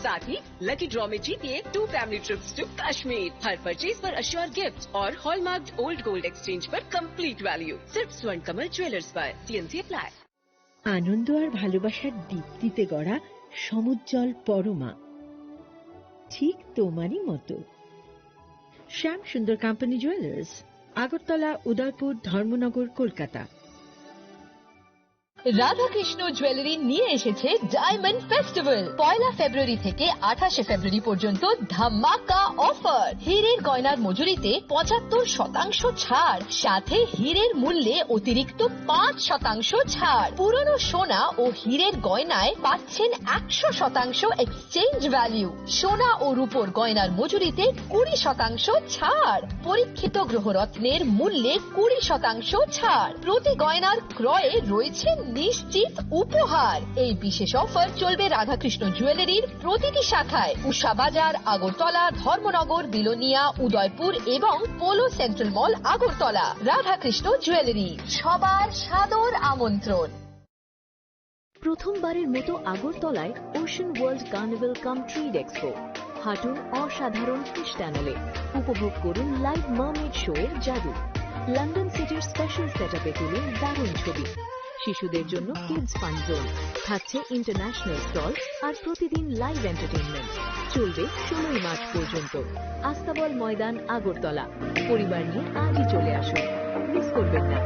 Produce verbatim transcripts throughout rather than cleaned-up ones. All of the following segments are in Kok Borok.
साथ ही lucky draw में जीतिए two family trips to Kashmir. हर परचेज पर अश्योर गिफ्ट और हॉलमार्क्ड ओल्ड गोल्ड एक्सचेंज पर कंप्लीट वैल्यू, सिर्फ स्वर्ण कमल ज्वेलर्स पर। TNC apply. আনন্দ আর ভালোবাসার দীপ্তিতে গড়া সমুজ্জ্বল পরমা, ঠিক তোমারই মতো। শ্যাম সুন্দর কোম্পানি জুয়েলার্স, আগরতলা, উদয়পুর, ধর্মনগর, কলকাতা। রাধাকৃষ্ণ জুয়েলারি নিয়ে এসেছে ডায়মন্ড ফেস্টিভ্যাল। পয়লা ফেব্রুয়ারি থেকে আঠাশে ফেব্রুয়ারি পর্যন্ত ধামাকা অফার। হীরের গয়নার মজুরিতে পঁচাত্তর শতাংশ ছাড়, সাথে হীরের মূল্যে অতিরিক্ত পাঁচ শতাংশ ছাড়। পুরনো সোনা ও হীরের গয়নায় পাচ্ছেন একশো শতাংশ এক্সচেঞ্জ ভ্যালু। সোনা ও রূপোর গয়নার মজুরিতে কুড়ি শতাংশ ছাড়। পরীক্ষিত গ্রহরত্নের মূল্যে কুড়ি শতাংশ ছাড়। প্রতি গয়নার ক্রয়ে রয়েছে নিশ্চিত উপহার। এই বিশেষ অফার চলবে রাধাকৃষ্ণ জুয়েলারির প্রতিটি শাখায়, উষা বাজার, আগরতলা, ধর্মনগর, বিলোনিয়া, উদয়পুর এবং পোলো সেন্ট্রাল মল, আগরতলা। রাধাকৃষ্ণ জুয়েলারি, সবার সাদর আমন্ত্রণ। প্রথমবারের মতো আগরতলায় ওশান ওয়ার্ল্ড কার্নিভাল কাম ট্রেড এক্সপো। হাঁটুন অসাধারণ ফিশ টানেলে, উপভোগ করুন লাইভ মার্মেড শো এর জাদু। লন্ডন সিটির স্পেশাল সেটআপে তুলুন দারুণ ছবি। শিশুদের জন্য কিডস ফান জোন, থাকছে ইন্টারন্যাশনাল স্টল আর প্রতিদিন লাইভ এন্টারটেইনমেন্ট। চলবে ষোলোই মার্চ পর্যন্ত। আস্তাবল ময়দান, আগরতলা। পরিবার নিয়ে আজই চলে আসুন, মিস করবেন না।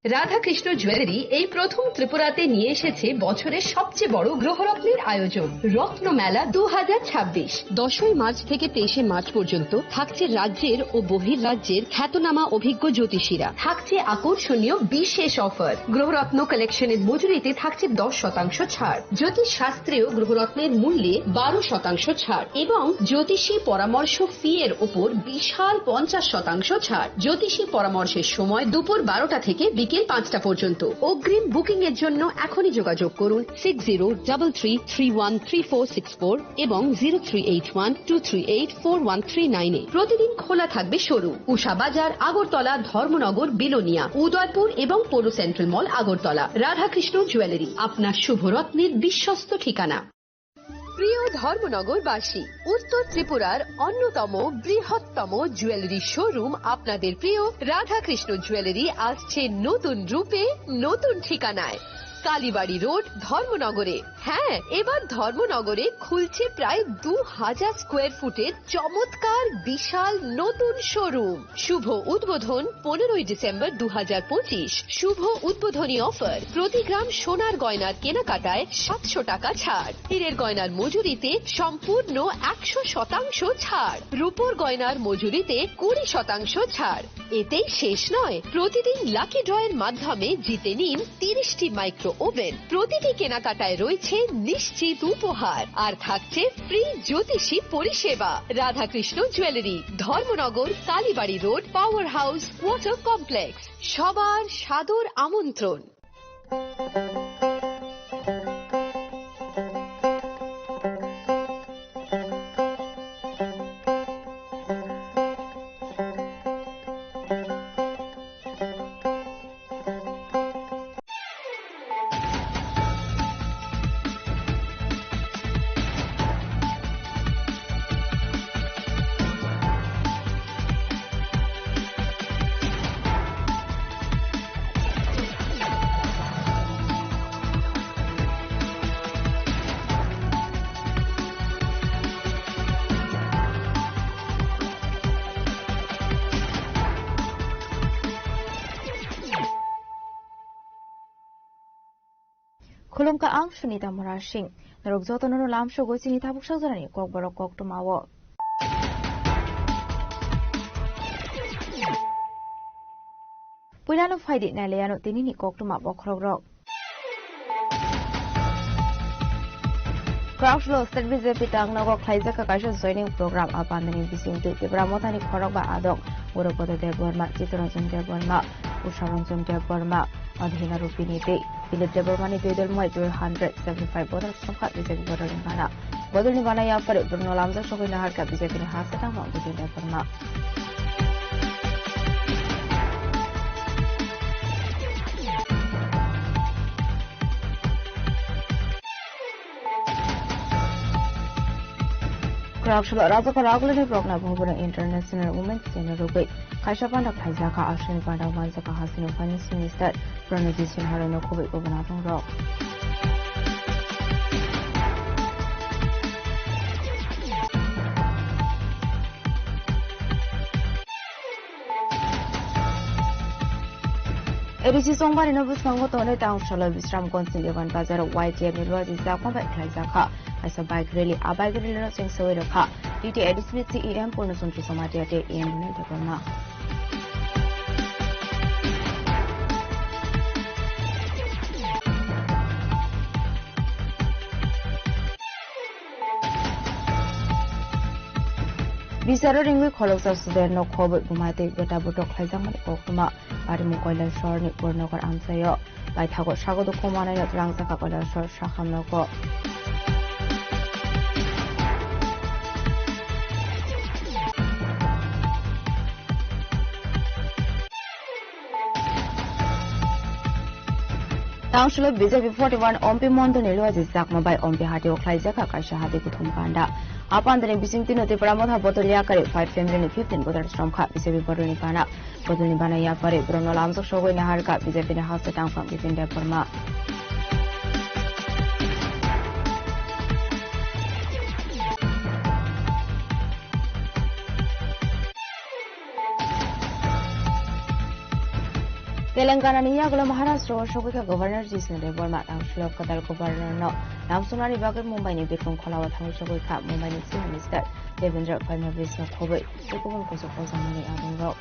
রাধাকৃষ্ণ জুয়েলারি এই প্রথম ত্রিপুরাতে নিয়ে এসেছে বছরের সবচেয়ে বড় গ্রহরত্নের আয়োজন, রত্ন মেলা দু হাজার ছাব্বিশ। দশই মার্চ থেকে তেইশে মার্চ পর্যন্ত থাকছে রাজ্যের ও বহির রাজ্যের খ্যাতনামা অভিজ্ঞ জ্যোতিষীরা। থাকছে আকর্ষণীয় বিশেষ অফার। গ্রহরত্ন কালেকশনের মজুরিতে থাকছে দশ শতাংশ ছাড়। জ্যোতিষ শাস্ত্রেও গ্রহরত্নের মূল্যে বারো শতাংশ ছাড় এবং জ্যোতিষী পরামর্শ ফি এর ওপর বিশাল পঞ্চাশ শতাংশ ছাড়। জ্যোতিষী পরামর্শের সময় দুপুর বারোটা থেকে বিকেল পাঁচটা পর্যন্ত। অগ্রিম বুকিং এর জন্য এখনই যোগাযোগ করুন six zero double three three one three four six four এবং zero three eight one two three eight four one three nine এ। প্রতিদিন খোলা থাকবে শোরুম। উষা বাজার, আগরতলা, ধর্মনগর, বিলোনিয়া, উদয়পুর এবং পৌর সেন্ট্রাল মল, আগরতলা। রাধাকৃষ্ণ জুয়েলারি, আপনার শুভ রত্নের বিশ্বস্ত ঠিকানা। প্রিয় ধর্মনগরবাসী, উত্তর ত্রিপুরার অন্যতম বৃহত্তম জুয়েলারি শোরুম আপনাদের প্রিয় রাধাকৃষ্ণ জুয়েলারি আসছে নতুন রূপে, নতুন ঠিকানায়। কালীবাড়ি রোড, ধর্মনগরে। হ্যাঁ, এবার ধর্মনগরে খুলছে প্রায় দু হাজার স্কোয়ার ফুটের চমৎকার বিশাল নতুন শোরুম। শুভ উদ্বোধন পনেরোই ডিসেম্বর দু হাজার পঁচিশ। শুভ উদ্বোধনী অফার, প্রতি গ্রাম সোনার গয়নার কেনাকাটায় সাতশো টাকা ছাড়, হীরের গয়নার মজুরিতে সম্পূর্ণ একশো শতাংশ ছাড়, রূপোর গয়নার মজুরিতে কুড়ি শতাংশ ছাড়। এতেই শেষ নয়, প্রতিদিন লাকি ড্রয়ের মাধ্যমে জিতে নিন তিরিশটি মাইক্রো ওভেন। প্রতিটি কেনাকাটায় রয়েছে নিশ্চিত উপহার, আর থাকছে ফ্রি জ্যোতিষী পরিষেবা। Radhakrishna jewellery, Dharmanagar, Kalibari road, power house, water complex. সবার সাদর আমন্ত্রণ। Khulumkha, ang Sunita Murasing. Norok jotono no lamsogo chini tabuk sajorani kokborok koktwmao. Puilano phaidi nailaiano tinini koktwma bokhorokrok. Krauslo State B J P tangnogo khlaijak kaisa joining program. A pandani bisingtwi Tipra Mothani khorok ba adong Guru Bodol Debbarma, Chittaranjan Debbarma, Usharanjan Debbarma, Adhina Rupini tei Dilip Debbarmani twi dol moi twi hundred seventy five voter songkha B J P voter ni gana. Bodol ni gana yapari Bruno lamjak sogwi naharkha B J P ni ha satang Bujin Debbarma. Taksalo rajak ragulani Progna Bhavan International Women's Day no rugwi kaisa panda khlaijak kha. Aswkni panda manjak kha hasini Finance Minister Pranajit Sinha rwino khobwi kubun aphungrok. A D C Chongbarino bwskango tonwi Tangsalo Bisramganj ni Dewan Bazar Y T F ni luaji jakma bai khlaijak kha. Kaisa bike rally, a bike rally no chengsawi rwkha T T A D C ni C E M Purna Chandra Jamatia tei E M Vinay Debbarma. Bicharo ringwi kholoksa student no khobwi buma tei bwta butok khlaijakmani koktwma. Parimung Kailasor ni Purnagar amchaio paithago sago dukhu manwino twlangjakha Kailasor sakham nogo. Council of B J P forty one Ompi Mondol ni luaji jakma bai Ompi hati o khlaijak kha kaisa hati kuthum panda. A panda ni bising tino Tipra Motha bodol yakari five family ni fifteen voters romkha B J P bodol ni bana. Bodol ni bana yapari borok no lamjak sogwi naharkha B J P ni haste tangphang Bipin Debbarma. Telangana ni yagulo Maharashtra o sogwi kha Governor Jishnu Debbarma. Tangshilo kwtal Governor no lamsonani bagwi Mumbai ni birkhung khola o thangwi sogwi kha Mumbai ni Chief Minister Devendra Fadnavis no khobwi tei kubun kusuk ojamani adongrok.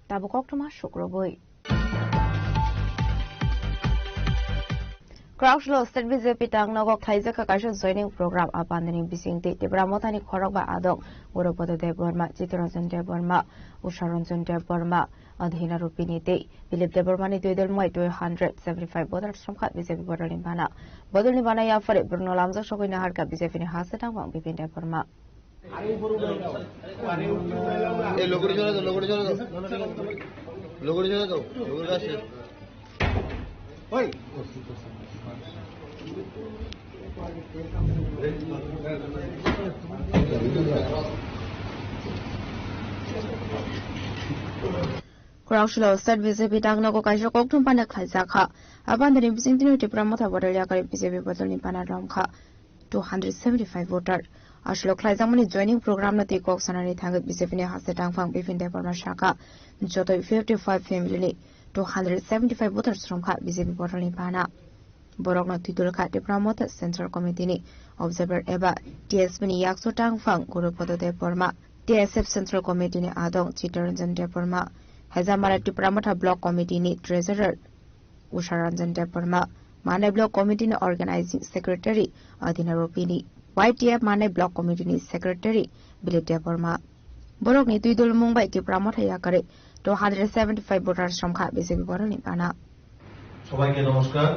Tabuk koktwma sukrubwi. Kwrakslo State B J P tangnogo khlaijak kha kaisa joining program. A pandini bisingtwi Tipra Mothani khorok ba adong Gurupada Debbarma, Chittaranjan Debbarma, Usha Ranjan Debbarma, Adhina Rupini tei Dilip Debbarmani twi dol mwtai two hundred seventy five voters romkha B J P bodolni bana. Bodolni bana yaphari borokno lamjak sogwi naharkha B J P ni haste tangphang Bipin Debbarma. এই লগরে চলে যাও, লগরে চলে যাও, লগরে চলে যাও। লগরে চলে যাও, লগরে আসে। ওই। Kwrakslo State B J P tangnogo kaisa kokthum panda khlaijak kha. A pandini bisingtwi Tipra Motha bodol yakari B J P bodolni bana romkha two hundred seventy five voter. Aswk khlaijakmani joining program no twi kok sanani thangwi B J P ni haste tangphang Bipin Debbarma sakha, jotoi fifty five family ni two hundred seventy five voters romkha B J P bodolni bana. Borokno twi dol kha Tipra Motha Central Committee ni observer eba T S P ni yakso tangphang Gurupada Debbarma, T S F Central Committee ni adong Chittaranjan Debbarma, Hezamara Tipra Motha Block Committee ni Treasurer Usha Ranjan Debbarma, Manai Block Committee ni Organizing Secretary Adhina Rupini, Y T F Manai Block Committee ni Secretary Dilip Debbarma. Borokni twi dol mung bai Tipra Motha yakari two hundred seventy five voters romkha B J P bodolni bana. সবাইকে নমস্কার।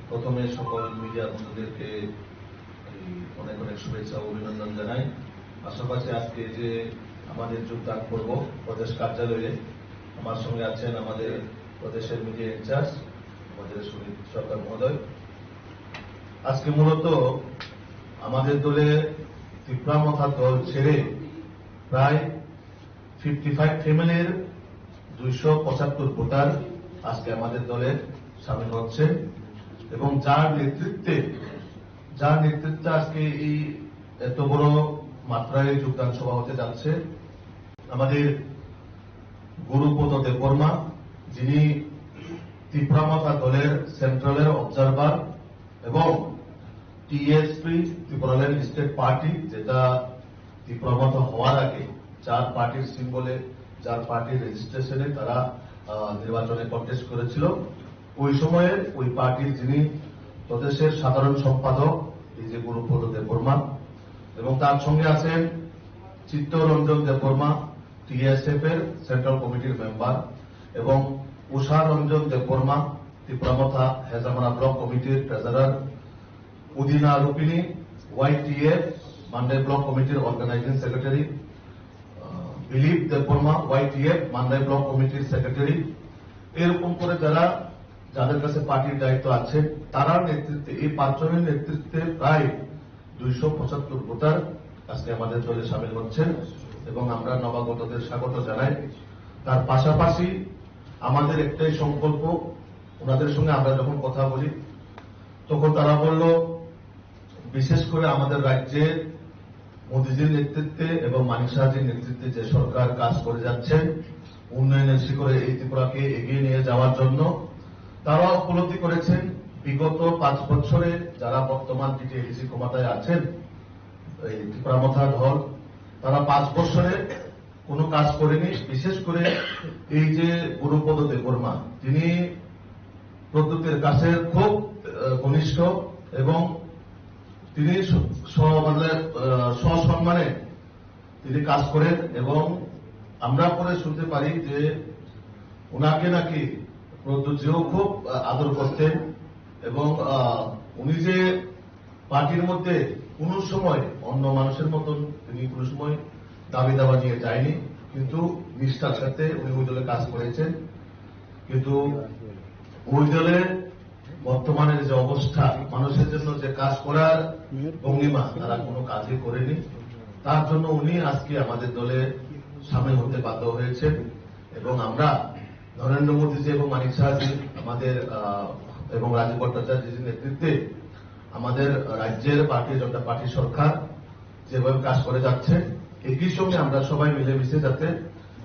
প্রথমে সকল মিডিয়া বন্ধুদেরকে এই অনেক অনেক শুভেচ্ছা ও অভিনন্দন জানাই। পাশাপাশি আজকে যে আমাদের যোগদান পর্ব প্রদেশ কার্যালয়ে, আমার সঙ্গে আছেন আমাদের প্রদেশের মিডিয়া ইনচার্জ আমাদের সুনীল সরকার মহোদয়। আজকে মূলত আমাদের দলে তিপ্রা মথা দল ছেড়ে প্রায় ফিফটি ফাইভ ফ্যামিলির দুইশো পঁচাত্তর ভোটার আজকে আমাদের দলে সামিল হচ্ছে এবং যার নেতৃত্বে, যার নেতৃত্বে আজকে এই এত বড় মাত্রায় যোগদান সভা হতে যাচ্ছে, আমাদের গুরুপদ দেববর্মা, যিনি তিপ্রা মথা দলের সেন্ট্রালের অবজারভার এবং টিএসপি, ত্রিপুরাল্যান্ড স্টেট পার্টি, যেটা তিপ্রা মথা হওয়ার আগে যার পার্টির সিম্বলে, যার পার্টির রেজিস্ট্রেশনে তারা, আহ, নির্বাচনে কন্টেস্ট করেছিল, ওই সময়ের ওই পার্টির যিনি প্রদেশের সাধারণ সম্পাদক, এই যে গুরুপদ দেববর্মা, এবং তার সঙ্গে আছেন চিত্তরঞ্জন দেববর্মা, টিএসএফ এর সেন্ট্রাল কমিটির মেম্বার, এবং উষা রঞ্জন দেববর্মা, তিপ্রা মথা হেজামারা ব্লক কমিটির ট্রেজারার, উদিনা রুপিনী, ওয়াইটিএফ মান্ডাই ব্লক কমিটির অর্গানাইজিং সেক্রেটারি, আহ, দিলীপ দেববর্মা, ওয়াইটিএফ মান্দাই ব্লক কমিটির সেক্রেটারি, এরকম করে যারা, যাদের কাছে পার্টির দায়িত্ব আছে, তারা নেতৃত্বে, এই পাঁচজনের নেতৃত্বে প্রায় দুইশো পঁচাত্তর ভোটার আজকে আমাদের দলে সামিল হচ্ছেন এবং আমরা নবাগতদের স্বাগত জানাই। তার পাশাপাশি আমাদের একটাই সংকল্প, ওনাদের সঙ্গে আমরা যখন কথা বলি, তখন তারা বলল, বিশেষ করে আমাদের রাজ্যে মোদিজির নেতৃত্বে এবং মানিক সাহাজির নেতৃত্বে যে সরকার কাজ করে যাচ্ছেন উন্নয়নের শিখরে এই ত্রিপুরাকে এগিয়ে নিয়ে যাওয়ার জন্য, তারা উপলব্ধি করেছেন বিগত পাঁচ বছরে যারা বর্তমান টিটিএডিসি ক্ষমতায় আছেন, এই ত্রিপুরা মথা দল, তারা পাঁচ বছরে কোনো কাজ করেনি। বিশেষ করে এই যে গুরুপদ দেববর্মা, তিনি প্রদ্যুতের কাছে খুব, আহ, ঘনিষ্ঠ এবং তিনি স-, স-, মানে, আহ, সসম্মানে তিনি কাজ করেন এবং আমরা পরে শুনতে পারি যে ওনাকে নাকি প্রদ্যুৎজিও খুব, আহ, আদর করতেন এবং, আহ, উনি যে পার্টির মধ্যে কোনো সময় অন্য মানুষের মতন তিনি কোনো সময় দাবি দাবা নিয়ে যায়নি, কিন্তু নিষ্ঠার সাথে উনি ওই দলে কাজ করেছেন। কিন্তু ওই দলে বর্তমানের যে অবস্থা, মানুষের জন্য যে কাজ করার ভঙ্গিমা, তারা কোনো কাজই করেনি। তার জন্য উনি আজকে আমাদের দলে সামিল হতে বাধ্য হয়েছেন এবং আমরা নরেন্দ্র মোদীজি এবং মানিক সাহাজি আমাদের, আহ, এবং রাজীব ভট্টাচার্যজির নেতৃত্বে আমাদের রাজ্যের ভারতীয় জনতা পার্টি সরকার যেভাবে কাজ করে যাচ্ছে, একই সঙ্গে আমরা সবাই মিলেমিশে যাতে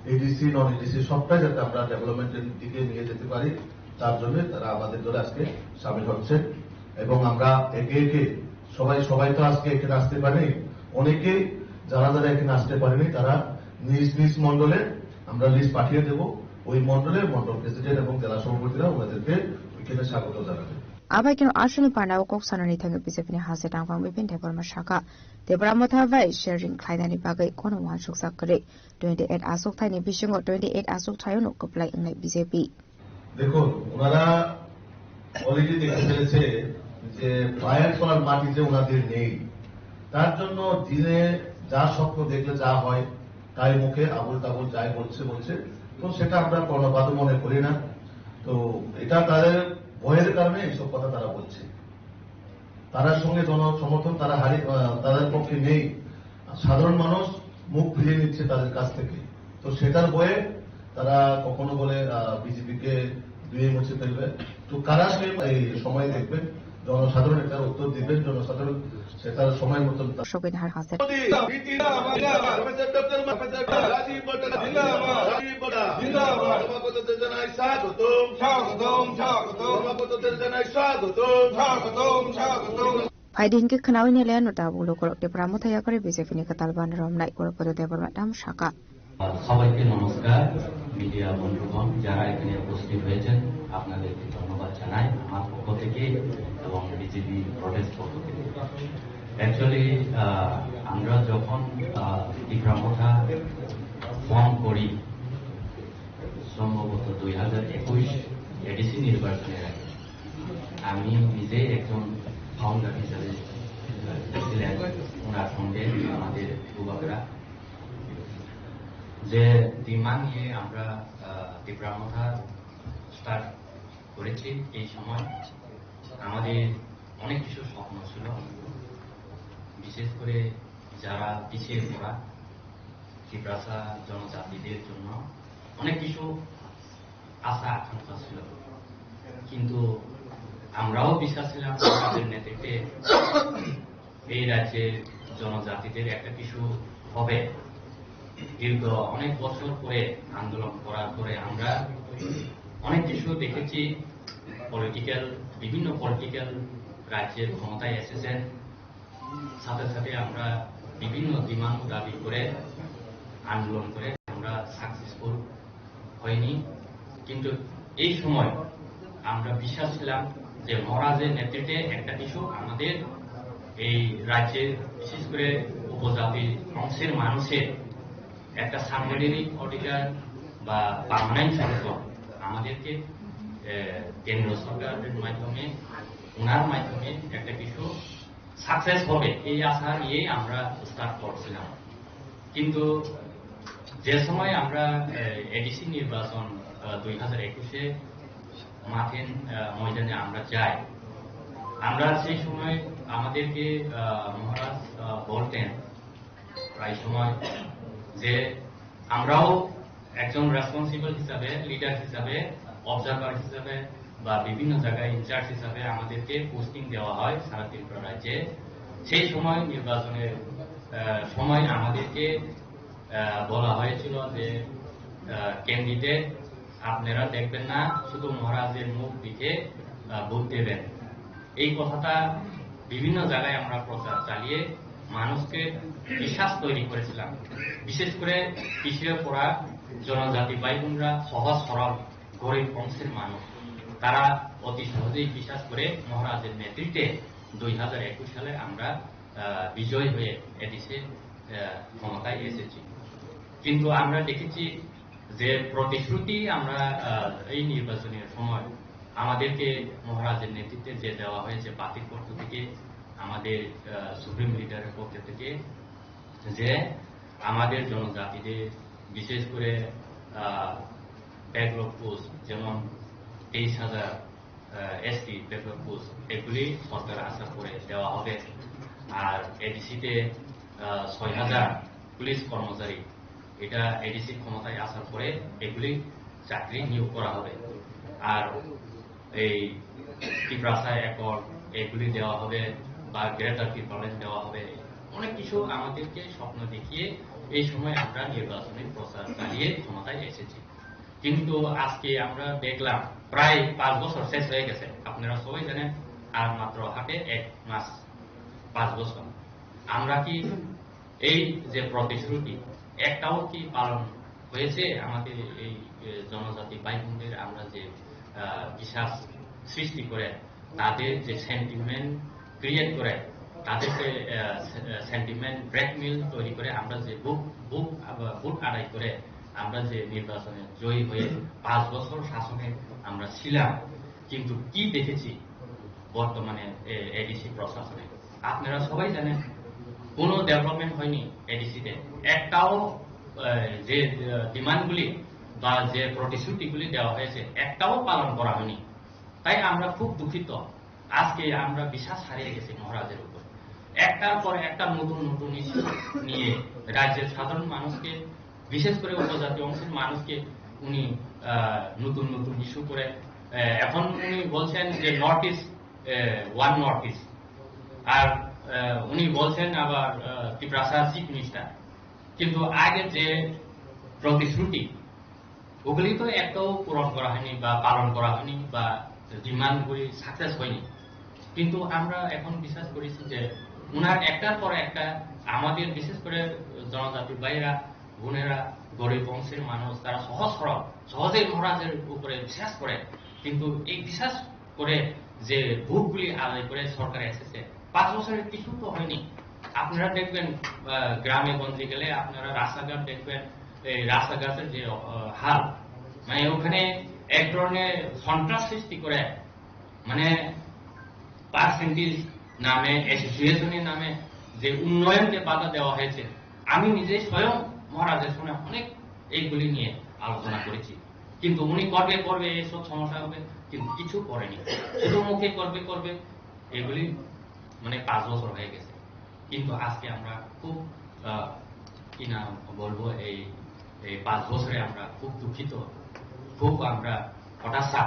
এডিসি, নন এডিসি সবটাই যাতে আমরা ডেভেলপমেন্টের দিকে নিয়ে যেতে পারি, তার জন্য তারা আমাদের দলে আজকে সামিল হচ্ছে। এবং আমরা একে একে সবাই, সবাই তো আজকে এখানে আসতে পারেনি, অনেকেই যারা যারা এখানে আসতে পারেনি, তারা নিজ নিজ মণ্ডলে আমরা লিস্ট পাঠিয়ে দেব, ওই মণ্ডলে মণ্ডল প্রেসিডেন্ট এবং জেলা সভাপতিরা ওনাদেরকে ওইখানে স্বাগত জানাবেন। Abai keno aswkni panao kok sanani thangwi B J P ni Hasteo Tangphang Bipin Debbarma sakha, Tipra Motha bai sharing khlainani bagwi kono uansukjak kwrwi. Twenty eight achuk thaini bisingo twenty eight achuk thaio no kwplai wngnai B J P. দেখুন, ওনারা অলরেডি দেখে ফেলেছে যে ফায়ার করার মাটি যে ওনাদের নেই, তার জন্য দিনে যা স্বপ্ন দেখলে যা হয়, তাই মুখে আবুল তাবুল যাই বলছে বলছে। তো সেটা আমরা কর্ণপাত মনে করি না। তো এটা তাদের ভয়ের কারণে এইসব কথা তারা বলছে। তারা সঙ্গে জনসমর্থন তারা হারিয়ে, আহ, তাদের পক্ষে নেই। সাধারণ মানুষ মুখ ফিরিয়ে নিচ্ছে তাদের কাছ থেকে। তো সেটার ভয়ে তারা কখনো বলে, আহ, বিজেপিকে ধুয়ে মুছে ফেলবে। তো কারা সেই এই সময় দেখবেন, জনসাধারণ এটার উত্তর দিবেন, জনসাধারণ সেটার সময় মতন তা- Sogwini har hajar. মোদী জিন্দাবাদ, জিন্দাবাদ, প্রফেসর ডক্টর মা-, প্রফেসর রাজীব ভট্টাচার্য জিন্দাবাদ, রাজীব ভট্টাচার্য জিন্দাবাদ। সভাপতিদের জানাই স্বাগতম। স্বাগতম, স্বাগতম। সভাপতিদের জানাই স্বাগতম। স্বাগতম, স্বাগতম। Phaidi hinkhe khnaui nai le ano tabuk lukurok Tipra Motha yakarwi B J P ni kwtal ban romnai Gurupada Debbarma tamo sakha. সবাইকে নমস্কার। মিডিয়া বন্ধুগণ, যারা এখানে উপস্থিত হয়েছেন, আপনাদেরকে ধন্যবাদ জানাই আমার পক্ষ থেকে এবং বিজেপি প্রদেশ পক্ষ থেকে। অ্যাকচুয়ালি আমরা যখন আহ, ত্রিপুরা মথা ফর্ম করি, সম্ভবত দুই হাজার একুশ এডিসি নির্বাচনের আগে, আমি নিজে একজন ফাউন্ডার হিসাবে ছিলেন ওনার সঙ্গে, আমাদের যুবকরা যে ডিমান্ড নিয়ে আমরা আহ, ত্রিপুরা মথা স্টার্ট করেছি। এই সময় আমাদের অনেক কিছু স্বপ্ন ছিল, বিশেষ করে যারা পিছিয়ে পড়া তিপ্রাসা জনজাতিদের জন্য অনেক কিছু আশা আকাঙ্ক্ষা ছিল, কিন্তু আমরাও বিশ্বাস ছিলাম আমাদের নেতৃত্বে এই রাজ্যে জনজাতিদের একটা কিছু হবে। দীর্ঘ অনেক বছর পরে আন্দোলন করার পরে আমরা অনেক কিছু দেখেছি, পলিটিক্যাল, বিভিন্ন পলিটিক্যাল রাজ্যের ক্ষমতায় এসেছেন, সাথে সাথে আমরা বিভিন্ন ডিমান্ড দাবি করে আন্দোলন করে আমরা সাকসেসফুল হয়নি। কিন্তু এই সময় আমরা বিশ্বাস ছিলাম যে মহারাজের নেতৃত্বে একটা কিছু আমাদের এই রাজ্যের, বিশেষ করে উপজাতি অংশের মানুষের একটা সাংবিধানিক অধিকার বা পার্মানেন্ট সরকার আমাদেরকে, এ, কেন্দ্র সরকারের মাধ্যমে, ওনার মাধ্যমে একটা কিছু সাকসেস হবে, এই আশা নিয়েই আমরা স্টার্ট করছিলাম। কিন্তু যে সময় আমরা এডিসি নির্বাচন দুই হাজার একুশে মাঠে, আহ, ময়দানে আমরা যাই, আমরা সেই সময় আমাদেরকে আহ, মহারাজ আহ, বলতেন প্রায় সময় যে আমরাও একজন রেসপন্সিবল হিসাবে, লিডার হিসাবে, অবজার্ভার হিসাবে বা বিভিন্ন জায়গায় ইনচার্জ হিসাবে আমাদেরকে পোস্টিং দেওয়া হয় সারা ত্রিপুরা রাজ্যে। সেই সময় নির্বাচনের আহ, সময় আমাদেরকে আহ, বলা হয়েছিল যে ক্যান্ডিডেট আপনারা দেখবেন না, শুধু মহারাজের মুখ দেখে আহ, ভোট দেবেন। এই কথাটা বিভিন্ন জায়গায় আমরা প্রচার চালিয়ে মানুষকে বিশ্বাস তৈরি করেছিলাম। বিশেষ করে পিছিয়ে পড়া জনজাতি ভাই বোনরা, সহজ সরল গরিব অংশের মানুষ, তারা অতি সহজেই বিশ্বাস করে মহারাজের নেতৃত্বে দুই হাজার একুশ সালে আমরা আহ, বিজয় হয়ে এডিসি আহ, ক্ষমতায় এসেছি। কিন্তু আমরা দেখেছি যে প্রতিশ্রুতি আমরা আহ, এই নির্বাচনের সময় আমাদেরকে মহারাজের নেতৃত্বে যে দেওয়া হয়েছে পার্টির পক্ষ থেকে, আমাদের সুপ্রিম লিডারের পক্ষ থেকে, যে আমাদের জনজাতিদের বিশেষ করে ব্যাকলগ পোস্ট, যেমন তেইশ হাজার এসটি ব্যাকলগ পোস্ট, এগুলি সরকার আসার পরে দেওয়া হবে। আর এডিসিতে ছয় হাজার পুলিশ কর্মচারী, এটা এডিসি ক্ষমতায় আসার পরে এগুলি চাকরি নিয়োগ করা হবে। আর এই ত্রিপ্রাসা অ্যাকর্ড, এগুলি দেওয়া হবে বা গ্রেটার ত্রিপুরাল্যান্ড দেওয়া হবে, অনেক কিছু আমাদেরকে স্বপ্ন দেখিয়ে এই সময় আমরা নির্বাচনী প্রচার চালিয়ে ক্ষমতায় এসেছি। কিন্তু আজকে আমরা দেখলাম প্রায় পাঁচ বছর শেষ হয়ে গেছে, আপনারা সবাই জানেন। আর মাত্র হাতে এক মাস, পাঁচ বছর। আমরা কি এই যে প্রতিশ্রুতি, একটাও কি পালন হয়েছে? আমাদের এই এ, জনজাতি ভাই বোনদের আমরা যে আহ, বিশ্বাস সৃষ্টি করে, তাদের যে সেন্টিমেন্ট ক্রিয়েট করে, তাদের যে সেন্টিমেন্ট ব্ল্যাকমেইল তৈরি করে আমরা যে ভোট ভোট আদায় করে আমরা যে নির্বাচনে জয়ী হয়ে পাঁচ বছর শাসনে আমরা ছিলাম, কিন্তু কি দেখেছি বর্তমানে এডিসি প্রশাসনে? আপনারা সবাই জানেন, কোনো ডেভেলপমেন্ট হয়নি এডিসিতে। একটাও আহ, যে ডিমান্ডগুলি বা যে প্রতিশ্রুতিগুলি দেওয়া হয়েছে, একটাও পালন করা হয়নি। তাই আমরা খুব দুঃখিত। আজকে আমরা বিশ্বাস হারিয়ে গেছি মহারাজের উপর। একটার পর একটা নতুন নতুন ইস্যু নিয়ে রাজ্যের সাধারণ মানুষকে, বিশেষ করে উপজাতি অংশের মানুষকে উনি আহ, নতুন নতুন ইস্যু করে, আহ, এখন উনি বলছেন যে north east, one north east, আর আহ, উনি বলছেন আবার আহ, ত্রিপ্রাসা চিফ মিনিস্টার। কিন্তু আগে যে প্রতিশ্রুতি, ওগুলি তো একটাও পূরণ করা হয়নি বা পালন করা হয়নি বা ডিমান্ডগুলি সাকসেস হয়নি। কিন্তু আমরা এখন বিশ্বাস করেছি যে ওনার একটার পর একটা আমাদের, বিশেষ করে জনজাতি ভাইরা, বোনেরা, গরিব বংশের মানুষ, তারা সহজ সরল, সহজেই মহারাজের উপরে বিশ্বাস করে। কিন্তু এই বিশ্বাস করে যে ভোটগুলি আদায় করে সরকারে এসেছে, পাঁচ বছরের কিছু তো হয়নি। আপনারা দেখবেন, আহ, গ্রামে গঞ্জে গেলে আপনারা রাস্তাঘাট দেখবেন, এই রাস্তাঘাটের যে আহ, হাল, মানে ওখানে এক ধরনের সন্ত্রাস সৃষ্টি করে, মানে পার্সেন্টেজ নামে, অ্যাসোসিয়েশনের নামে যে উন্নয়নকে বাধা দেওয়া হয়েছে, আমি নিজে স্বয়ং মহারাজের সঙ্গে অনেক এইগুলি নিয়ে আলোচনা করেছি। কিন্তু উনি করবে করবে এইসব সমস্যা হবে, কিন্তু কিছু করেনি। শুধু মুখে করবে করবে, এগুলি মানে পাঁচ বছর হয়ে গেছে। কিন্তু আজকে আমরা খুব আহ, কি না বলবো, এই এই পাঁচ বছরে আমরা খুব দুঃখিত, খুব আমরা হতাশা।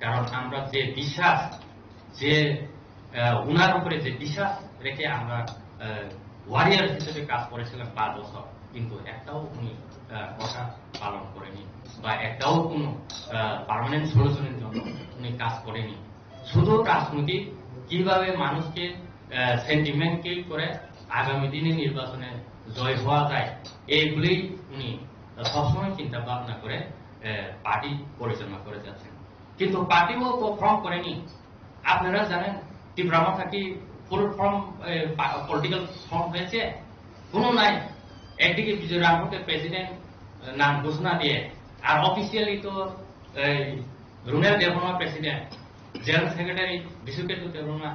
কারণ আমরা যে বিশ্বাস, যে আহ, ওনার উপরে যে বিশ্বাস রেখে আমরা ওয়ারিয়ার হিসেবে কাজ করেছিলাম পাঁচ বছর, কিন্তু একটাও উনি আহ, কথা পালন করেনি বা একটাও কোনো পার্মানেন্ট সলিউশনের জন্য উনি কাজ করেনি। শুধু রাজনীতি, কিভাবে মানুষকে সেন্টিমেন্ট কিল করে আগামী দিনে নির্বাচনে জয় হওয়া যায়, এইগুলোই উনি সবসময় চিন্তা ভাবনা করে পার্টি পরিচালনা করে যাচ্ছেন। কিন্তু পার্টিও তো ফর্ম করেনি। আপনারা জানেন, ত্রিপুরা মাথা কি ফুল ফর্ম পলিটিক্যাল ফর্ম হয়েছে? কোনো নাই। একদিকে বিজয় রাঘবকে প্রেসিডেন্ট নাম ঘোষণা দিয়ে, আর অফিসিয়ালি তো এই রুনেল Debbarma president, general secretary Biswaketu Debbarma,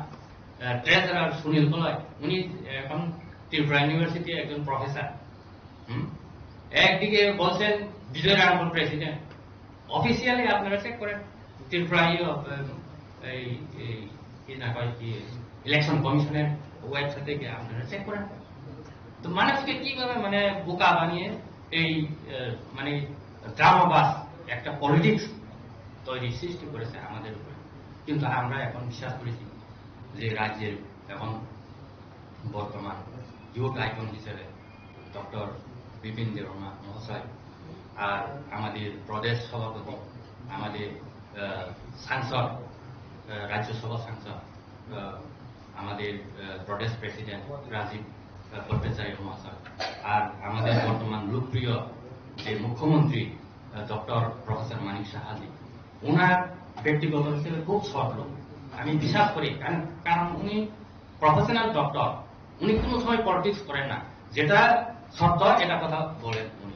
ট্রেজারার সুনীল কলয়, উনি এখন ত্রিপুরা ইউনিভার্সিটির একজন প্রফেসর। হুম? একদিকে বলছেন বিজয় রাঘবন প্রেসিডেন্ট, অফিসিয়ালি আপনারা চেক করেন ত্রিপুরা ইয়ে, এই, এই, কি না কয় কি, ইলেকশন কমিশনের ওয়েবসাইটে গিয়ে আপনারা চেক করেন। তো মানুষকে কিভাবে মানে বোকা বানিয়ে এই আহ, মানে ড্রামাবাজ একটা পলিটিক্স তৈরি সৃষ্টি করেছে আমাদের উপরে। কিন্তু আমরা এখন বিশ্বাস করেছি যে রাজ্যের এখন বর্তমান ইউথ আইকন হিসেবে ডক্টর বিপিন দেববর্মা মহাশয় আর আমাদের প্রদেশ সভাপতি, আমাদের আহ, সাংসদ, আহ, রাজ্যসভা সাংসদ, আহ, আমাদের আহ, প্রদেশ প্রেসিডেন্ট রাজীব আহ, ভট্টাচার্য মহাশয় আর আমাদের বর্তমান লোকপ্রিয় যে মুখ্যমন্ত্রী আহ, ডক্টর প্রফেসর মানিক সাহাজি, ওনার ব্যক্তিগত হিসেবে খুব সৎ লোক আমি বিশ্বাস করি। কারণ কারণ উনি প্রফেশনাল ডক্টর, উনি কোনো সময় পলিটিক্স করেন না। যেটা সত্য, এটা কথা বলেন উনি।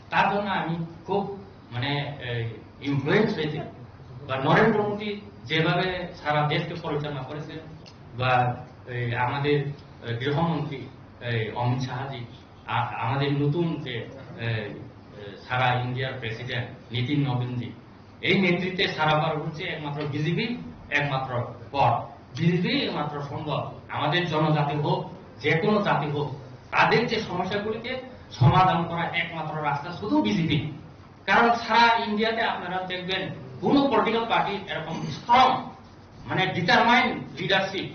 তার জন্য আমি খুব মানে ইনফ্লুয়েন্স হয়েছি। বা নরেন্দ্র মোদী যেভাবে সারা দেশকে পরিচালনা করেছে, বা এই আমাদের আহ, গৃহমন্ত্রী এই অমিত শাহজি, আ- আমাদের নতুন যে এই, এই, সারা ইন্ডিয়ার প্রেসিডেন্ট নীতিন নবীনজি, এই নেতৃত্বে সারা ভারতবর্ষে একমাত্র বিজেপি একমাত্র পথ, বিজেপি একমাত্র সম্ভব। আমাদের জনজাতি হোক, যে কোনো জাতি হোক, তাদের যে সমস্যাগুলিকে সমাধান করা একমাত্র রাস্তা শুধু বিজেপি। কারণ সারা ইন্ডিয়াতে আপনারা দেখবেন কোনো পলিটিক্যাল পার্টি এরকম স্ট্রং, মানে ডিটারমাইন্ড লিডারশিপ,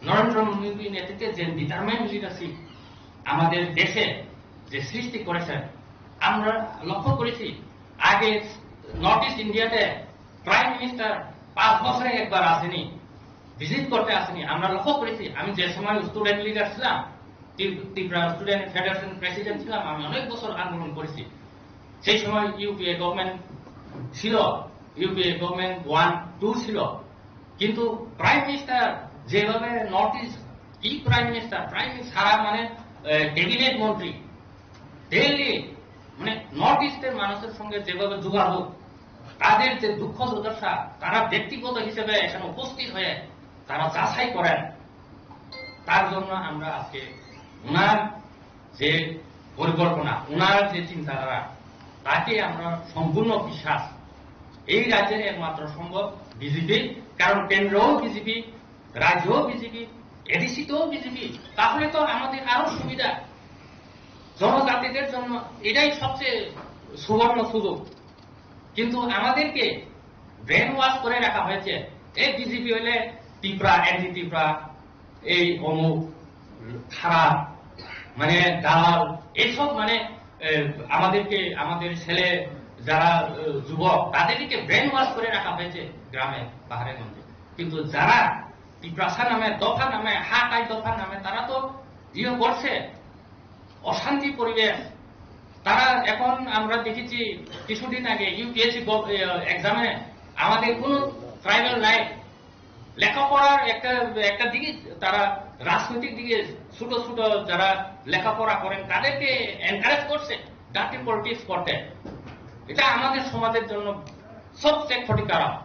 নরেন্দ্র মোদীর নেতৃত্বে যে ডিটারমাইন্ড লিডারশিপ আমাদের দেশে যে সৃষ্টি করেছেন, আমরা লক্ষ্য করেছি আগে নর্থ ইস্ট ইন্ডিয়াতে প্রাইম মিনিস্টার পাঁচ বছরে একবার আসেনি, ভিজিট করতে আসেনি। আমরা লক্ষ্য করেছি, আমি যে সময় স্টুডেন্ট লিডার ছিলাম, ত্রি- ত্রিপুরা স্টুডেন্ট ফেডারেশন প্রেসিডেন্ট ছিলাম, আমি অনেক বছর আন্দোলন করেছি। সেই সময় ইউপিএ গভর্নমেন্ট ছিল, ইউপিএ গভর্নমেন্ট ওয়ান টু ছিল, কিন্তু প্রাইম মিনিস্টার যেভাবে নর্থ ইস্ট, কি প্রাইম মিনিস্টার, প্রাইম সারা মানে ক্যাবিনেট মন্ত্রী ডেইলি মানে নর্থ ইস্টের মানুষের সঙ্গে যেভাবে যোগাযোগ, তাদের যে দুঃখ দুর্দশা, তারা ব্যক্তিগত হিসেবে এখানে উপস্থিত হয়ে তারা যাচাই করেন। তার জন্য আমরা আজকে ওনার যে পরিকল্পনা, ওনার যে চিন্তাধারা, তাকে আমরা সম্পূর্ণ বিশ্বাস। এই রাজ্যের একমাত্র সম্ভব বিজেপি, কারণ কেন্দ্রও বিজেপি, রাজ্যও বিজেপি, এডিসিতেও বিজেপি। তাহলে তো আমাদের আরো সুবিধা, জনজাতিদের জন্য এটাই সবচেয়ে সুবর্ণ সুযোগ। কিন্তু আমাদেরকে ব্রেন ওয়াশ করে রাখা হয়েছে। এই বিজেপি হলে টিপরা, অ্যান্টি টিপরা, এই অমুক, খারাপ, মানে দালাল, এইসব মানে এ, আমাদেরকে, আমাদের ছেলে যারা এ, যুবক, তাদেরকে ব্রেন ওয়াশ করে রাখা হয়েছে গ্রামে পাহাড়ে গঞ্জে। কিন্তু যারা টিপ্রাসা নামে, দফা নামে, হাকাই দফা নামে, তারা তো ইয়ে করছে, অশান্তি পরিবেশ। তারা এখন আমরা দেখেছি কিছুদিন আগে ইউপিএসসি এক্সামে আমাদের কোনো ট্রাইবাল নাই। লেখাপড়ার একটা একটা দিকে তারা রাজনৈতিক দিকে ছোট ছোট যারা লেখাপড়া করেন তাদেরকে এনকারেজ করছে ডার্টি পলিটিক্স করতে। এটা আমাদের সমাজের জন্য সবচেয়ে ক্ষতিকারক।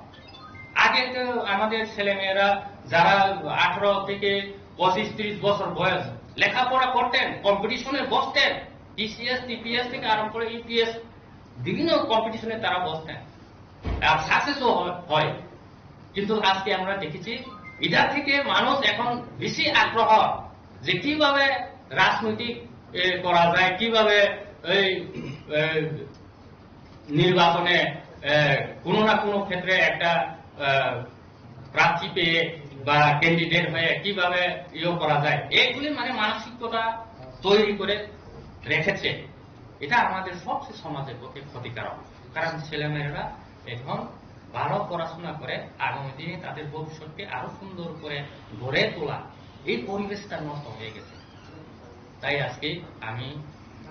আগে তো আমাদের ছেলেমেয়েরা যারা আঠারো থেকে পঁচিশ ত্রিশ বছর বয়স লেখাপড়া করতেন, কম্পিটিশনে বসতেন, টিসিএস টিপিএস থেকে আরম্ভ করে ইউপিএস বিভিন্ন কম্পিটিশনে তারা বসতেন, আর সাকসেসও হয়। কিন্তু আজকে আমরা দেখেছি, এটা থেকে মানুষ এখন বেশি আগ্রহ যে কিভাবে রাজনৈতিক এ, করা যায়, কিভাবে এই এ, নির্বাচনে এ, কোনো না কোনো ক্ষেত্রে একটা এ, প্রার্থী পেয়ে বা ক্যান্ডিডেট হয়ে কিভাবে ইয়ে করা যায়, এইগুলি মানে মানসিকতা তৈরি করে রেখেছে। এটা আমাদের সবচেয়ে সমাজের পক্ষে ক্ষতিকারক। কারণ ছেলেমেয়েরা এখন ভালো পড়াশোনা করে আগামী দিনে তাদের ভবিষ্যৎকে আরো সুন্দর করে গড়ে তোলা, এই পরিবেশটা নষ্ট হয়ে গেছে। তাই আজকে আমি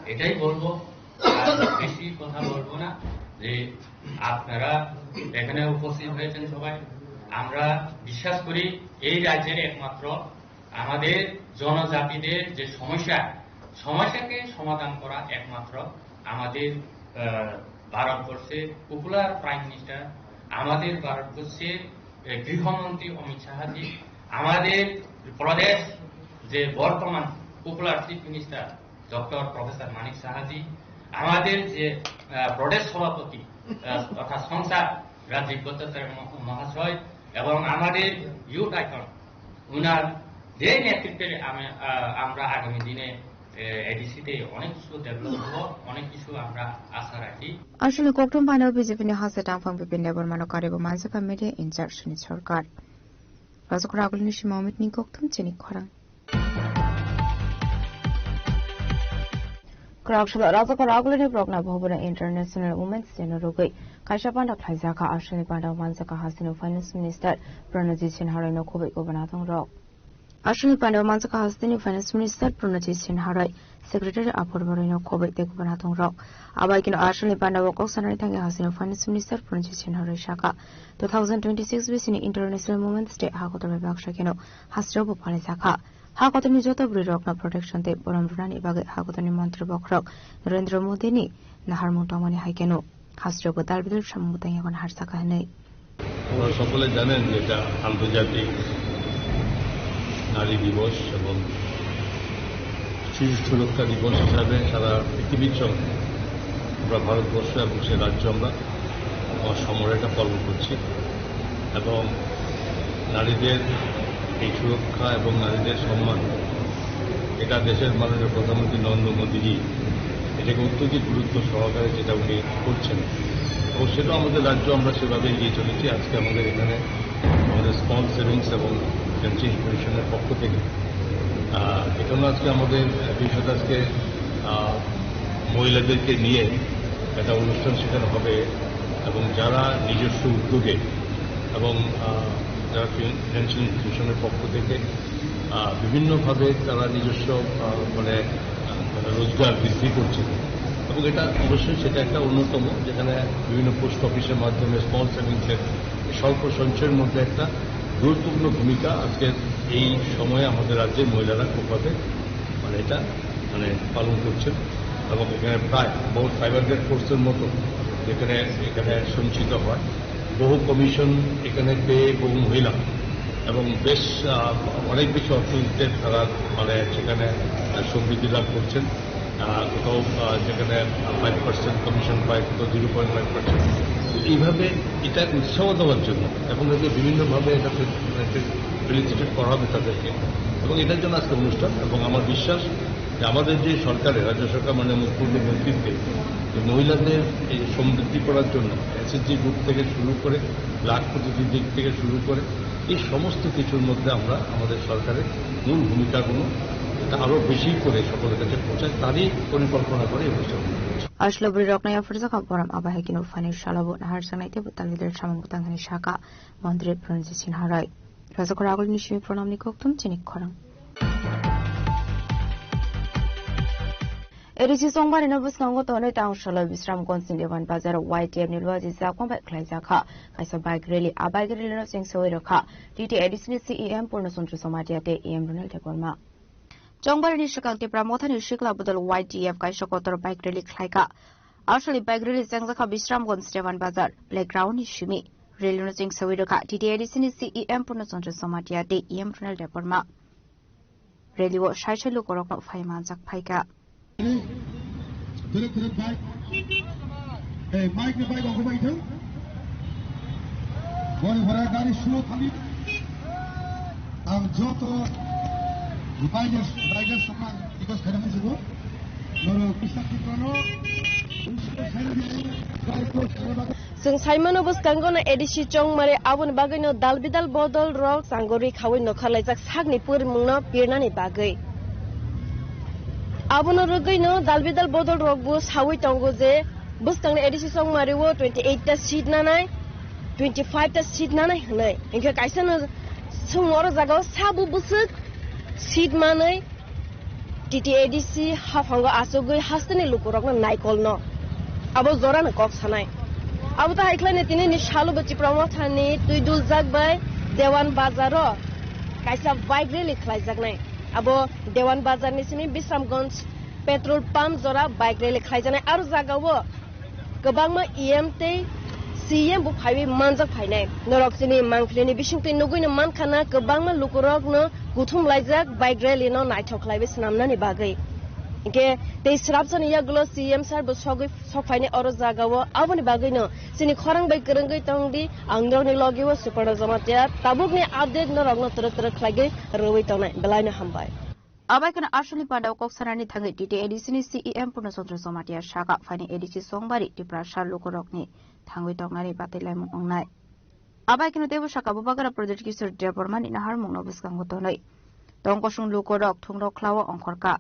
এটাই বলবো, আর বেশি কথা বলবো না, যে আপনারা এখানে উপস্থিত হয়েছেন সবাই। আমরা বিশ্বাস করি এই রাজ্যের একমাত্র আমাদের জনজাতিদের যে সমস্যা, সমস্যাকে সমাধান করা একমাত্র আমাদের আহ, ভারতবর্ষের পপুলার প্রাইম মিনিস্টার, আমাদের ভারতবর্ষের আহ, গৃহমন্ত্রী অমিত শাহজি, আমাদের প্রদেশ যে বর্তমান popular chief minister doctor professor Manik Sahaji, আমাদের যে, আহ, প্রদেশ সভাপতি, আহ, তথা সংসদ রাজীব ভট্টাচার্য মহ-, মহাশয় এবং আমাদের ইউথ আইকন, ওনার যে নেতৃত্বে আমি, আহ, আমরা আগামী দিনে, আহ, এডিসিতে অনেক কিছু ডেভেলপ হবো, অনেক কিছু আমরা আশা রাখি। Aswkni kokthum phanao B J P ni hasteo tangphang Bipin Debbarmano kariwi manjakha media in charge ni sorkar. Rajakhor agulini simi Amit ni kokthum chini khorang. Kwraksalo Rajakhor agulini Progna Bhavan International Women's Day no rwgwi kaisa panda khlaijakha. Aswkni panda o manjakha hasteni Finance Minister Pranajit Sinha Roy no khobwi gubanathong rok. Aswkni panda o manjakha hasteni Finance Minister Pranajit Sinha Roy, Secretary Apurba Roy no khobwi tei gubanathong rok. Abai kino aswkni panda o kok sanani thangwi hasteni Finance Minister Pranajit Sinha Roy sakha, two thousand twenty-six bisini International Women's Day hakotor bai baksa keno hasteo bo palijakha. Hakotorni joto bwrwi rokno protection tei borom rwnani bagwi hakotorni montri bokhorok Narendra Modi ni naharmung tongmani hai keno hasteo bo dal bidal samung bwtang yago naharsakha hinwi. আপনারা সকলে জানেন যে এটা আন্তর্জাতিক নারী দিবস এবং শিশু সুরক্ষা দিবস হিসাবে সারা পৃথিবীর সঙ্গে আমরা ভারতবর্ষ এবং সে রাজ্য আমরা আমার সমরে এটা পালন করছি এবং নারীদের এই সুরক্ষা এবং নারীদের সম্মান, এটা দেশের মাননীয় প্রধানমন্ত্রী নরেন্দ্র মোদীজি এটাকে অত্যধিক গুরুত্ব সহকারে যেটা উনি করছেন এবং সেটা আমাদের রাজ্য আমরা সেভাবে এগিয়ে চলেছি। আজকে আমাদের এখানে আমাদের স্মল সেভিংস এবং ফিনান্সিয়াল ইনস্টিটিউশনের পক্ষ থেকে, আহ, এখানে আজকে আমাদের বিষয়টা আজকে, আহ, মহিলাদেরকে নিয়ে একটা অনুষ্ঠান সেখানে হবে এবং যারা নিজস্ব উদ্যোগে এবং, আহ, যারা ফিন-, ফিনান্সিয়াল ইনস্টিটিউশনের পক্ষ থেকে, আহ, বিভিন্নভাবে তারা নিজস্ব, আহ, মানে, আহ, রোজগার বৃদ্ধি করছে এবং এটা অবশ্যই সেটা একটা অন্যতম, যেখানে বিভিন্ন পোস্ট অফিসের মাধ্যমে স্মল সেভিংসের স্বল্প সঞ্চয়ের মধ্যে একটা গুরুত্বপূর্ণ ভূমিকা আজকের এই সময়ে আমাদের রাজ্যের মহিলারা খুবভাবে মানে এটা মানে পালন করছেন এবং এখানে প্রায় বহু সাইবার ডেট ফোর্সের মতো যেখানে এখানে সঞ্চিত হয়, বহু কমিশন এখানে পেয়ে বহু মহিলা এবং বেশ, আহ, অনেক বেশি অর্থনীতিতে তারা মানে সেখানে, আহ, সমৃদ্ধি লাভ করছেন। আহ, কোথাও, আহ, যেখানে ফাইভ পার্সেন্ট কমিশন পায়, কোথাও জিরো পয়েন্ট ফাইভ পার্সেন্ট। এইভাবে এটা উৎসাহ দেওয়ার জন্য এবং এতে বিভিন্নভাবে এটাকে, এটাকে ফেলিসিটেট করা হবে তাদেরকে এবং এটার জন্য আজকে অনুষ্ঠান। এবং আমার বিশ্বাস যে আমাদের যে সরকারে, রাজ্য সরকার, মাননীয় মুখ্যমন্ত্রীর নেতৃত্বে যে মহিলাদের এই সমৃদ্ধি করার জন্য এসএইচজি গ্রুপ থেকে শুরু করে, লাখপতি দিদি থেকে শুরু করে, এই সমস্ত কিছুর মধ্যে আমরা আমাদের সরকারের মূল ভূমিকাগুলো এটা আরো বেশি করে সকলের কাছে পৌঁছায়, তারই পরিকল্পনা করে এই অনুষ্ঠান করছি। Aswkni bwrwi rokno yapharjakha borom abo hai kino phaini salo bo naharjaknai tei bo talbidal samung bwtang hinwi sakha Montri Pranajit Sinha Roy. Rajakhor agulini simi Pranamni kokthum chini khorang. A D C chongmani no bwskango tonwi town salo Bisramganj ni Dewan Bazar Y T F ni luaji jakma bai khlaijakha kaisa bike rally. A bike rally no chengsawi rwkha T T A D C ni C E M Purno Chandra Jamatia tei E M Ronald Debbarma. Chongmani ni swkang Tipra Mothani sikla bodol Y T F kaisa kotor bike rally khlaikha. Aswkni bike rally chengjakha Bisramganj Dewan Bazar playground ni simi. Rally no chengsawi rwkha T T A D C ni C E M Purno Chandra Jamatia tei E M Ronald Debbarma. Rally o sai sai lukurokno phai manjak phaikha. Terep terep bike. Eh, mike ni bike ang kubai thang. Boni bora gari slow thangdi. Ang joto bike, bike sokang request khaina musugo. Noro kisa kiprano. Bike ko khaina. Chwng saimano bwskango no A D C chongmari, aboni bagwino dal bidal bodol rok changori khawi nokharlaijak sakni pwrwngmungno pirnani bagwi. Abono rwgwino dal bidal bodol rok bo sawi tongo je bwskangni A D C chongmari o twenty eight ta seat nanai, twenty five ta seat nanai hwnwi. Hinkhe kaisa no swng oro jagao sabo bwswk seat manwi, T T A D C haphango achugwi hasteni lukurokno naikolno abo jorano kok sanai. Abo ta hai khlaino tinini salo bo Tipra Mothani twi duljak bai Dewan Bazaro kaisa bike rally khlaijaknai. Abo Dewan Bazarni simi Bisramganj petrol pump jora bike rally khlaijaknai. Aro jagao kwbangma E M tei C E M bo phaiwi manjak phainai. Norok chini mangpilini bisingtwi nugwino mankha na kwbangma lukurokno kuthum laijak bike rally no naithok khlaiwi swnamnani bagwi. Hingke tei srapsani yagulo C M sir bo sogwi sokphaini oro jagao. Aboni bagwino chini khorang bai kwrwngwi tongdi, ang norokni logio Suparna Jamatia. Tabukni update norokno twrwk twrwk khlaigwi rwui tongnai. Belaino hambai. Abai kheno aswkni pandao kok sanani thangwi T T A D C ni C E M Purno Chandra Jamatia saka phaini A D C Songbari Tiprasa lukurokni thangwi tongnani batwi laimung wngnai. Abai kheno teibo saka Bubagra Pradyot Kishore Debbarmani naharmungno bwskango tonwi tongkosong lukurok thungrok khlawo ongkhorkha.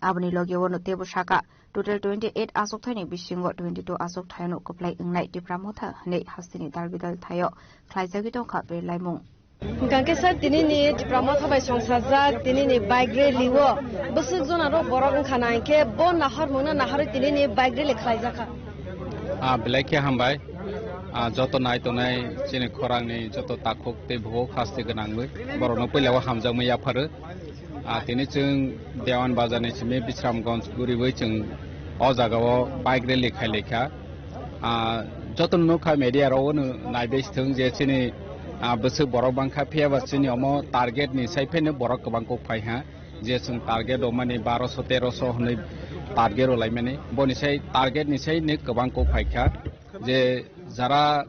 Aboni logi o no teibo saka, total twenty eight achukthai ni bisingo twenty two achukthai no kwplai wngnai Tipra Motha hwnwi hasteni dal bidal thaio khlaijagwi tongkha belaimung. Hwnkha khe sir, tini ni Tipra Motha bai songsajak tini ni bike rally o bwswk jona rok borok wngkha na, hinkhe bo naharmung no naharwi tini ni bike rally khlaijakha. Ah, belai khe hambai. Ah, joto nai tongnai chini khorang ni joto takhuk tei bukhuk haste gwnangwi borok no puila o hamjakmani yapharo. Ah, tini chwng Dewan Bazar ni simi Bisramganj guriwi chwng o jaga o bike rally khai laikha. Ah, joto no nukha media rok o no naibai thwng je chini, ah, bwswk borok bangkha, phiya ba chini omo target ni sai phano borok kwbang kok phai ha. Je chwng target rw mani baroso teroso hwnwi target rw lai mani, boni sai target ni sai ni kwbang kok phai kha. Je jara,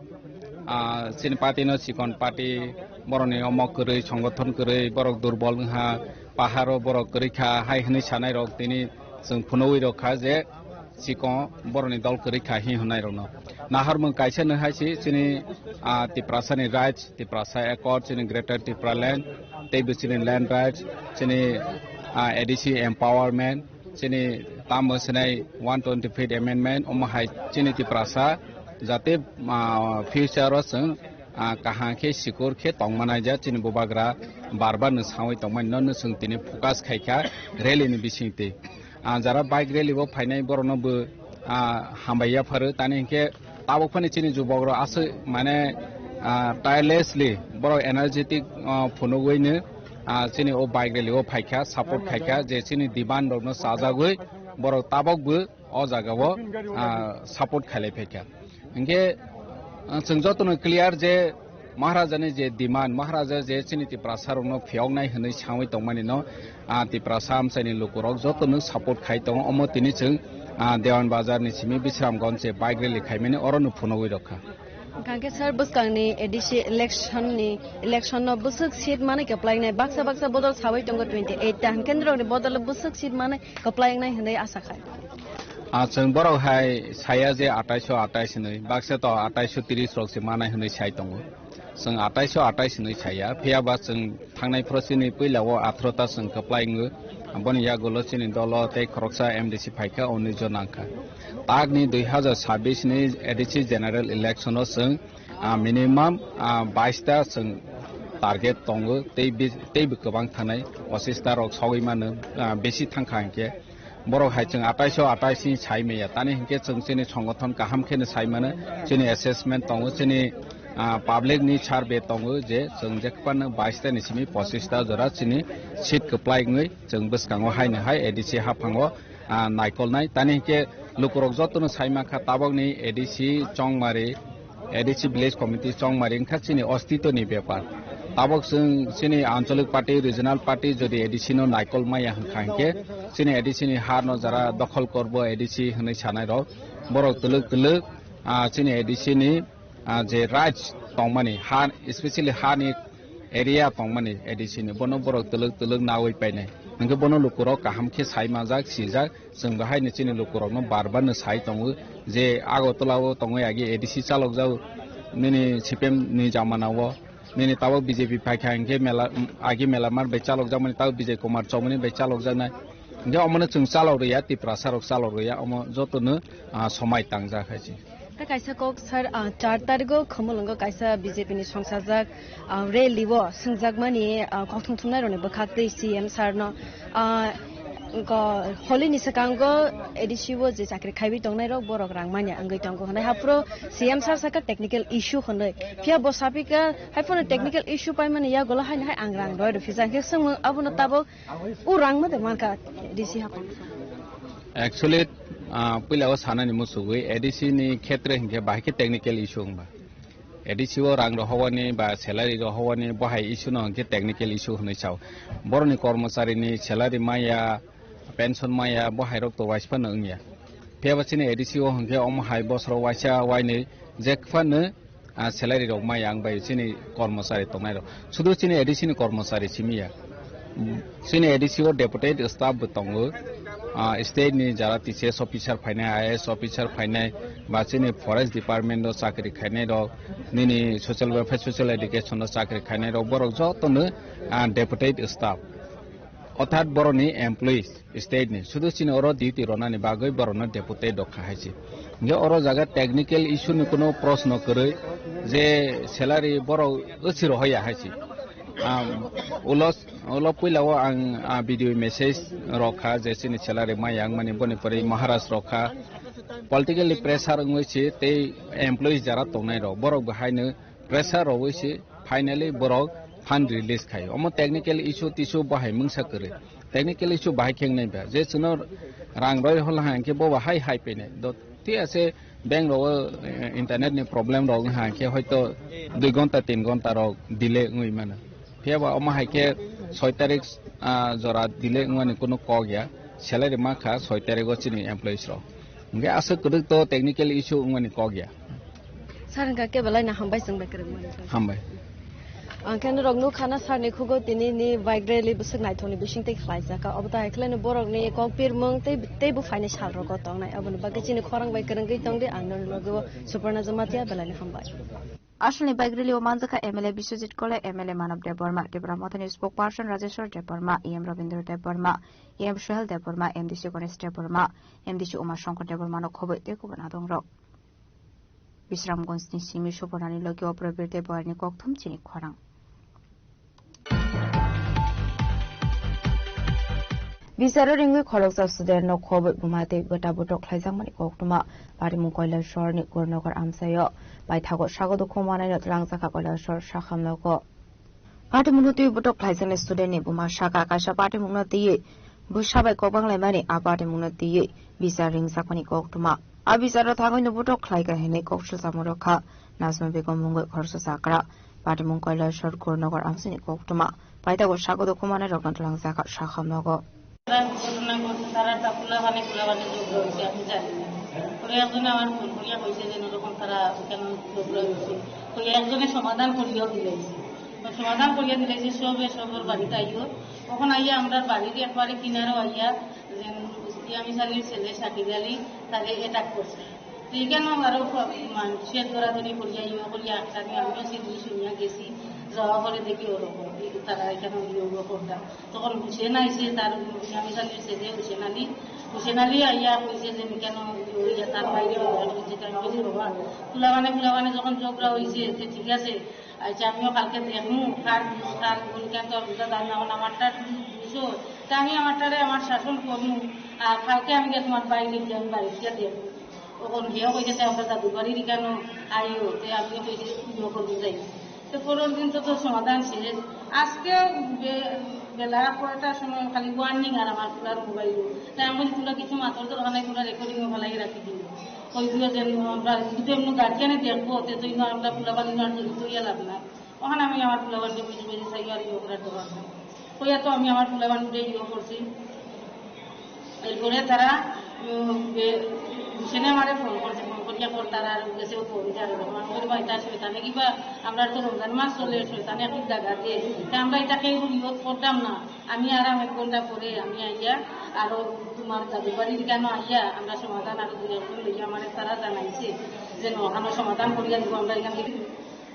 ah, chini party no chikon party, borokni omo kwrwi, songothon kwrwi, borok durbol wngha, paharo borok kwrwi kha, hai hwnwi sanai rok tini chwng phunugwi rok kha je chikon borokni dol kwrwi kha hi hwnai rokno. Naharmung kaisa no hai si chini, ah, Tiprasa ni rights, Tiprasa Accord, chini Greater Tipraland, tei bo chini land rights, chini, ah, A D C empowerment, chini tamo sinai one twenty fifth amendment, omo hai chini Tiprasa jate, ah, future o chwng, ah, kaham khe sikur khe tongmanai ja chini bubagra bar bar no sawi tongmani no, no chwng tini focus khai kha rally ni bising twi. Ah, jara bike rally bo phainai borokno bo, ah, hambai yapharo, tani hinkhe tabuk phani chini jubok rok aswk mane, ah, tirelessly borok energetic, ah, phunugwino, ah, chini o bike rally o phaikha, support khaikha, je chini demand rokno chajagwi borok tabuk bo o jaga o, ah, support khailai phaikha. Hinkhe, ah, chwng jotono clear je Maharajani je demand, Maharaja je chini Tiprasa rokno phiyoknai hwnwi sawi tongmani no, ah, Tiprasa amchaini lukurok jotono support khai tongo. Omo tini chwng, ah, Dewan Bazar ni simi Bisramganj je bike rally khaimani oro no phunugwi rokha. Hwnkhe sir, bwskangni A D C election ni, election no bwswk seat manwi kwplainai, baksa baksa bodol sawi tongo twenty eight ta, hwnkhe norokni bodol bwswk seat manwi kwplainai hwnwi asa khai. Ah, chwng borok hai saya je atais o atais hwnwi, baksa to atais o tris rok se manai hwnwi sai tongo. Chwng atais o atais hwnwi saya, phiya ba chwng thangnai phoro chini puila o atharo ta chwng kwplai wngo. Aboni yagulo chini dolo tei khoroksa M D C phaikha, o nwi jo nangkha. Takni dui hazar sabbish ni A D C general election o chwng, ah, minimum, ah, bais ta chwng target tongo, tei bi-, tei bo kwbang thanai, pochis ta rok sogwi mano, ah, besi thangkha hinkhe. Borok hai chwng atais o atais ni sai maya. Tani hinkhe chwng chini songothon kaham kheno sai mano. Chini assessment tongo, chini, ah, public ni survey tongo je chwng je kwpano bais ta ni simi pochis ta jora chini seat kwplai wngwi chwng bwskango haino hai A D C haphango, ah, naikolnai. Tani hinkhe lukurok jotono sai mankha tabokni A D C Chongmari, A D C Village Committee Chongmari wngkha chini ostitoni bepar. Tabok chwng chini ancholic party, regional party jodi A D C no naikol maya hwnkha hinkhe chini A D C ni ha no jara dokhol korbo A D C hwnwi sanai rok, borok twlwk twlwk, ah, chini A D C ni, ah, je rights tongmani ha, especially ha ni area tongmani A D C ni, bono borok twlwk twlwk nawi painai. Hinkhe bono lukurok kaham khe sai manjak, sijak. Chwng bo haino chini lukurokno bar bar no sai tongo je Agartala o tongwi agi A D C chalokjak nini C P M ni jamana o, nini tabok B J P phaikha hinkhe mela, agi Melamar bai chalokjakmani tabok Bijay Kumar Chowmani bai chalokjaknai. Hinkhe omono chwng chalok rwya, Tiprasa rok chalok rwya, omo jotono, ah, somai tangjak hai se. Tei kaisa kok sir, ah, char tarigo Khumulwngo kaisa B J P ni songsajak, ah, rally o swngjakmani, ah, kokthum thumnai rokni bwkhak tei C M sir no, ah, ko-, holi ni swkango A D C o je chakri khaiwi tongnai rok borok rang manya wngwi tongo hwnwi haphuru C M sir saka technical issue hwnwi. Phiya bo sapikha haiphano technical issue paimani yagulo haino hai ang rang roi rw phisa hinkhe swngmung abono tabok O rang ma de manka A D C haphang. Actually, ah, puila o sanani muchugwi A D C ni khetre hinkhe bahai khe technical issue wngba. A D C o rang rohowani ba salary rohowani bo hai issue no hinkhe technical issue hwnwi sao. Boroni kormochari ni salary maya, Pension maya bo hai rok to waisa phano wngya. Phiya ba chini A D C o hwnkhe omo hai bosoro waisa wainwi jek phano, ah, salary rok maya ang bai chini kormochari tongnai rok. Sudu chini A D C ni kormochari simi ya. Chini A D C o deputed staff bo tongo. Ah, state ni jara T C S officer phainai, I A S officer phainai, ba chini forest department o chakri khainai rok, nini social welfare, social education o chakri khainai rok, borok jotono, ah, deputed staff. Orthat borokni employees state ni, sudu chini oro duty ronani bagwi borokno deputed rok kha hai se. Hingke oro jaga technical issue ni kuno proshno kwrwi je salary borok wsi rohoya hai se. Am, ulo, ulo puila o ang, ah, video message rok kha je chini salary maya wngmani boni pore Maharaj rok kha. Politically pressure wngwi se tei employees jara tongnai rok borok bo haino pressure rogwi se finally borok fund release khai. Omo technical issue tissue bahai mungsa kwrwi. Technical issue bahai khe wngnai ba. Je chwngno rang roi hol ha hwnkhe bo bahai hai phainai. Do, thik ase bank rogo, eh, internet ni problem rok wng ha hwnkhe hoito dui ghonta tin ghonta rok delay wngwi mano. Phiya ba omo hai khe soi tarik, ah, jora delay wngmani kunu kok ya. Salary ma kha soi tarik o chini employees rok. Hingke aswk kwrwk to technical issue wngmani kok ya. Sir, hingka khe belai no hambai chwng bai kwrwngmani. Hambai. Ang khe norok nukha na sir ni khugo tini ni bike rally bwswk naithok ni bising twi khlaijak kha. Obo ta hai khlai no borok ni kok pirmung tei, tei buphaini sal rogo tongnai. Aboni bagwi chini khorang bai kwrwngwi tongdi, ang norok logo Suparna Jamatia, belai no hambai. Aswlni bike rally o manjakha M L A Biswajit Kolai, M L A Manav Debbarma, Tipra Mothani spokesperson Rajeshwar Debbarma, E M Rabindra Debbarma, E M Sohel Debbarma, M D C Ganesh Debbarma, M D C Uma Shankar Debbarma no khobwi tei kubun adongrok. Bisramganj ni simi Suparnani logi o Prabir Debbarma ni kokthum chini khorang. Bicharo ringwi khoroksa student no khobwi buma tei bwta butok khlaijakmani koktwma. Patimung Kailasor ni Gurnogar amchaio paithago sago dukhu manai no twlangjakha Kailasor sakham nogo. Patimungno twiwi butok khlaijaknai student ni buma saka kaisa patimungno twiwi bwsa bai kok banglaimani a patimungno twiwi bichar ringjakmani koktwma. A bicharo thangwi no butok khlaikha hinwi kok swlchamo rwkha Najma Begum mungwi khoroksa chakra. Patimung Kailasor Gurnogar amchaini koktwma. Paithago sago dukhu manai rokno twlangjakha sakham nogo. ঘটনা ঘটছে, তারা তা পোলাপানে পোলাপানে ঝগড়া হয়েছে, আমি জানি না। পরে একজনে আমার ফোন করিয়া কইছে যে এরকম তারা কেন ঝগড়া হয়েছে, তো একজনে সমাধান করিয়াও দিলাইছে। তো সমাধান করিয়া দিলাইছে, সবে সবর বাড়িতে আইও। তখন আইয়া আমরা বাড়ির একবারে কিনারও আইয়া যে ইয়ামিস আলীর ছেলে শাকিল আলী তারে অ্যাটাক করছে। তো এখানেও আরো প-, মানে সে দৌড়াদৌড়ি করিয়া ইয়ে করিয়া আটকানি আমিও সেগুলি শুনিয়া গেছি, যাওয়া পরে দেখি ওরকম এই তারা এখানে ইয়ে করতাম। তখন হুসেন আইছে, তার ইয়ামিস আলীর ছেলে হুসেন আলী, হুসেন আলী আইয়া কইছে যে কেন ইয়ে হইয়া তার বাইরে ব্যবহার করছে, তাই আমি বলছি, "বাবা, ফুলাবানে ফুলাবানে যখন ঝগড়া হইছে, তো ঠিক আছে, আচ্ছা আমিও কালকে দেখমু, কার দোষ, কার ভুল, কেন তোর বুঝা দাঁড়ানো, এখন আমারটা দুশো, তা আমি আমারটারে আমার শাসন করমু, আর কালকে আমি গিয়ে তোমার বাইরে গিয়ে আমি বাড়িতে গিয়ে দেখমু।" তখন গিয়ে কইছে যে আমরা দাদু বাড়ির এখানে আইও, তো আমিও কইছি ইয়ে করবো যাই। তো পরের দিন তো তোর সমাধান শেষ। আজকে বে-, বেলা কয়টার সময় খালি ওয়ার্নিং আর আমার পুরার মোবাইল। তাই আমি বলি, "তোমরা কিছু মাথার দরকার নাই, তোমরা রেকর্ডিং ভালাই রাখি দিও।" ওই দুইও যে আমরা যদি এমনি গার্জিয়ানে দেখবো, তে তো ইনো আমরা পুরা বান্ধব আর জড়িত হইয়া লাভ না। ওখানে আমি আমার পুরা বান্ধব বুঝে বুঝে চাই আর ইয়ে করার দরকার নেই। কইয়া তো আমি আমার পুরা বান্ধবরে ইয়ে করছি। এরপরে তারা, উম, বে-, হুসেনে আমারে ফোন করছে, ফোন করিয়া পর তারা আর গেছে ও ফোন দিয়ে আর আমার ওর বাড়িতে আসবে, তাহলে কিবা আমরা তো রমজান মাস চলে, শয়তানে খুব জায়গা দিয়ে, তা আমরা এটাকে ইউজ করতাম না। আমি আরাম এক ঘন্টা পরে আমি আইয়া আরো তোমার দাদু বাড়ির কেন আইয়া আমরা সমাধান আরো দুই একজন লইয়া আমারে তারা জানাইছে যে না, আমরা সমাধান করিয়া দিব, আমরা এখান থেকে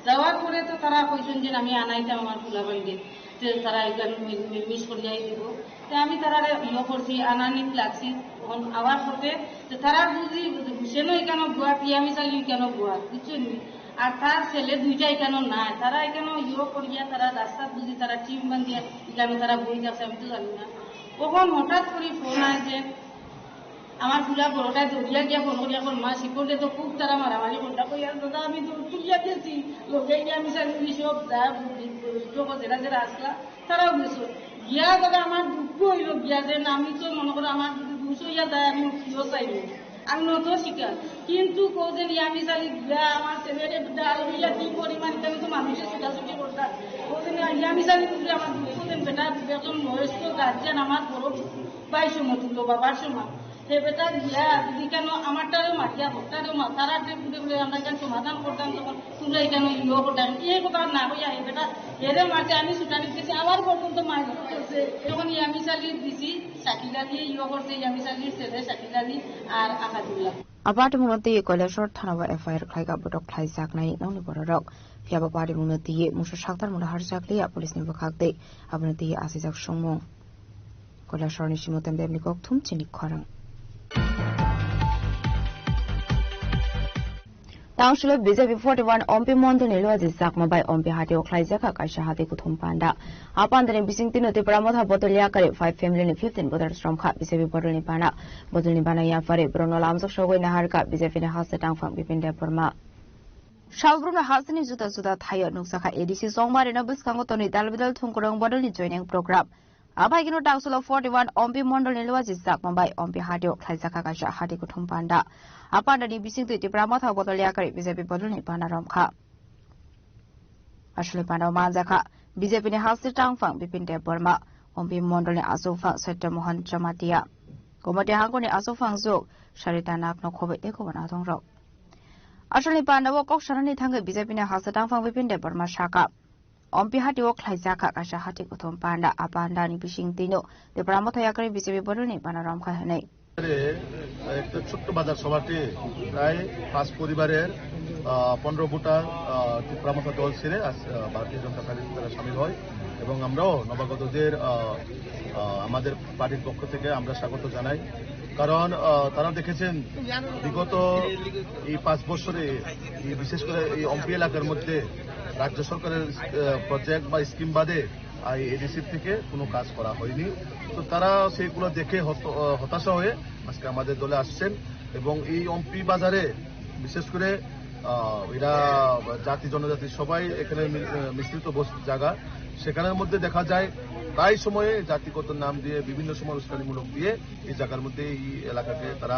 যাওয়ার পরে তো তারা কইছেন যে আমি আনাইতাম আমার ফুলাবানকে, যে তারা এখানে মিল-, মিলমিশ করিয়াই দিব। তো আমি তারা ইয়ে করছি, আনানি লাগছি, তখন আওয়ার পথে তো তারা বুঝি হুসেনও এখানে বুয়া, ইয়ামিস আলী এখানে বুয়া, বুঝছেন নি? আর তার ছেলে দুইটা এখানে নাই, তারা এখানে ইয়ে করিয়া তারা রাস্তা বুঝি তারা টিম বান্ধিয়া এখানে তারা বই যাচ্ছে, আমি তো জানি না। তখন হঠাৎ করে ফোন আয় যে আমার পুরা বড়টায় দৌড়িয়া গিয়া ফোন করিয়া কর, "মা, শিকলে তো খুব তারা মারামারি করতা।" কইয়া, "দাদা, আমি দৌড় তুলিয়া গেছি, লগে গিয়া আমি সারি সব যা জগৎ যেটা যেটা আসলা, তারাও গেছো।" গিয়া দাদা আমার দুঃখ হইল গিয়া যে না, আমি তো মনে করো আমার যদি দুশো ইয়া যায়, আমি উঠিও চাইনি, আমি নত শিকার। কিন্তু কৌ যে ইয়ামিস আলী গিয়া আমার ছেলেরে ডাল হইয়া কি পরিমাণ, আমি তো মানুষের ছোটাছুটি করতাম। কৌ যে ইয়ামিস আলী বুঝলে আমার দুঃখ দেন বেটা, একজন বয়স্ক গার্জিয়ান আমার বড় ভাই সমান, তুই তো বাবার সমান। হে বেটা গিয়া যদি কেন আমারটারও মার, গিয়া ভোটটারও মার, তারা যে বুঝে বুঝে আমরা এখানে সমাধান করতাম, তখন তোমরা এখানে ইয়ে করতাম, ইয়ে কথা না হইয়া হে বেটা হেরে মারছে, আমি সুটানি গেছি, আমার পর্যন্ত মার করছে। তখন ইয়ামি চালিয়ে দিছি, শাকিল আলী ইয়ে করছে, ইয়ামি চালিয়ে ছেলে শাকিল আলী আর আহাদুল্লাহ। Apat mungno twi Koilashor thana o F I R khlaikha botok khlaijaknai nokni bororok. Phiya bo pari mungno twi mungsa saktar mungno harjakliya police ni bwkhak tei abono twi asijak songmung. Koilashorni Simoton Debni kokthum chini khorang. Tangsulo B J P forty one M P mondolni Luaji Chakma bai M P hatio khlaijakha kaisa hati kuthum panda. A pandani bising tino Tipra Motha bodol yakari five family ni fifteen voters romkha B J P bodolni bana. Bodolni bana yapari borokno lamjak sogwi naharkha B J P ni haste tangphang Bipin Debbarma. Salbrumno hasteni juda juda thaio nukjakha A D C Chongmarino bwskango tonwi dal bidal thungkurung bodolni joining program. Abaikeno tangsulo forty one M P mondolni Luaji Chakma bai M P hatio khlaijakha kaisa hati kuthum panda. A pandani bisingtwi Tipra Motha bodol yakari B J P bodolni bana romkha. Aswlwi pandao manjakha B J P ni haste tangphang Bipin Debbarma, M P mondolni achukphang Satya Mohan Jamatia, Gomati hangkoni achukphang juk Sarita Nagno khobwi tei kubun adongrok. Aswlni pandao kok sanani thangwi B J P ni haste tangphang Bipin Debbarma sakha, M P hatio khlaijakha kaisa hati kuthum panda, a pandani bisingtwino Tipra Motha yakari B J P bodolni bana romkha hwnwi. একটা ছোট্ট বাজার সভাতে প্রায় পাঁচ পরিবারের, আহ, পনেরো ভোটার, আহ, টিপ্রা মথা দল ছেড়ে আজ, আহ, ভারতীয় জনতা পার্টিতে তারা সামিল হয় এবং আমরাও নবাগতদের, আহ, আহ, আমাদের পার্টির পক্ষ থেকে আমরা স্বাগত জানাই। কারণ, আহ, তারা দেখেছেন বিগত এই পাঁচ বছরে এই বিশেষ করে এই এমপি এলাকার মধ্যে রাজ্য সরকারের, আহ, প্রজেক্ট বা স্কিম বাদে এই এডিসির থেকে কোনো কাজ করা হয়নি। তো তারা সেইগুলো দেখে হত-, আহ, হতাশা হয়ে আজকে আমাদের দলে আসছেন এবং এই এমপি বাজারে বিশেষ করে, আহ, এরা জাতি জনজাতি সবাই এখানে মি-, আহ, মিশ্রিত বস-, জায়গা। সেখানের মধ্যে দেখা যায় প্রায় সময়ে জাতিগত নাম দিয়ে বিভিন্ন সময় উস্কানিমূলক দিয়ে এই জায়গার মধ্যে এই এলাকাকে তারা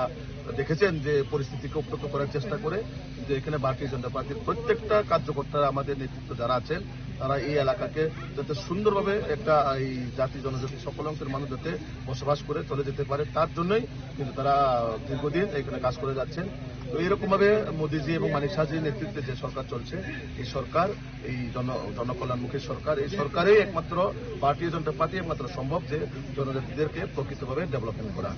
দেখেছেন যে পরিস্থিতিকে উত্তপ্ত করার চেষ্টা করে, যে এখানে ভারতীয় জনতা পার্টির প্রত্যেকটা কার্যকর্তারা, আমাদের নেতৃত্ব যারা আছেন, তারা এই এলাকাকে যাতে সুন্দরভাবে একটা এই জাতি জনজাতি সকল অংশের মানুষ যাতে বসবাস করে চলে যেতে পারে, তার জন্যই কিন্তু তারা দীর্ঘদিন এখানে কাজ করে যাচ্ছেন। তো এইরকম ভাবে মোদিজি এবং মানিক শাহজির নেতৃত্বে যে সরকার চলছে, এই সরকার, এই জন-, জনকল্যাণমুখী সরকার, এই সরকারেই একমাত্র ভারতীয় জনতা পার্টি একমাত্র সম্ভব যে জনজাতিদেরকে প্রকৃতভাবে ডেভেলপমেন্ট করা।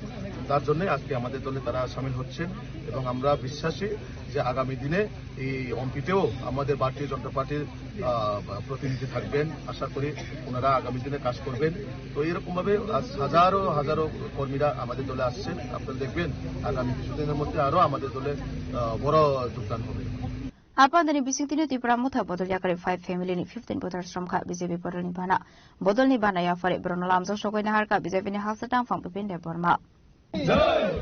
তার জন্যই আজকে আমাদের দলে তারা সামিল হচ্ছেন এবং আমরা বিশ্বাসী যে আগামী দিনে এই এমপিতেও আমাদের ভারতীয় জনতা পার্টির, আহ, প্রতিনিধি থাকবেন। আশা করি ওনারা আগামী দিনে কাজ করবেন। তো এরকম ভাবে আজ হাজারো হাজারো কর্মীরা আমাদের দলে আসছেন। আপনারা দেখবেন আগামী কিছুদিনের মধ্যে আরো আমাদের দলে, আহ, বড় যোগদান হবে। A pandani bisingtwino Tipra Motha bodol yakari five family ni fifteen voters romkha B J P bodolni bana. Bodolni bana yapari borokno lamjak sogwi naharkha B J P ni haste tangphang Bipin Debbarma.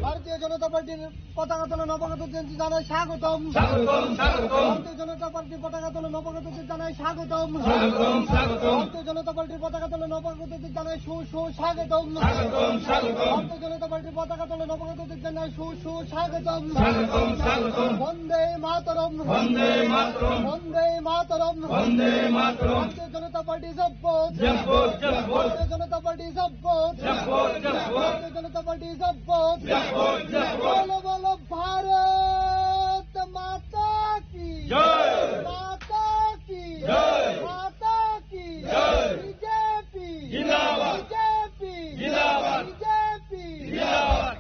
ভারতীয় জনতা পার্টির পতাকা তলে নবাগতদের জানাই স্বাগতম। স্বাগতম, স্বাগতম। ভারতীয় জনতা পার্টির পতাকা তলে নবাগতদের জানাই স্বাগতম। স্বাগতম, স্বাগতম। ভারতীয় জনতা পার্টির পতাকা তলে নবাগতদের জানাই সু-, সু-, স্বাগতম। স্বাগতম, স্বাগতম। ভারতীয় জনতা পার্টির পতাকা তলে নবাগতদের জানাই সু-, সু-, স্বাগতম। স্বাগতম, স্বাগতম। বন্দে মাতরম। বন্দে মাতরম। বন্দে মাতরম। বন্দে মাতরম। ভারতীয় জনতা পার্টি জিন্দাবাদ। জিন্দাবাদ, জিন্দাবাদ। ভারতীয় জনতা পার্টি জিন্দাবাদ। জিন্দাবাদ, জিন্দাবাদ। ভারতীয় জনতা পার্টি জিন্দাবাদ। জিন্দাবাদ, জিন্দাবাদ। বলো, বলো, ভারত মাতা কি জয়। মাতা কি জয়। মাতা কি জয়। বিজেপি জিন্দাবাদ। বিজেপি জিন্দাবাদ। বিজেপি জিন্দাবাদ।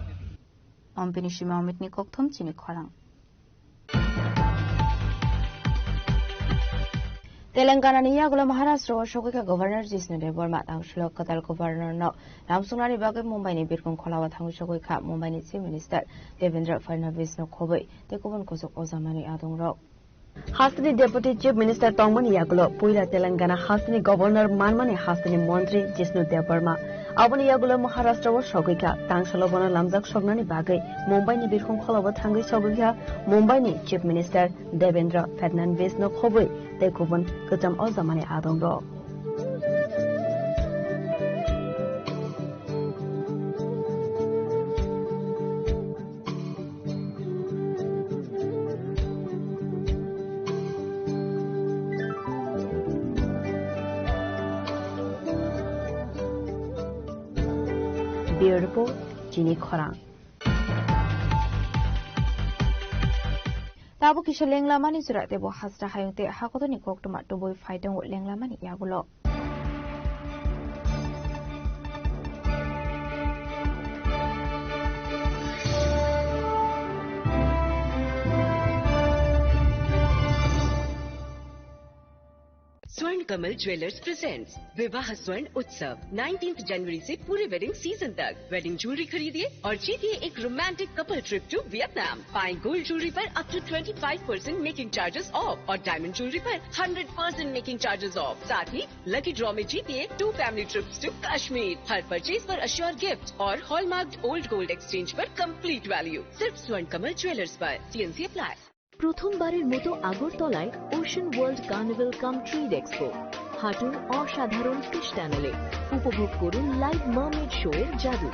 Ompini simi Omitni kokthum chini khorang. Telangana ni yagulo Maharashtra o sogwi kha Governor Jishnu Debbarma. Tangsulo kwtal Governor no lamsuknani bagwi Mumbai ni birkhung khola o thangwi sogwi kha Mumbai ni Chief Minister Devendra Fadnavis no khobwi tei kubun kuchuk o jamani adong rok. Hasteni Deputy Chief Minister tongmani yagulo puila Telangana hasteni Governor manmani hasteni Montri Jishnu Debbarma. Aboni yagulo Maharashtra o sogwi kha, tangsulo bono lamjak soknani bagwi Mumbai ni birkhung khola o thangwi sogwi kha Mumbai ni Chief Minister Devendra Fadnavis no khobwi tei kubun kwcham o jamani adong rok. B Report, chini khorang. Tabuk kisa lenglamani jora tebo hasra hayung tei hakotorni koktwma tubui phai tongo lenglamani yagulo. स्वर्ण Kamal jewellers presents विवाह स्वर्ण उत्सव नाइनटीन्थ जनवरी से पूरे wedding season तक। Wedding jewellery खरीदिए और जीतिए एक romantic couple trip to Vietnam. पाएं गोल्ड ज्वेलरी पर up to twenty five percent making charges off और डायमंड ज्वेलरी पर hundred percent making charges off. साथ ही लकी ड्रॉ में जीतिए two family trips to Kashmir. हर परचेज पर अश्योर गिफ्ट और हॉलमार्क्ड ओल्ड गोल्ड एक्सचेंज पर कंप्लीट वैल्यू। सिर्फ स्वर्ण कमल ज्वेलर्स पर। TNC apply. প্রথমবারের মতো আগরতলায় ওশান ওয়ার্ল্ড কার্নিভাল কাম ট্রেড এক্সপো। হাঁটুন অসাধারণ ফিশ টানেলে, উপভোগ করুন লাইভ মার্মেড শো এর জাদু।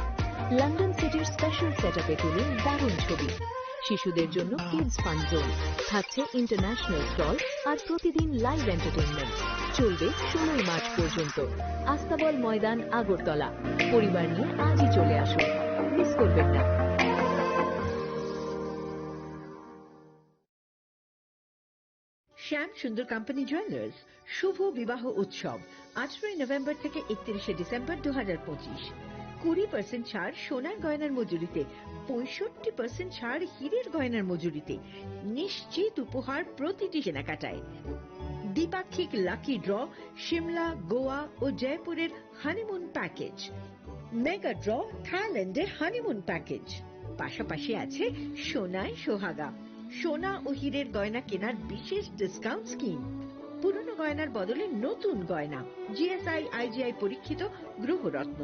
লন্ডন সিটির স্পেশাল সেটআপে তুলুন দারুণ ছবি। শিশুদের জন্য কিডস ফান জোন, থাকছে ইন্টারন্যাশনাল স্টল আর প্রতিদিন লাইভ এন্টারটেইনমেন্ট। চলবে ষোলোই মার্চ পর্যন্ত। আস্তাবল ময়দান, আগরতলা। পরিবার নিয়ে আজই চলে আসুন, মিস করবেন না। শ্যাম সুন্দর কোম্পানি জুয়েলার্স শুভ বিবাহ উৎসব, আঠারোই নভেম্বর থেকে একত্রিশে ডিসেম্বর দু হাজার পঁচিশ। কুড়ি পার্সেন্ট ছাড় সোনার গয়নার মজুরিতে, পঁয়ষট্টি পার্সেন্ট ছাড় হীরের গয়নার মজুরিতে। নিশ্চিত উপহার প্রতিটি কেনাকাটায়। দ্বিপাক্ষিক লাকি ড্র, সিমলা, গোয়া ও জয়পুরের হানিমুন প্যাকেজ। মেগা ড্র, থাইল্যান্ডে হানিমুন প্যাকেজ। পাশাপাশি আছে সোনায় সোহাগা। সোনা ও হীরের গয়না কেনার বিশেষ ডিসকাউন্ট স্কিম। পুরনো গয়নার বদলে নতুন গয়না। জিএসআই, আইজিআই পরীক্ষিত গ্রহরত্ন।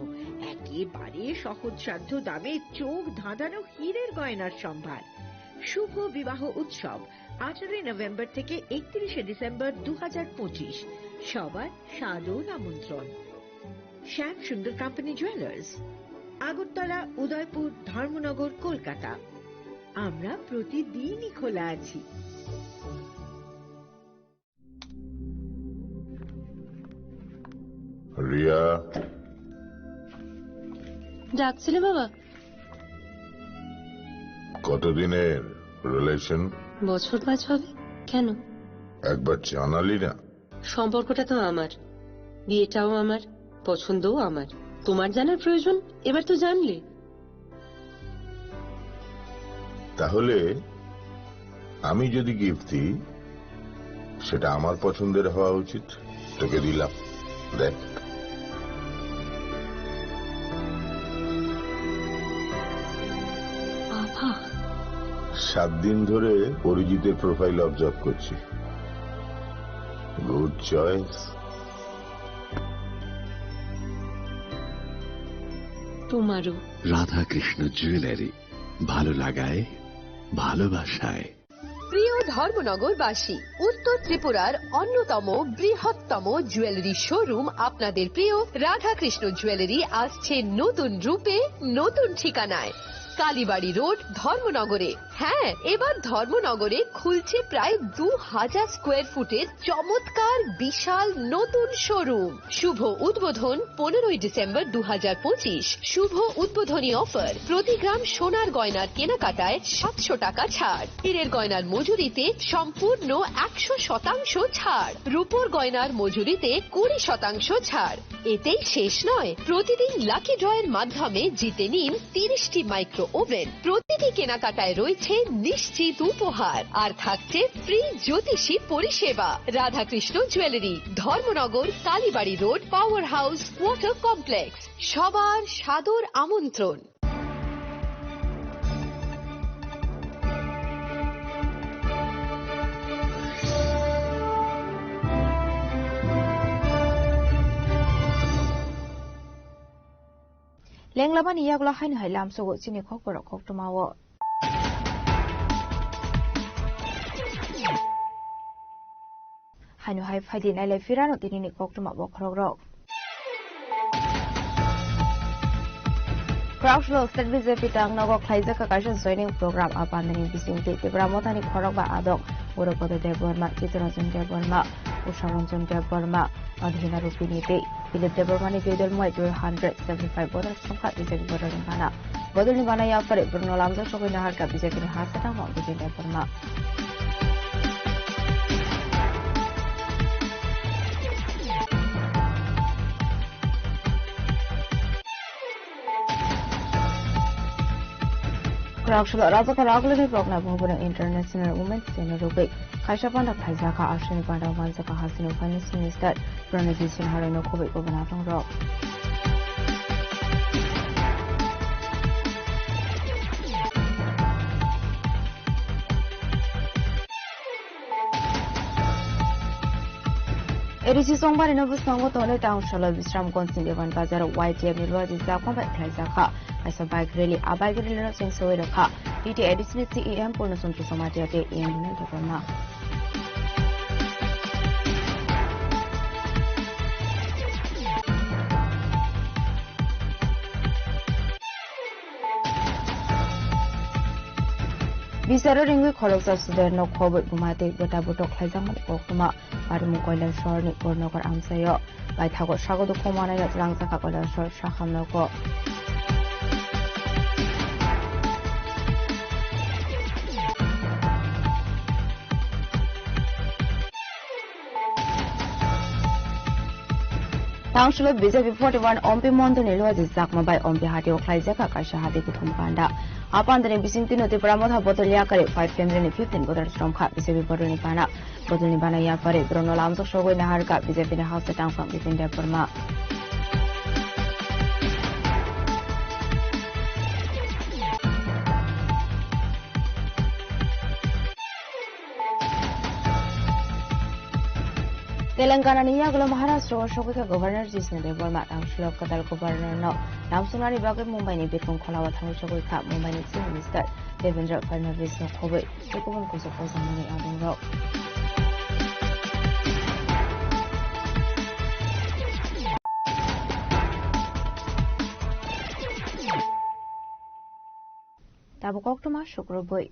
একেবারে সহজসাধ্য দামে চোখ ধাঁধানো হীরের গয়নার সম্ভার। শুভ বিবাহ উৎসব, আঠারোই নভেম্বর থেকে একত্রিশে ডিসেম্বর দু হাজার পঁচিশ। সবার সাদর আমন্ত্রণ। শ্যাম সুন্দর কোম্পানি জুয়েলার্স, আগরতলা, উদয়পুর, ধর্মনগর, কলকাতা। আমরা প্রতিদিনই খোলা আছি। রিয়া। ডাকছিলে বাবা? কতদিনের রিলেশন? বছর পাঁচ হবে। কেন? একবার জানালি না। সম্পর্কটা তো আমার, বিয়েটাও আমার, পছন্দও আমার। তোমার জানার প্রয়োজন? এবার তো জানলে। তাহলে আমি যদি গিফট দিই, সেটা আমার পছন্দের হওয়া উচিত। তোকে দিলাম, দেখ। বাবা। সাত দিন ধরে অরিজিতের প্রোফাইল অবজার্ভ করছি। Good choice. তোমারও। রাধাকৃষ্ণ জুয়েলারি, ভালো লাগায়, ভালোবাসায়। প্রিয় ধর্মনগরবাসী, উত্তর ত্রিপুরার অন্যতম বৃহত্তম জুয়েলারি শোরুম আপনাদের প্রিয় রাধাকৃষ্ণ জুয়েলারি আসছে নতুন রূপে, নতুন ঠিকানায়। কালীবাড়ি রোড, ধর্মনগরে। হ্যাঁ, এবার ধর্মনগরে খুলছে প্রায় দু হাজার স্কোয়ার ফুটের চমৎকার বিশাল নতুন শোরুম। শুভ উদ্বোধন পনেরোই ডিসেম্বর দু হাজার পঁচিশ। শুভ উদ্বোধনী অফার, প্রতি গ্রাম সোনার গয়নার কেনাকাটায় সাতশো টাকা ছাড়, হীরের গয়নার মজুরিতে সম্পূর্ণ একশো শতাংশ ছাড়, রূপোর গয়নার মজুরিতে কুড়ি শতাংশ ছাড়। এতেই শেষ নয়, প্রতিদিন লাকি ড্রয়ের মাধ্যমে জিতে নিন তিরিশটি মাইক্রো ওভেন। প্রতিটি কেনাকাটায় রয়েছে নিশ্চিত উপহার, আর থাকছে ফ্রি জ্যোতিষী পরিষেবা। Radhakrishna jewellery, Dharmanagar, Kalibari road, power house, water complex. সবার সাদর আমন্ত্রণ। Lenglamani yagulo haino hai lamsogo chini khokborok koktwmao. Haino hai phaidi nailai phirano tinini koktwma bokhorokrok. Khoroksa state B J P tang nogo khlaijak kaisa joining program a bandani bisingtwi Tipra Mothani khorokba adok Guru Bodho Debbarma, Chittaranjan Debbarma, Usha Ranjan Debbarma, Adhina Rupini tei Philip Debbarmani twi dol mwtai two hundred seventy five voter songkha B J P voter ni bana. Bodolni bana yaphari borokno lamjak sogwi naharkha B J P ni ha swkang Bijen Debbarma. Raksolo Rajakha Raglini Progna Bhavan International Women's Day ni rugwi kaisa panda khlaijakha. Aswkni panda manjakha hasteni Finance Minister Pranajit Sinha rokno khobwi gubun aphang rok. A D C Chongbarino bwskango tonwi Tangsalo Bisramganj ni Dewan Bazar Y T F ni luaji jakma bai khlaijakha kaisa bike rally. A bike rally no chengsowi rwkha T T A D C ni C E M Purno Chandra Jamatia tei E M Vinay Debbarma. Bicharo ringwi khoroksa student no khobwi buma tei bwta bwtok khlaijakmani koktwma. Parimung Kailashahar ni Purnagar amchaio baithago sago dukhu manai no twlangjakha Kailashahar sakhamnogo. Tangsalo B J P forty one Ompi Mondol ni luaji jakma bai Ompi hatio khlaijakha kaisa hati kuthum panda. A pandani bisingtwi no Tipra Motha bodol yakari five family ni fifteen voter chomkha B J P bodol ni bana. Bodol ni bana yaphari borokno lamjak sogwi naharkha B J P ni ha swkang Bijen Debbarma. Telangana ni yagulo Maharashtra o sogwi kha Governor Jishnu Debbarma. Tangsalo kwtal Governor no lamsoknani bagwi Mumbai ni birkhung kholao thangwi sogwi kha Mumbai ni Chief Minister Devendra Fadnavis no khobwi tei kubun kuchuk kosongmani adongrok. Tabuk koktwma sukrubwi.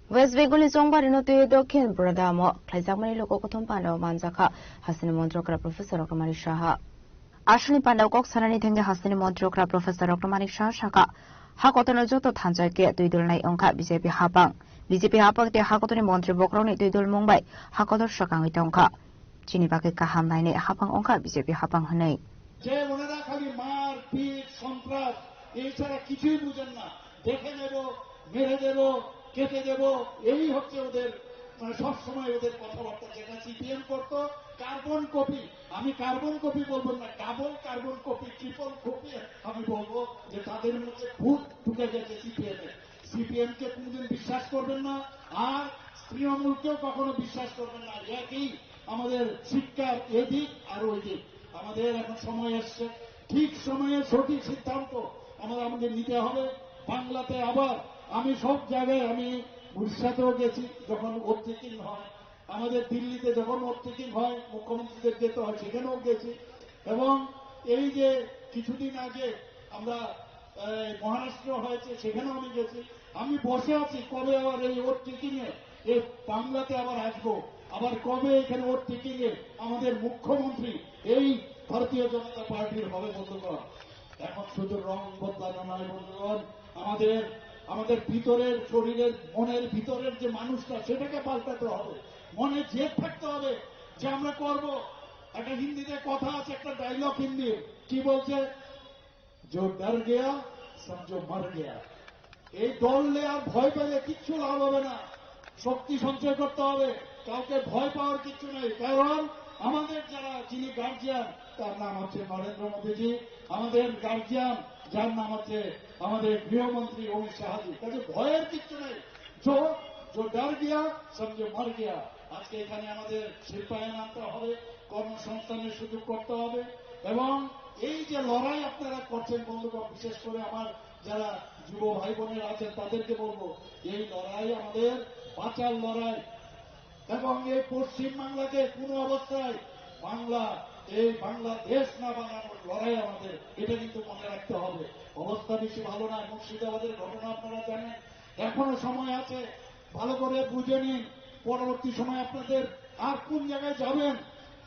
West Bengal ni Chongbarino twi Dokhin Bradamo khlaijakmani luku kuthum panda manjakha hasteni Montri okra Professor Dr. Manik Saha. Aswkni pandao kok sanani thangwi hasteni Montri okra Professor Dr. Manik Saha sakha, ha kotorno joto thansa khe twi dulnai wngkha B J P hapang. B J P hapang tei ha kotorni montri bokhorokni twi dulmung bai ha kotor swkangwi tongkha. Chini bagwi kaham nainai hapang wngkha B J P hapang hwnwi. যে ওনারা খালি মারপিট, সন্ত্রাস, এছাড়া কিছুই বুঝেন না। দেখে নেব, মেরে দেব, কেটে দেব, এই হচ্ছে ওদের, মানে, সব সময় ওদের কথাবার্তা। যেটা সিপিএম করতো, কার্বন কপি, আমি কার্বন কপি বলবো না, double carbon copy, triple copy আমি বলবো যে তাদের মধ্যে ভূত ঢুকে গেছে সিপিএম এ। সিপিএম কে কোনোদিন বিশ্বাস করবেন না, আর তৃণমূলকেও কখনো বিশ্বাস করবেন না। একই আমাদের শিক্ষার এদিক আর ওই দিক। আমাদের এখন সময় এসছে, ঠিক সময়ে সঠিক সিদ্ধান্ত আমাদের, আমাদের নিতে হবে। বাংলাতে আবার আমি সব জায়গায়, আমি উড়িষ্যাতেও গেছি যখন ওভারটেকিং হয়, আমাদের দিল্লিতে যখন ওভারটেকিং হয়, মুখ্যমন্ত্রীদের যেতে হয়, সেখানেও গেছি। এবং এই যে কিছুদিন আগে আমরা, এই, মহারাষ্ট্র হয়েছে, সেখানেও আমি গেছি। আমি বসে আছি কবে আবার এই ওভারটেকিং এ, এই বাংলাতে আবার আসবো, আবার কবে এখানে ওভারটেকিং এ আমাদের মুখ্যমন্ত্রী এই ভারতীয় জনতা পার্টির হবে, বন্ধুগণ। এখন শুধু রং বদলানো নয়, বন্ধুগণ, আমাদের, আমাদের ভিতরের, শরীরের, মনের ভিতরের যে মানুষটা, সেটাকে পাল্টাতে হবে। মনে জেদ থাকতে হবে যে আমরা করব। একটা হিন্দিতে কথা আছে, একটা ডায়লগ হিন্দি, কি বলছে? "জো ডর গয়া, সমঝো মর গয়া।" এই ডরলে আর ভয় পেলে কিচ্ছু লাভ হবে না। শক্তি সঞ্চয় করতে হবে, কাউকে ভয় পাওয়ার কিচ্ছু নেই। কারণ আমাদের যারা, যিনি গার্জিয়ান, তার নাম হচ্ছে নরেন্দ্র মোদীজি। আমাদের গার্জিয়ান, যার নাম হচ্ছে আমাদের গৃহমন্ত্রী অমিত শাহজি। কাজে ভয়ের কিচ্ছু নেই। জো, জো ডর গিয়া, সমঝো মর গিয়া। আজকে এখানে আমাদের শিল্পায়ন আনতে হবে, কর্মসংস্থানের সুযোগ করতে হবে। এবং এই যে লড়াই আপনারা করছেন বন্ধুগণ, বিশেষ করে আমার যারা যুব ভাই বোনেরা আছেন, তাদেরকে বলবো, এই লড়াই আমাদের বাঁচার লড়াই। এবং এই পশ্চিম বাংলাকে কোনো অবস্থায় বাংলা, এই বাংলাদেশ না বানানোর লড়াই আমাদের, এটা কিন্তু মনে রাখতে হবে। অবস্থা বেশি ভালো নয়। মুর্শিদাবাদের ঘটনা আপনারা জানেন, এখনো সময় আছে। ভালো করে বুঝে নিন, পরবর্তী সময় আপনাদের আর কোন জায়গায় যাবেন,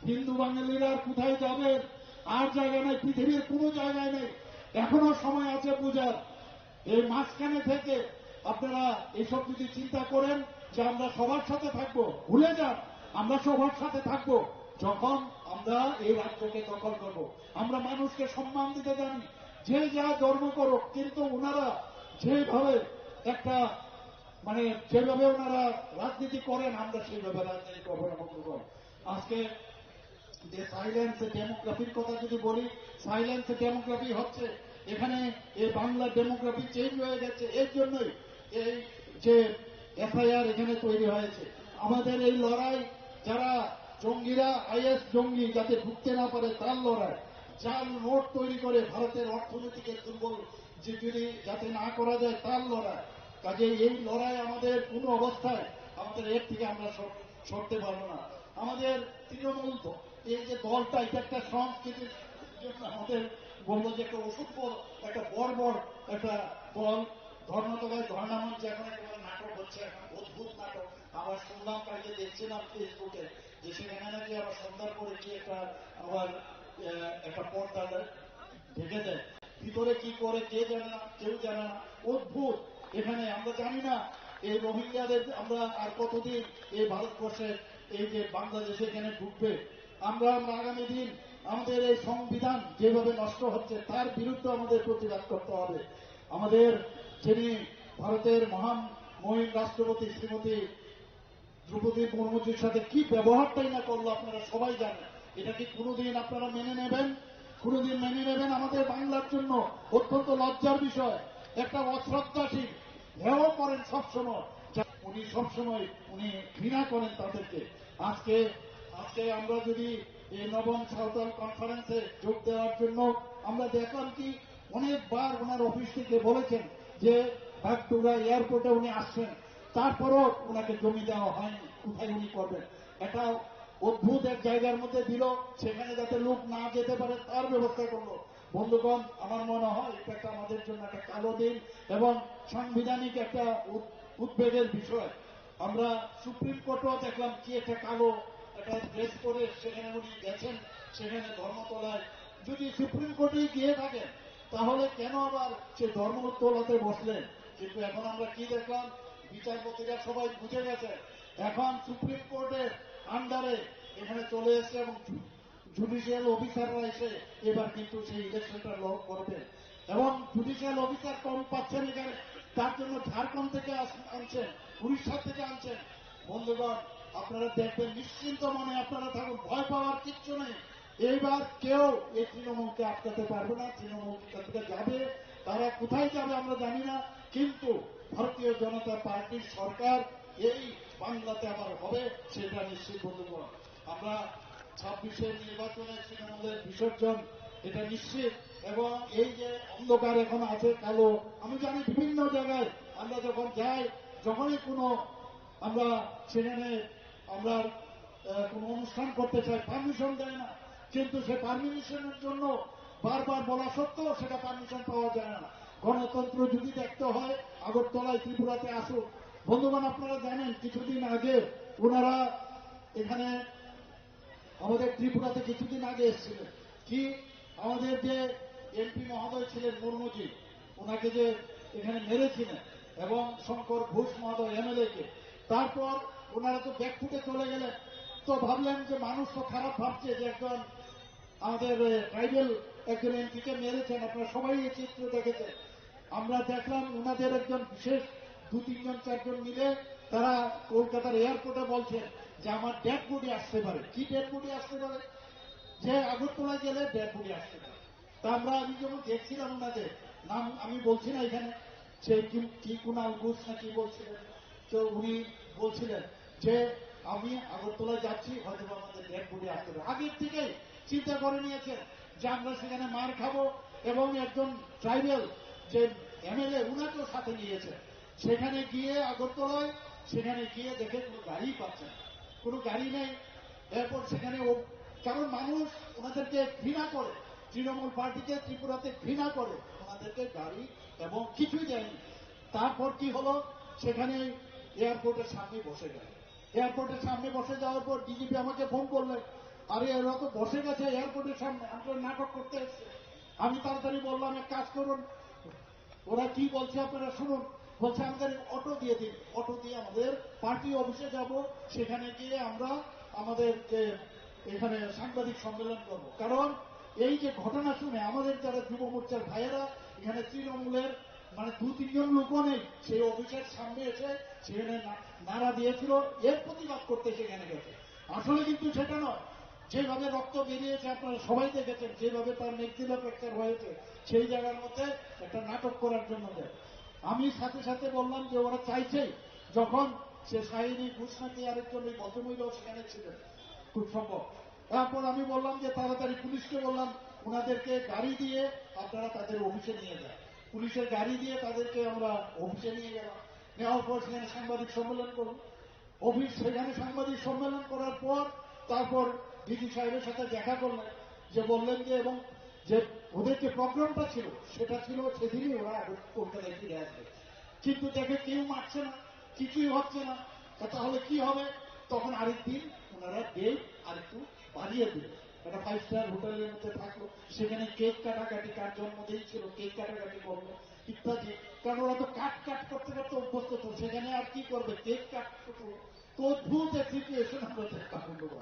হিন্দু বাঙালিরা আর কোথায় যাবেন, আর জায়গা নাই, পৃথিবীর কোনো জায়গায় নেই। এখনো সময় আছে বুঝার। এই মাঝখানে থেকে আপনারা এইসব যদি চিন্তা করেন যে আমরা সবার সাথে থাকবো, ভুলে যান, আমরা সবার সাথে থাকবো। যখন আমরা এই রাজ্যকে দখল করব, আমরা মানুষকে সম্মান দিতে জানি, যে যা ধর্ম করুক, কিন্তু ওনারা যেভাবে একটা, মানে, যেভাবে ওনারা রাজনীতি করেন, আমরা সেইভাবে রাজনীতি করবো না, বন্ধুগণ। আজকে যে সাইলেন্স ডেমোগ্রাফির কথা যদি বলি, সাইলেন্স ডেমোগ্রাফি হচ্ছে এখানে, এই বাংলা ডেমোগ্রাফি চেঞ্জ হয়ে গেছে। এর জন্যই এই যে এফআইআর এখানে তৈরি হয়েছে। আমাদের এই লড়াই, যারা জঙ্গিরা, আইএস জঙ্গি যাতে ঢুকতে না পারে, তার লড়াই। জাল নোট তৈরি করে ভারতের অর্থনীতিকে দুর্বল, যে যদি যাতে না করা যায়, তার লড়াই। কাজে এই লড়াই আমাদের কোনো অবস্থায়, আমাদের এর থেকে আমরা সর-, সরতে পারবো না। আমাদের তৃণমূল দ-, এই যে দলটা, এটা একটা সংস্কৃতির জন্য আমাদের, বলবো যে একটা অসভ্য, একটা বর্বর একটা দল। ধর্মতলায় ধর্ণা মঞ্চে এখন একটা নাটক হচ্ছে, এখন অদ্ভুত নাটক। আবার শুনলাম, কালকে দেখছিলাম ফেসবুকে, যে সেখানে নাকি আবার সন্ধ্যার পরে কি একটা আবার, আহ, একটা পর্দা ঢেকে দেয়। ভিতরে কি করে কে জানে না, কেউ জানে না। অদ্ভুত। এখানে আমরা জানি না এই রোহিঙ্গাদের আমরা আর কতদিন এই ভারতবর্ষে, এই যে বাংলাদেশে এখানে ঢুকবে। আমরা, আমরা আগামী দিন আমাদের এই সংবিধান যেভাবে নষ্ট হচ্ছে, তার বিরুদ্ধে আমাদের প্রতিবাদ করতে হবে। আমাদের যিনি ভারতের মহান মহিম রাষ্ট্রপতি শ্রীমতী দ্রৌপদী মুর্মুজির সাথে কি ব্যবহারটাই না করলো, আপনারা সবাই জানেন। এটা কি কোনোদিন আপনারা মেনে নেবেন? কোনোদিন মেনে নেবেন? আমাদের বাংলার জন্য অত্যন্ত লজ্জার বিষয়। একটা অশ্রদ্ধাশীল, হেয় করেন সবসময়। যা-, উনি সবসময়, উনি ঘৃণা করেন তাদেরকে। আজকে, আজকে আমরা যদি এই নবম সাঁওতাল কনফারেন্সে যোগ দেওয়ার জন্য আমরা দেখলাম কি, অনেকবার ওনার অফিস থেকে বলেছেন যে বাগডোগরা এয়ারপোর্টে উনি আসছেন, তারপরও ওনাকে জমি দেওয়া হয়নি। কোথায় উনি করবেন? এটা অদ্ভুত এক জায়গার মধ্যে দিল, সেখানে যাতে লোক না যেতে পারে, তার ব্যবস্থা করলো। বন্ধুগণ, আমার মনে হয় এটা একটা আমাদের জন্য একটা কালো দিন এবং সাংবিধানিক একটা উদ-, উদ্বেগের বিষয়। আমরা সুপ্রিম কোর্টও দেখলাম কি একটা কালো একটা ড্রেস পরে সেখানে উনি গেছেন, সেখানে ধর্মতলায়। যদি সুপ্রিম কোর্টে গিয়ে থাকেন, তাহলে কেন আবার সে ধর্মতলাতে বসলেন? কিন্তু এখন আমরা কি দেখলাম, বিচারপতিরা সবাই বুঝে গেছে, এখন সুপ্রিম কোর্টের আন্ডারে এখানে চলে এসছে এবং জু-, জুডিশিয়াল অফিসাররা এসে এবার কিন্তু সেই ইলেকশনটা ল-, করবেন। এবং জুডিশিয়াল অফিসার কম পাচ্ছেন এখানে, তার জন্য ঝাড়খণ্ড থেকে আস-, আনছেন, উড়িষ্যা থেকে আনছেন। বন্ধুগণ, আপনারা দেখবেন, নিশ্চিন্ত মনে আপনারা থাকুন, ভয় পাওয়ার কিচ্ছু নেই। এইবার কেউ এই তৃণমূলকে আটকাতে পারবে না। তৃণমূল কোথা থেকে যাবে, তারা কোথায় যাবে আমরা জানি না, কিন্তু ভারতীয় জনতা পার্টির সরকার এই বাংলাতে আবার হবে, সেটা নিশ্চিত। বন্ধুগণ, আমরা ছাব্বিশের নির্বাচনে তৃণমূলের বিসর্জন, এটা নিশ্চিত। এবং এই যে অন্ধকার এখন আছে, কালো, আমি জানি বিভিন্ন জায়গায় আমরা যখন যাই, যখনই কোনো আমরা সেখানে আমরা, আহ, কোনো অনুষ্ঠান করতে চাই, পারমিশন দেয় না, কিন্তু সে পারমিশনের জন্য বারবার বলা সত্ত্বেও সেটা পারমিশন পাওয়া যায় না। গণতন্ত্র যদি দেখতে হয়, আগরতলায়, ত্রিপুরাতে আসুন। বন্ধুগণ, আপনারা জানেন, কিছুদিন আগে ওনারা এখানে আমাদের ত্রিপুরাতে কিছুদিন আগে এসেছিলেন, কি আমাদের যে এমপি মহোদয় ছিলেন মুর্মুজি, ওনাকে যে এখানে মেরেছিলেন, এবং শঙ্কর ঘোষ মহোদয় এমএলএ কে, তারপর ওনারা তো ব্যাকফুটে চলে গেলেন। তো ভাবলেন যে মানুষ তো খারাপ ভাবছে যে একজন আমাদের, এ, ট্রাইবেল একজন এমপি কে মেরেছেন, আপনারা সবাই এই চিত্র দেখেছেন। আমরা দেখলাম ওনাদের একজন বিশেষ দু তিনজন চারজন মিলে তারা কলকাতার এয়ারপোর্টে বলছেন যে আমার ডেড বডি আসতে পারে। কি ডেড বডি আসতে পারে? যে আগরতলা গেলে ডেড বডি আসতে পারে। তা আমরা, আমি যখন দেখছিলাম ওনাদের নাম, আমি বলছি না এখানে, সেই কি, কি কুনাল ঘোষ না কি বলছিলেন, তো উনি বলছিলেন যে আমি আগরতলা যাচ্ছি, হয়তো বা আমাদের ডেড বডি আসতে পারে। আগের থেকেই চিন্তা করে নিয়েছেন যে আমরা সেখানে মার খাবো, এবং একজন ট্রাইবাল যে এমএলএ, উনাকেও সাথে নিয়েছেন। সেখানে গিয়ে আগরতলায়, সেখানে গিয়ে দেখে কোনো গাড়ি পাচ্ছে না, কোনো গাড়ি নেই। এরপর সেখানে ও, কারণ মানুষ ওনাদেরকে ঘৃণা করে, তৃণমূল পার্টিকে ত্রিপুরাতে ঘৃণা করে, ওনাদেরকে গাড়ি এবং কিছুই দেয়নি। তারপর কি হলো, সেখানে এয়ারপোর্টের সামনে বসে গেল। এয়ারপোর্টের সামনে বসে যাওয়ার পর ডিজিপি আমাকে ফোন করলেন, "আরে, এরা তো বসে গেছে এয়ারপোর্টের সামনে, আমরা নাটক করতে এসেছি।" আমি তাড়াতাড়ি বললাম, "এক কাজ করুন, ওরা কি বলছে আপনারা শুনুন।" বলছে, "আমাদের অটো দিয়ে দিন, অটো দিয়ে আমাদের পার্টি অফিসে যাব, সেখানে গিয়ে আমরা আমাদের যে এখানে সাংবাদিক সম্মেলন করব।" কারণ এই যে ঘটনা শুনে আমাদের যারা যুব মোর্চার ভাইয়েরা এখানে তৃণমূলের মানে দু তিনজন লোকও নেই সেই অফিসের সামনে এসে সেখানে না-, নারা দিয়েছিল, এর প্রতিবাদ করতে সেখানে গেছে। আসলে কিন্তু সেটা নয়। যেভাবে রক্ত বেরিয়েছে আপনারা সবাই দেখেছেন, যেভাবে তার মেক্সিলা ফ্র্যাকচার হয়েছে, সেই জায়গার মধ্যে একটা নাটক করার জন্য যায়। আমি সাথে সাথে বললাম যে ওরা চাইছেই, যখন সে শাহিনী ঘোষ নাকি আরেকজন ওই ভদ্রমহিলাও সেখানে ছিলেন, খুব সম্ভব। তারপর আমি বললাম যে তাড়াতাড়ি পুলিশকে বললাম, ওনাদেরকে গাড়ি দিয়ে আপনারা তাদের অফিসে নিয়ে যান। পুলিশের গাড়ি দিয়ে তাদেরকে আমরা অফিসে নিয়ে গেলাম। নেওয়ার পর সেখানে সাংবাদিক সম্মেলন করুন। অফিস সেখানে সাংবাদিক সম্মেলন করার পর তারপর ডিজি সাহেবের সাথে দেখা করলেন, যে বললেন যে, এবং যে ওদের যে প্রোগ্রামটা ছিল সেটা ছিল সেদিনই ওরা আবার কলকাতায় ফিরে আসবে, কিন্তু দেখে কেউ মারছে না, কিছুই হচ্ছে না। তা তাহলে কি হবে? তখন আরেক দিন ওনারা ডেট আরেকটু বাড়িয়ে দিল, একটা ফাইভ স্টার হোটেলের মধ্যে থাকলো, সেখানে কেক কাটাকাটি, কার জন্মদিন ছিল কেক কাটাকাটি করলো ইত্যাদি। কারণ ওরা তো কাট কাট করতে করতে অভ্যস্ত, তো সেখানে আর কি করবে, কেক কাট করতে। তো অদ্ভুত এক সিচুয়েশন আমরা দেখলাম, বন্ধুগণ।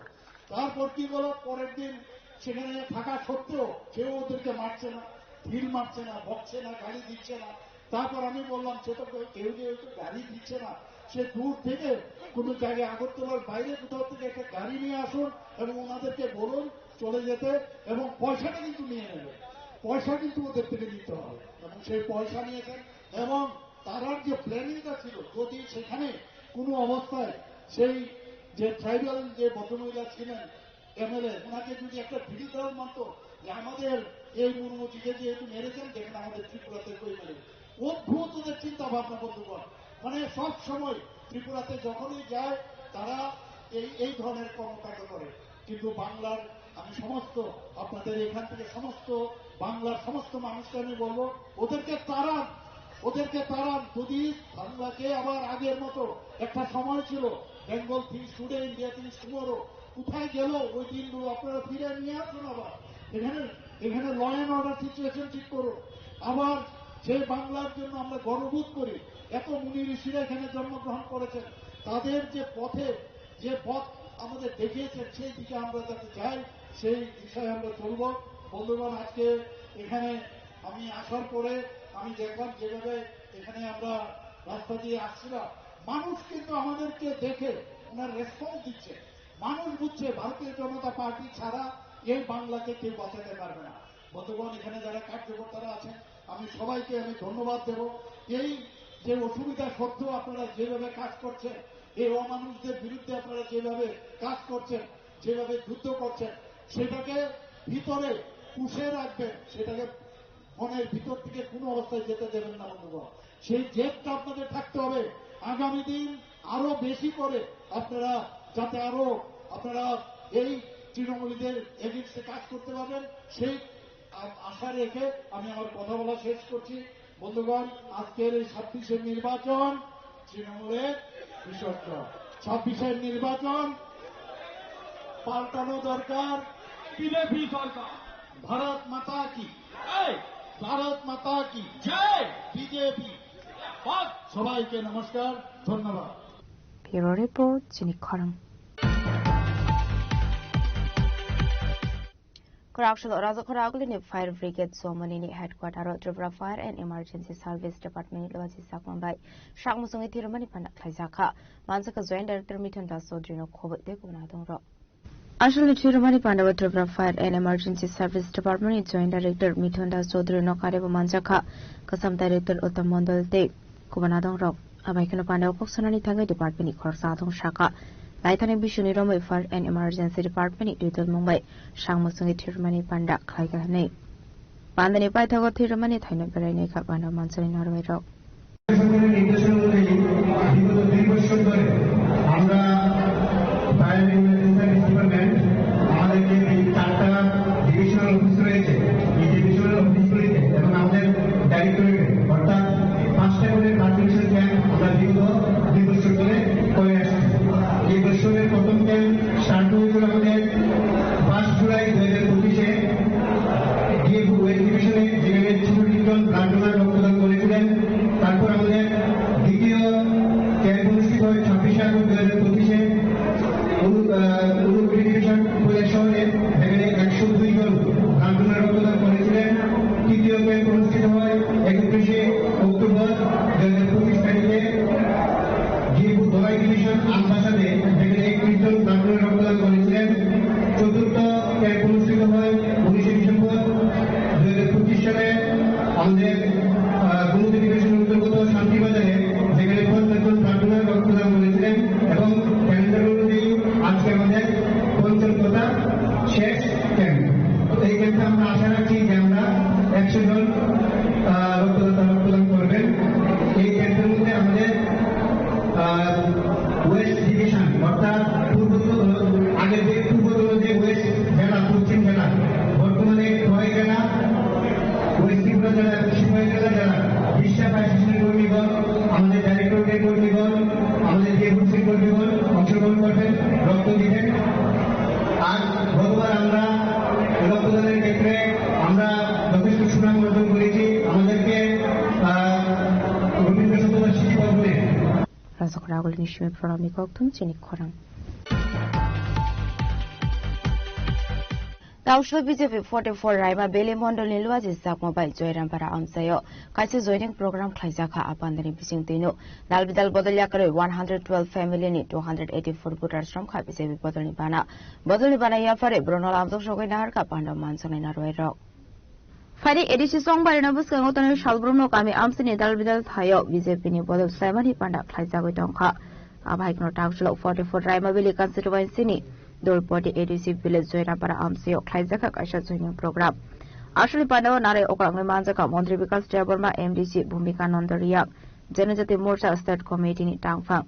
তারপর কি হলো, পরের দিন সেখানে থাকা সত্ত্বেও কেউ ওদেরকে মারছে না, ঢিল মারছে না, বকছে না, গালি দিচ্ছে না। তারপর আমি বললাম, "সে তো কেউ, কেউ যে ওকে গালি দিচ্ছে না, সে দূর থেকে কোনো জায়গায় আগরতলার বাইরে কোথাও থেকে একটা গাড়ি নিয়ে আসুন এবং ওনাদেরকে বলুন চলে যেতে, এবং পয়সাটা কিন্তু নিয়ে নেবে, পয়সা কিন্তু ওদের থেকে নিতে হবে।" এবং সেই পয়সা নিয়েছেন। এবং তারার যে প্ল্যানিংটা ছিল, যদি সেখানে কোনো অবস্থায় সেই যে ট্রাইবাল যে ভদ্রমহিলা ছিলেন, এমএলএ, ওনাকে যদি একটা ডিটেল মানতো যে আমাদের এই মুর্মুজিকে যেহেতু মেরেছেন, দেখেন আমাদের ত্রিপুরাতে কই মেরে। অদ্ভুত ওদের চিন্তা ভাবনা, বন্ধুগণ। মানে, সব সময় ত্রিপুরাতে যখনই যায়, তারা এই, এই ধরনের কর্মকাণ্ড করে। কিন্তু বাংলার, আমি সমস্ত, আপনাদের এখান থেকে সমস্ত বাংলার সমস্ত মানুষকে আমি বলবো, ওদেরকে তাড়ান, ওদেরকে তাড়ান। যদি বাংলাকে আবার আগের মতো একটা সময় ছিল, Bengal things today, India things tomorrow, কোথায় গেল ওই দিনগুলো? আপনারা ফিরে নিয়ে আসুন আবার। এখানে, এখানে ল অ্যান্ড অর্ডার সিচুয়েশন ঠিক করুন। আবার যে বাংলার জন্য আমরা গর্ববোধ করি, এত মুনি ঋষিরা এখানে জন্মগ্রহণ করেছেন, তাদের যে পথে, যে পথ আমাদের দেখিয়েছেন, সেই দিকে আমরা যাতে যাই, সেই দিশায় আমরা চলব। বন্ধুগণ, আজকে এখানে আমি আসার পরে আমি দেখলাম যেভাবে এখানে আমরা রাস্তা দিয়ে আসছিলাম, মানুষ কিন্তু আমাদেরকে দেখে ওনার রেসপন্স দিচ্ছে। মানুষ বুঝছে ভারতীয় জনতা পার্টি ছাড়া এই বাংলাকে কেউ বাঁচাতে পারবে না। বন্ধুগণ, এখানে যারা কার্যকর্তারা আছেন, আমি সবাইকে আমি ধন্যবাদ দেব। এই যে অসুবিধা সত্ত্বেও আপনারা যেভাবে কাজ করছেন, এই অমানুষদের বিরুদ্ধে আপনারা যেভাবে কাজ করছেন, যেভাবে যুদ্ধ করছেন, সেটাকে ভিতরে পুষে রাখবেন, সেটাকে মনের ভিতর থেকে কোনো অবস্থায় যেতে দেবেন না, বন্ধুগণ। সেই জেদটা আপনাদের থাকতে হবে। আগামী দিন আরো বেশি করে আপনারা যাতে আরো আপনারা এই তৃণমূলীদের এগেইনস্টে কাজ করতে পারেন, সেই আ-, আশা রেখে আমি আমার কথা বলা শেষ করছি। বন্ধুগণ, আজকের এই ছাব্বিশের নির্বাচন তৃণমূলের বিসর্জন। ছাব্বিশের নির্বাচন পাল্টানো দরকার। বিজেপি সরকার। ভারত মাতা কি? জয়। ভারত মাতা কি? জয়। বিজেপি। বাদ। সবাইকে নমস্কার, ধন্যবাদ। Bureau Report, Chini Khorang. Kwrak salo Rajakhora Agulini Fire Brigade Somoni ni headquarter o Tripura Fire and Emergency Service Department ni logi sakmang bai sak muchungwi thwirwkmani panda khlaijakha. Manjakha Joint Director Mithun Das Chaudhary no khobwi tei kubun adongrok. Aswlni thwirwkmani panda o Tripura Fire and Emergency Service Department ni Joint Director Mithun Das Chaudhary no karibo manjakha, Kasam Director Uttam Mondol tei kubun adongrok. Abai kheno panda o kok sanani thangwi department ni khoroksa adong saka. Laithani bisingni romwi Fire and Emergency Department ni twi tongmung bai sak muchungwi thwirwkmani panda khlaikha hwnwi. Pandani paithago thwirwkmani thaino berai nai kha panda mansani narwai rok. সরকারের নির্দেশনা অনুযায়ী বিগত দুই বছর ধরে আমরা fire and emergency service department আমাদের যে চারটা ডিভিশনাল অফিস রয়েছে, এই ডিভিশনাল অফিসগুলিতে এবং আমাদের ডাইরেক্টরেটে, অর্থাৎ পাঁচটা করে ফায়ার ক্যাম্প আমরা বিগত দুই বছর ধরে আহ, গোমতী ডিভিশন অন্তর্গত শান্তিবাজারে যেখানে পঞ্চাশ জন প্রার্থনা রক্তদান করেছিলেন এবং ক্যালেন্ডার অনুযায়ী আজকে আমাদের পঞ্চম তথা শেষ ক্যাম্প। তো এই ক্যাম্পে আমরা আশা রাখছি যে আমরা একশো জন, আহ, রক্তদাতা রক্তদান করবেন। এই ক্যাম্পের মধ্যে আমাদের, আহ, ওয়েস্ট ডিভিশন অর্থাৎ পূর্বতন, আগের যে পূর্বতন যে ওয়েস্ট জেলা, পশ্চিম জেলা, বর্তমানে ছয় জেলা, ওয়েস্ট ত্রিপুরা জেলা এবং সিপাহী জেলা যারা বিশ্বাস অ্যাসোসিয়েশনের কর্মীগণ, আমাদের ডাইরেক্টরেটের কর্মীগণ, আমাদের টিএফসির কর্মীগণ অংশগ্রহণ করবেন, রক্ত দিবেন। আর গতবার আমরা রক্তদানের ক্ষেত্রে আমরা যথেষ্ট সুনাম অর্জন করেছি। আমাদেরকে, আহ, রবীন্দ্র শতবার্ষিকী ভবনে Rajak Ragul ni simi program ni kokthum chini khorang. Taushlo B J P forty four Raima Valley Mondol ni Luaji Chakma bai Joyrampara amchaio kaisa joining program khlaijakha. A pandani bising twino dalbidal bodol yakarwi one hundred twelve family ni two hundred eighty four voters romkha B J P bodol ni bana. Bodol ni bana yaphari borokno lamjok sogwi naharkha panda manjaknai narwai rok. Phaidi A D C chongbarino bwskango tonwi salbrumno kami amchaini dalbidal thaio B J P ni bodol swlaimani panda khlaijagwi tongkha. Abo hai kheno Taushlo forty four Raima Valley constituency ni Dolpoti A D C village Joyrampara amchaio khlaijakha kaisa joining program. Aswkni pandao narai okolangwi manjakha Montri Bikash Debbarma, M D C Bhumika Nanda Reang, Janajati Morcha State Committee ni tangphang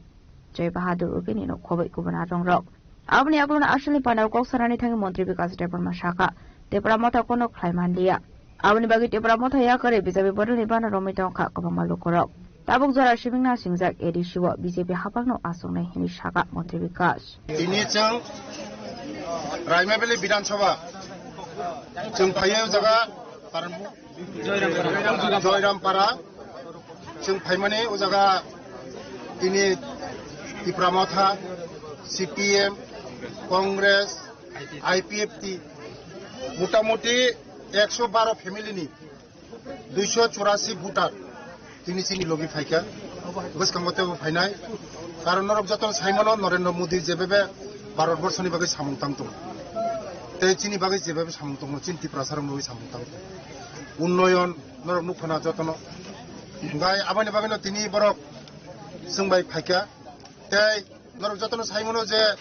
Joy Bahadur Ugi ni nok khoboi kubun arongrok. Aboni yagulono aswkni pandao kok sanani thangwi Montri Bikash Debbarma sakha, Tipra Motha kono khlai manliya. Aboni bagwi Tipra Motha yakarwi B J P bodolni bana romwi tongkha kwbangma lukurok. Tabuk jora sibing nasingjak A D C o B J P haphangno achuknai hwnwi sakha Montri Bikash. Tini chwng Raima Valley Bidhan Sabha chwng phaiwi o jaga Joyrampara chwng phaimani o jaga tini Tipra Motha, C P M, Congress, I P F T, motamuti ekso baro family ni duiso churasi voter tini chini logi phaikha, bwskango teibo phainai. Karon norok jotono saimano Narendra Modi jebebe Bharat Borso ni bagwi samung tang tongo, tei chini bagwi jebebe samung tongo, chini Tiprasa rok ni bagwi samung tang tongo, unnoyon norok nukha na jotono. Bai aboni bagwino tini borok chwng bai phaikha, tei norok jotono saimano je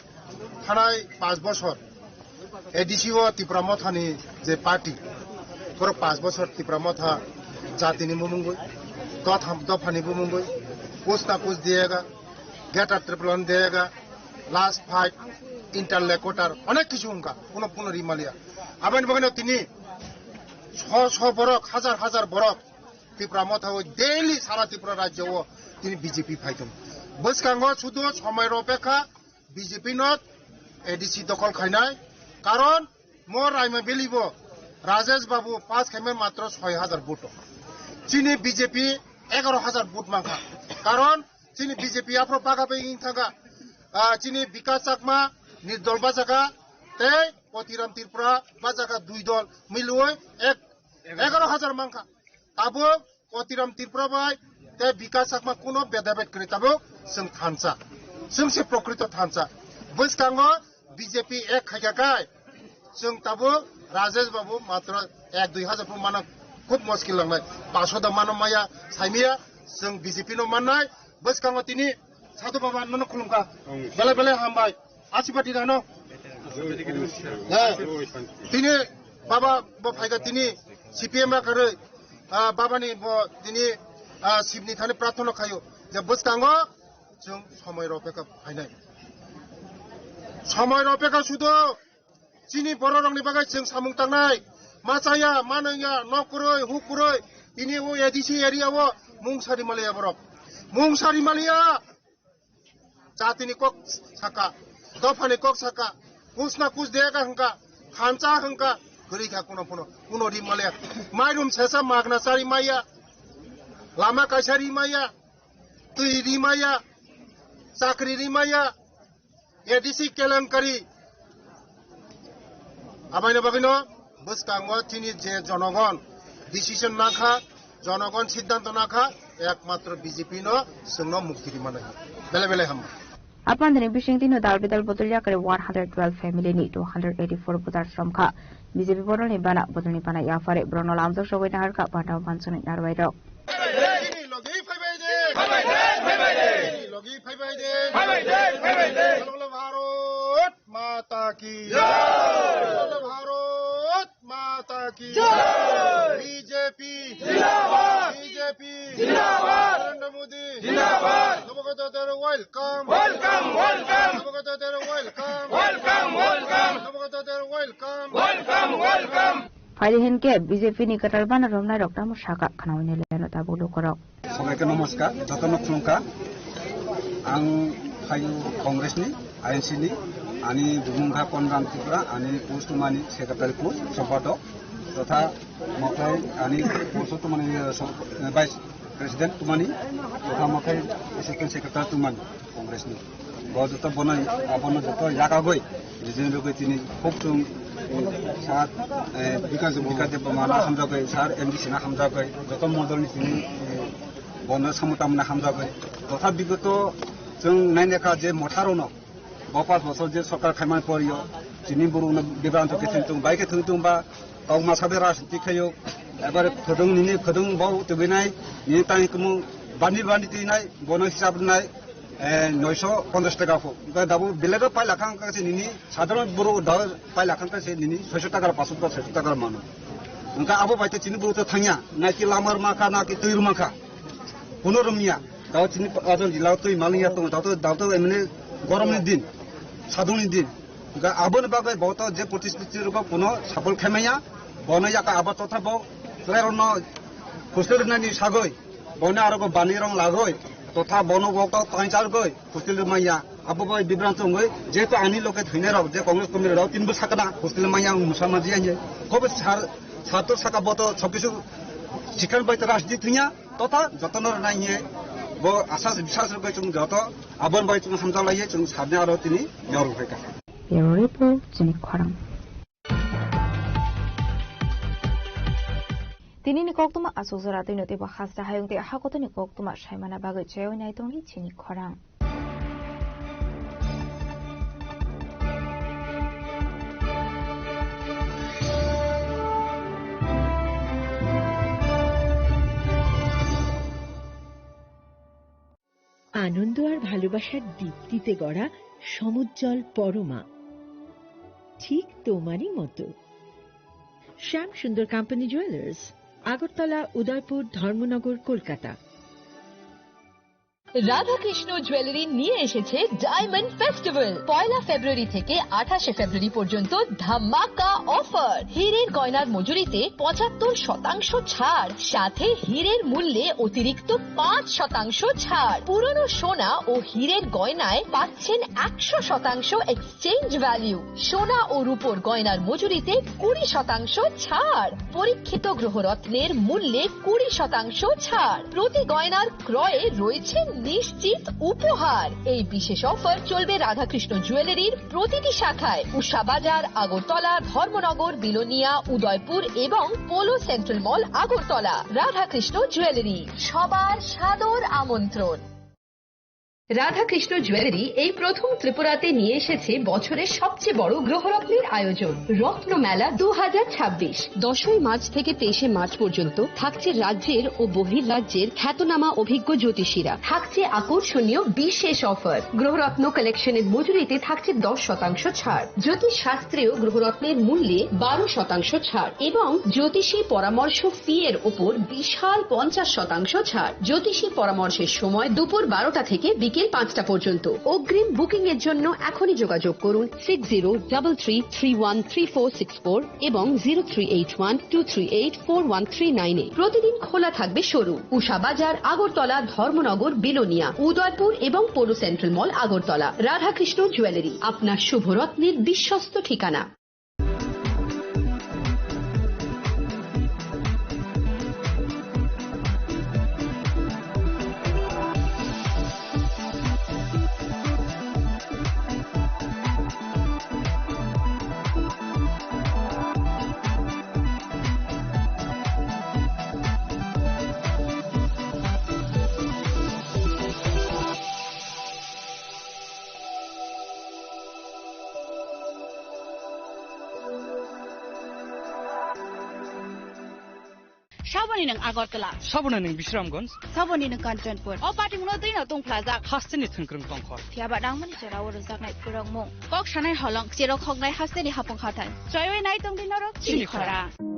thanai panch bosor A D C o Tipra Mothani je party, borok panch bosor Tipra Motha jatini bumungwi, dotham dophani bumungwi, kus na kus diyega, greater Tipraland diyega, last fight, interlocutor, onek kichu wngkha, kuno, kuno rimaliya. Aboni bagwino tini so so borok, hajar hajar borok Tipra Motha o daily sara Tripura rajyo o tini B J P phai tongo. Bwskango sudu somoi ropekha B J P no A D C dokhol khainai, karon mo Raima Valley bo Rajesh Babu pass khaimai matro soi hajar vote. Chini B J P egaro hajar vote mankha. Karon chini B J P aphro baga bai wng thangkha. Ah, chini Bikash Chakma nirdol bachakha tei Kotiram Tripura bachakha dui dol milwi ek egaro hajar mankha. Tabuk Kotiram Tripura bai tei Bikash Chakma kuno bedabed kwrwi, tabuk chwng thansa, chwng se prokrito thansa. Bwskango B J P ek khaikha kai chwng tabuk Rajesh Babu matro ek dui hajar phu mano, khub muskil langnai, paso da mano maya saimiya, chwng B J P no mannai. Bwskango tini Sadhu Baba nono khulumkha, belai belai hambai. Asibadi rano. He. Tini baba bo phaikha tini C P M a karwi, ah, baba ni bo tini, ah, Sibni thani prarthana khayo. Je bwskango chwng somoi ropekha phainai. Somoi ropekha sudu chini bororokni bagwi chwng samung tangnai. Machaya, manwngya, nok kwrwi, huk kwrwi. Tini o A D C area o mung sari maliya borok. Mung sari maliya. Jatini kok saka, dophani kok saka, kusna kus dega hwnka, khansa hwnka, kwrwi kha kuno phuno, kuno ri male. Mairum sesa magna sari maya, lama kaisa ri maya, twi ri maya, chakri ri maya, A D C kelenkari. Abaino bagwino bwskango chini je jonogon decision nakha, jonogon siddhanto nakha, ekmatro B J P no chwngno mukti rimani. Bele bele hambai. Apandini bising tino dal bidal bodol yakari one hundred twelve family ni two hundred eighty-four voter somkha. B J P bodolni bana, bodolni bana yaphare borokno lamjak sogwi naharkha panda o manchuni narwai rok. Logi phaibai de. Phaibai de, phaibai de. Logi phaibai de. Phaibai de, phaibai de. Bharot Mata ki. Jai. Bharot Mata ki. Jai. B J P. Zindabad. B J P. Zindabad. Narendra Modi. Zindabad. Nabagata Dero welcome. Welcome, welcome. Nabagata Dero welcome. Welcome, welcome. Nabagata Dero welcome. Welcome, welcome. Phaidi hinkhe B J P ni kwtal bana romnai rok tamo saka khnaui nai leno tabuk lukorok. Sobaike nomoskar, jotono khulumkha. Ang phaio Congress ni, I N C ni, ani bumung kha Konram Tripura, ani post mani secretary post, sompatok, totha mothai ani post tumani, eh, so-, eh, vice president tumani, totha mothai assistant secretary tumani. Congress ni. Bo joto bono, abono joto yakagwi, rijini rwgwi tini huk chwng, eh, sir, eh, Bikas, Bikas Debbarma no hamjagwi, sir M D C no hamjagwi, joto mondol ni tini, eh, bono samung tangmani hamjagwi. Totha bigoto chwng nainekha je motha rokno, bo panch bochor je sorkar khaimani porio, tini borokno bibranto khe thwng tongo, bai khe thwng tongba, Kok masa bai rajniti khaio, ebar phwdwng nini phwdwng bo tubinai, nini tangwi kumu bani bani twinai, bono hisab rwnai, eh, noisho ponchash taka pho. Hwnkhe dabo belai rok pailakha wngkha se nini sadharon borok da pailakha wngkha se nini soisho taka, panchsho taka, soisho taka mano. Hwnkhe abo bai te chini borok to thangya, naki lama rwma kha, naki twi rwma kha. Kuno rwmya, dao chini adon jila twi malingya tongo, dao to, dao to emne goromni din, sadungni din. Ga aboni bagwi bo to je protishuti rwgo kuno sapol khaimaya, bono yaka abo totha bo chwrairokno hostel rwnani sagwi, bono aro go bani rong lagwi, totha bono bo to tangsargwi hostel rwmaya. Abo bai bibranto wngwi, jehetu ani loge thwinairok je Congress community rok tinbo sakana hostel maya wng musa maji ani. Kobo sar, sar to saka bo to sob kisu sikhan bai to rajniti thwngya. Totha jotono rwnai hiye bo asas bisas rwgwi chwng joto aboni bai chwng hamjaklaiye chwng sarni aro tini yorok phaikha. Bureau Report, chini khorang. Tinini koktwma aswk jora twino teibo hasta hayung tei hakotoni koktwma saimana bagwi chaywi nai tongdi chini khorang. আনন্দ আর ভালোবাসার দীপ্তিতে গড়া সমুজ্জ্বল পরমা, ঠিক তোমারই মতো। শ্যাম সুন্দর company jewellers, Agartala, উদয়পুর, ধর্মনগর, কলকাতা। রাধাকৃষ্ণ জুয়েলারি নিয়ে এসেছে ডায়মন্ড ফেস্টিভ্যাল। পয়লা ফেব্রুয়ারি থেকে আঠাশে ফেব্রুয়ারি পর্যন্ত ধামাকা অফার। হীরের গয়নার মজুরিতে পঁচাত্তর শতাংশ ছাড়, সাথে হীরের মূল্যে অতিরিক্ত পাঁচ শতাংশ ছাড়। পুরনো সোনা ও হীরের গয়নায় পাচ্ছেন একশো শতাংশ এক্সচেঞ্জ ভ্যালু। সোনা ও রূপোর গয়নার মজুরিতে কুড়ি শতাংশ ছাড়। পরীক্ষিত গ্রহরত্নের মূল্যে কুড়ি শতাংশ ছাড়। প্রতি গয়নার ক্রয়ে রয়েছে নিশ্চিত উপহার। এই বিশেষ অফার চলবে রাধাকৃষ্ণ জুয়েলারির প্রতিটি শাখায়, উষা বাজার, আগরতলা, ধর্মনগর, বিলোনিয়া, উদয়পুর এবং পোলো সেন্ট্রাল মল, আগরতলা। রাধাকৃষ্ণ জুয়েলারি, সবার সাদর আমন্ত্রণ। রাধাকৃষ্ণ জুয়েলারি এই প্রথম ত্রিপুরাতে নিয়ে এসেছে বছরের সবচেয়ে বড় গ্রহরত্নের আয়োজন, রত্ন মেলা দু হাজার ছাব্বিশ। দশই মার্চ থেকে তেইশে মার্চ পর্যন্ত থাকছে রাজ্যের ও বহির্রাজ্যের খ্যাতনামা অভিজ্ঞ জ্যোতিষীরা। থাকছে আকর্ষণীয় বিশেষ অফার। গ্রহরত্ন কালেকশনের মজুরিতে থাকছে দশ শতাংশ ছাড়। জ্যোতিষ শাস্ত্রেও গ্রহরত্নের মূল্যে বারো শতাংশ ছাড় এবং জ্যোতিষী পরামর্শ ফি এর ওপর বিশাল পঞ্চাশ শতাংশ ছাড়। জ্যোতিষী পরামর্শের সময় দুপুর বারোটা থেকে বিকেল পাঁচটা পর্যন্ত। অগ্রিম বুকিং এর জন্য এখনই যোগাযোগ করুন six zero double three three one three four six four এবং zero three eight one two three eight four one three nine এ। প্রতিদিন খোলা থাকবে শোরুম। উষা বাজার, আগরতলা, ধর্মনগর, বিলোনিয়া, উদয়পুর এবং পৌর সেন্ট্রাল মল, আগরতলা। রাধাকৃষ্ণ জুয়েলারি, আপনার শুভরত্নের বিশ্বস্ত ঠিকানা। Saboni nwng Agartala. Saboni nwng Bisramganj. Saboni nwng Kanchanpur. O patimungno twino tungphlajak. Hasteni thwngkwrwng tongkhor. Phiyaba nangmani jorao rwjaknai phrwngmung. Kok sanai holong, cherok hoknai hasteni hapung hathai. Choiwi nai tongdi norok chini Chini khorang. Khorang.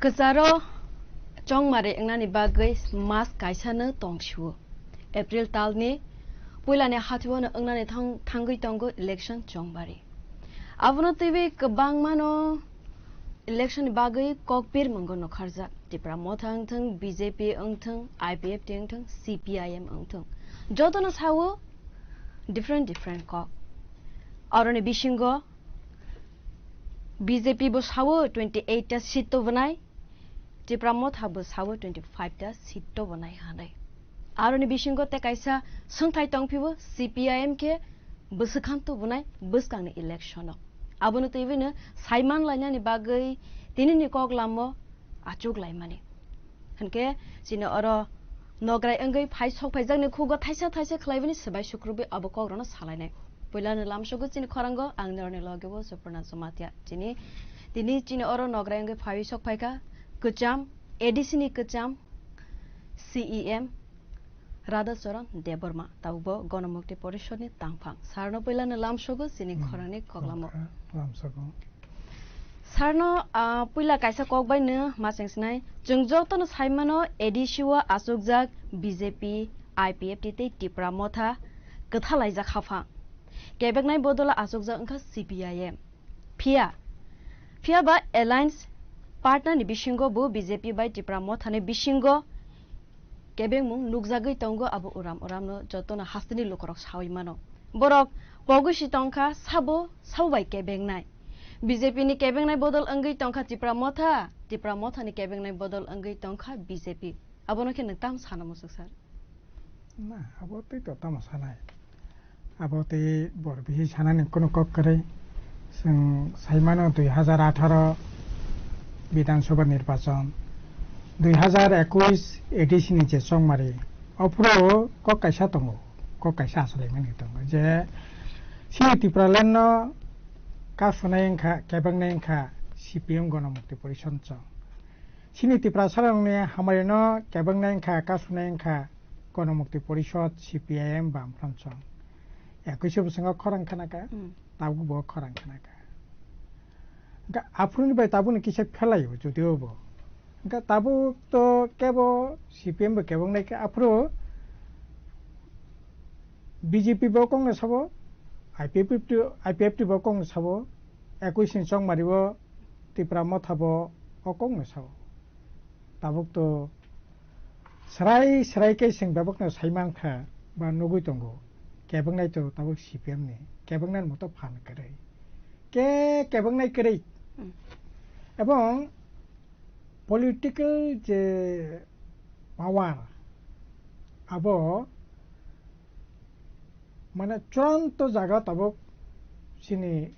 Kwcharo chongmari wngnani bagwi mas kaisano tongsio. April talni puilani hathuono wngnani thang-, thangwi tongo election chongmari. Abono twiwi kwbangmano election ni bagwi kokpir mungo nokharjak. Tipra Motha wngthwng, B J P wngthwng, I P F T wngthwng, C P I M wngthwng. Jotono sao different different kok. Aroni bisingo B J P bo sao twenty eight ta seat tubunai, Tipra Motha bo sao twenty five ta seat tubunai hinwi. Aroni bisingo tei kaisa swngthai tongphio, C P I M khe bwswkang tubunai bwskangni election o. Abono twiwino saiman lainani bagwi tinini kok lamo achuk laimani. Hinkhe chini oro nograi wngwi phai sok phaijakni khugo thaisa thaisa khlaibani swbai sukrubwi abo kokrokno salainai. Puilano lamsogo chini khorango ang norokni logeo Suparna Jamatia. Chini, tini chini oro nograi wngwi phaiwi sok phaikha kwcham, A D C ni kwcham C E M Radha Charan Debbarma, tabukbo Gonomukti Porishod ni tangphang. Sarno puilano lamsogo chini Hmm. khorangni koklamo. Lamsogo. Sarno, ah, puila kaisa kok bai no ma chengsinai. Chwng jotono saimano A D C o achukjak B J P, I P F T tei Tipra Motha kwthalaijak haphang. Kebeknai bodolo achukjak wngkha C P I M. Phiya, phiya ba alliance partner ni bisingo bo B J P bai Tipra Motha ni bisingo kebengmung nukjagwi tongo, abo uram uramno jotono hasteni lukurok sawi mano. Borok pogwi si tongkha, sabo, sabo bai kebengnai. B J P ni kebengnai bodol wngwi tongkha Tipra Motha, Tipra Motha ni kebengnai bodol wngwi tongkha B J P. Abono khe nwng tamo sana muchuk sir? Na, abo tei to tamo sanai. Abo tei bor bihik sanani kunu kok kwrwi. Chwng saimano dui hajar atharo Bidhan Sabha nirbachon, dui hajar ekush A D C ni je chongmari, ophuru kok kaisa tongo, kok kaisa achalaimani tongo je chini Tipraland no kasunai wngkha, kebeknai wngkha C P M Gonomukti Porishod chwng. Chini Tiprasarokni hamari no kebeng nai wngkha, kasu nai wngkha Gonomukti Porishod, C P I M, Bamfront song. Ekuishe bwskango khorang khana kha, Hmm. tabuk bo khorang khana kha. Wngkha aphuru ni bai tabuk ni kisa phelai o, jodi o bo. Wngkha tabuk to kebo C P M bo kebeng nai kha, aphuru B J P bo kok no sabo, I P F T, I P F T bo kok no sabo, ekuishe ni chongmari o Tipra Motha bo o kok no sabo. Tabuk to srai srai khe chwng bebak no sai mankha ba nugui tongo. Kebeng nai to tabuk C P M ni. Kebeng nai moto phan kwrwi. Ke kebeng nai kwrwi. Hmm. Ebong political je power abo mane churanto jaga tabuk chini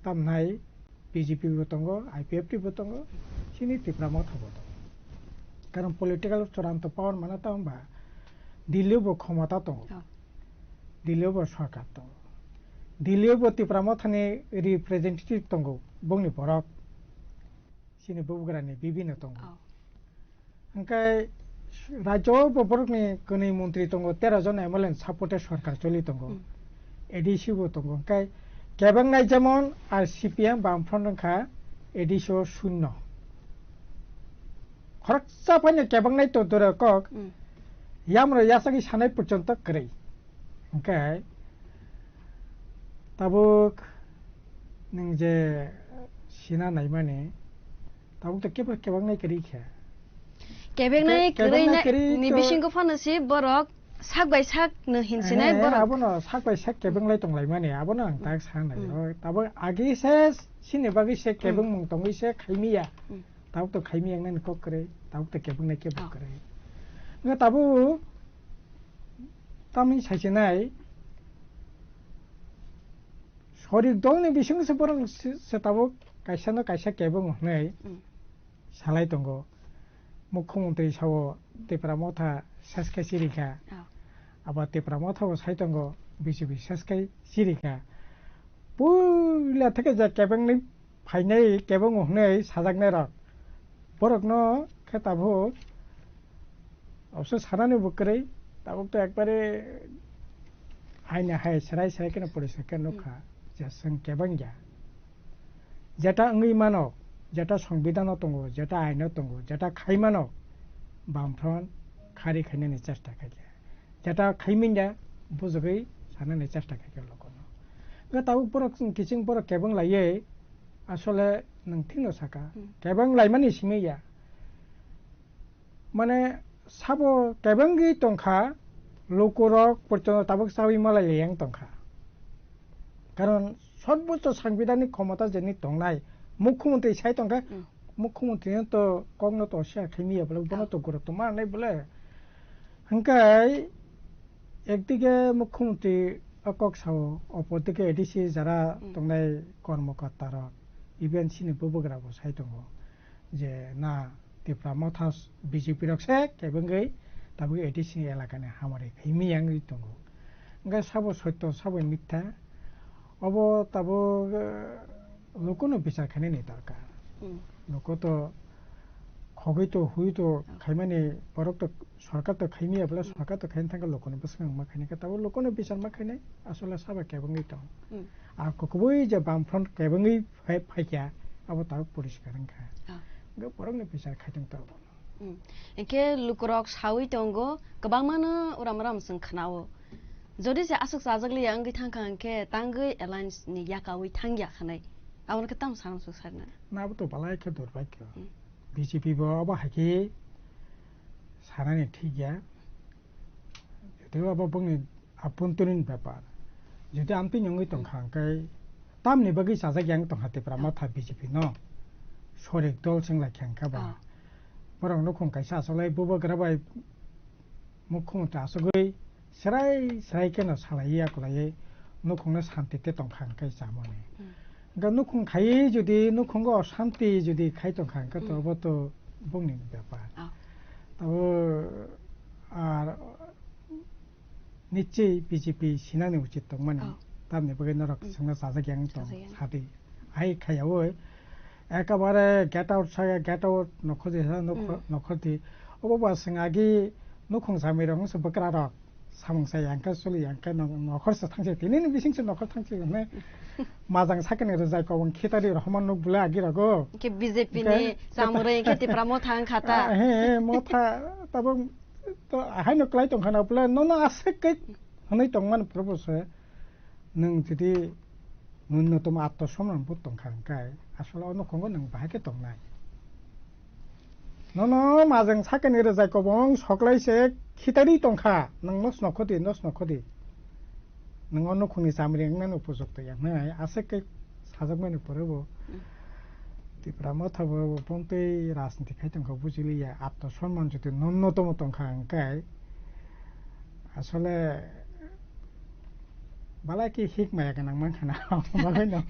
tamnai B J P bo tongo, I P F T bo tongo, chini Tipra Motha bo tongo. Karon political churanto power mane tamo ba Delhi bo khomota tongo. Oh. Delhi bo sarkar tongo. Delhi bo Tipra Mothani representative tongo, bongni borok. Chini bubagrani bibino tongo. Oh. Hingke rajyo bo borokni kwnwi montri tongo, tero jon M L A ni supporte sorkar choli tongo. Hmm. A D C bo tongo. Hingke kebeng nai jemon ar C P M Bamfront wngkha A D C o shunno. Khoroksa phano kebeng nai to dura kok. Hmm. Yamro yasagwi sanai porjonto kwrwi. Hingke tabuk nwng je sina naimani, tabuk to kebo kebang nai kwrwi khe. Kebeng nai Ke-, kebeng kwrwi nai na-, kwrwi ni to bisingo phano si borok sak bai sak no hinsinai He, he, borok. Abono sak bai sak kebeng lai tonglaimani, abono ang tak sa nai. Hmm. O, tabuk agi se sini bagwi se Hmm. kebeng mung tongwi se khaimiya. Hmm. Tabuk to khaimiya nani kok kwrwi, tabuk to kebeng nai kebo Oh. kwrwi. Nga tabuk tamni saisinai sorik dolni bising se borok se, se tabuk kaisa no kaisa kebeng hwnwi Hmm. salai tongo. Mukhyamantri sao Tipra Motha seskhe chirikha. Oh. Abo Tipra Motha bo sai tongo B J P seskhe chirikha. Puila theke je kebengni phainai kebeng hwnwi sajaknai rok. Borokno khe tabuk obse sanani bo kwrwi, tabuk to ekbare haino hai serai serai kheno poriskar khe nukha je chwng kebeng ya. Jeta wngwi mano, jeta songbidano tongo, jeta aino tongo, jeta khai mano, Bamfront khari khainani chesta khaikha. Jeta khaiminda bujagwi sanani chesta khaikha lokono. Nga tabuk borok kiching borok kebeng laiwi asole nwng thikno saka. Hmm. Kebeng laimani simi ya. Mane sabo kebengwi tongkha, lukurok porjonto tabuk chawi malai yang tongkha. Karon sorboccho sangbidhanik khomota jeni tongnai mukhyamantri sai tongkha, Hmm. mukhyamantri no to kokno to share khaimiya bole, bono Ah. to guruttoma nai bole. Hingkai ekdige mukhyamantri o kok sao, opor dike A D C jara Hmm. tongnai kormokorta rok, even chini bubagra bo sai tongo. Je na Tipra Motha B J P rok se kebengwi tabuk A D C ni elaka ni hamari khai miyang wngwi tongo. Hingke sabo sotto sabo mitha obo tabuk eh, lokono bichar khainani dorkar. Hmm. Loko to khogwi to hui to Oh. khaimani borok to sorkar to khaimiya bole Hmm. sorkar to khaina thangkha lokono bwswk ma khainai khe tabuk lokono bichar ma khainai asole sabo kebengwi tong. Hmm. Ar kubui je Bamfront kebengwi phai-, phaikha, abo tabuk poriskar wngkha. Ah. Hingke borokni bichar khaitong tabuk. Hmm. Hingke lukurok sawi tongo, kwbangmano uram uram chwng khnao. Jodi se aswk chajak liya wngwi thangkha hingke tangwi alliance ni yakawi thangya khanai. Abono khe tamo sana swk sarina? Na abo to balai khe durbhagyo. Hmm. B J P bo abo hai khe sanani thik ya. Tei abo bongni abhontorin bepar. Jodi amtwi wngwi tongkha hwnkhe tamni bagwi chajak yang tongkha Tipra Motha B J P no? Sorik dol chwng lai kha hwnkhe ba. Ah. Borok nukhung kaisa achaklai bubagra bai mukhumunti achugwi srai srai kheno salaiwi akwlaiwi nukhungno santi tei tongkha hwnkhe chamani. Hmm. Hwnkhe nukhung khaiwi jodi nukhungo osanti jodi khai tongkha hwnkhe to Hmm. obo to bongni bepar. Ah. Tabo ar nichwi B J P sinani uchit tongmani. Oh. Tamni bagwi norok Hmm. chwngno chajak yang tong Chajak yang. Sadi. Hai khaiyaui Ekabare get out saya, get out nokhordi sa, nokho-, Mm. nokhordi. Obo ba swng agi nukhung samwi rok wngse bwkra rok. Samung saya hwnkhe choli ya hwnkhe no-, nokhor se thangse tini ni bising se nokhor thangse hwnwi. Majang sakani rwjai kobong khitari rohorma nuk bwle agi rogo. Hwnkhe B J P Hwnkhe ni chamung rwi hwnkhe Tipra Motha wngkha ta. Ah, he, he, Motha tabuk to haino klai tongkha na bwle nono aswk khe hwnwi tongmani phuru bo se. Nwng jodi nunnotom atto somman bo tongkha hwnkhe, asole o nukhungo nwng bahai khe tongnai. Nono majwng sakani rwjai kobong soklai se khitari tongkha, nwng nos nokhodi, nos nokhodi. Nwng o nukhungni chamri wngnani upojukto ya hwnwi aswk khe sajakmani pore bo. Mm. Tipra Motha bo bontwi rajniti khai tongkha, bujiliya, atto somman jodi nunnotomo tongkha hwnkhe, asole balai khe hik maya gwnang mankha na, abo bagwino.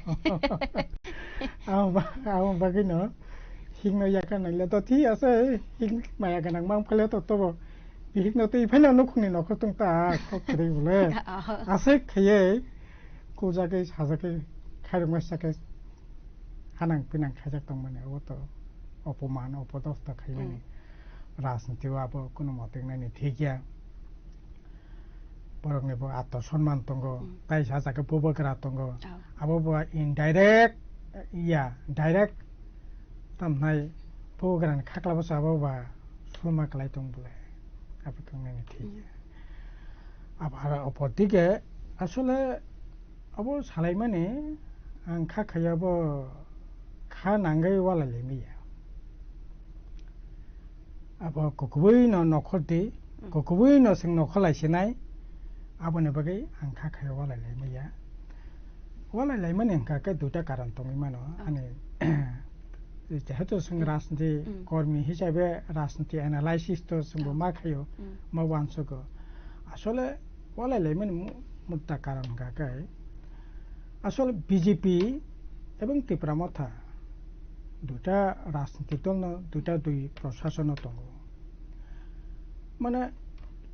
Abo ba-, abo bagwino hikno yakar naile to thik ase, hik maya gwnang mankha le to tobo bihikno twi phano nukhungni nokhor tong ta kok kwrwi bole. Aswk khaiye kujagwi sajagwi khairokma sakhe hanang pinang khaijak tongmani, abo to opoman, opodosta khaimani. Mm. Rajniti o abo kuno mote wngnani thik ya. Borokni bo atto sonman tongo, Mm. tai sa jaga bubagra tongo. Oh. Abo bo indirect, ya, direct tamnai bubagrani khakla bwsa abo ba sulma kwlai tong bole. Abo tongnani thik ya. Mm. Abo aro opor dike asole abo salaimani ang kha khaiya bo kha nangwi walai lai maya. Abo kukubui no nokhor di, Mm. kukubui no chwng nokhor lai sinai, aboni bagwi ang kha khaiya walai lai maya. Walai lai mani hwnkha khe duita karon tongwi mano. Oh. Ani jehetu chwng Mm. rajniti Mm. kormi hisabe rajniti analysis to chwngbo Oh. ma khaio, Mm. ma uansugo. Asole walai lai mani mu-, mutta karon hwnkha khe asole B J P ebong Tipra Motha duita rajniti dol no, duita dui prosason no tongo. Mane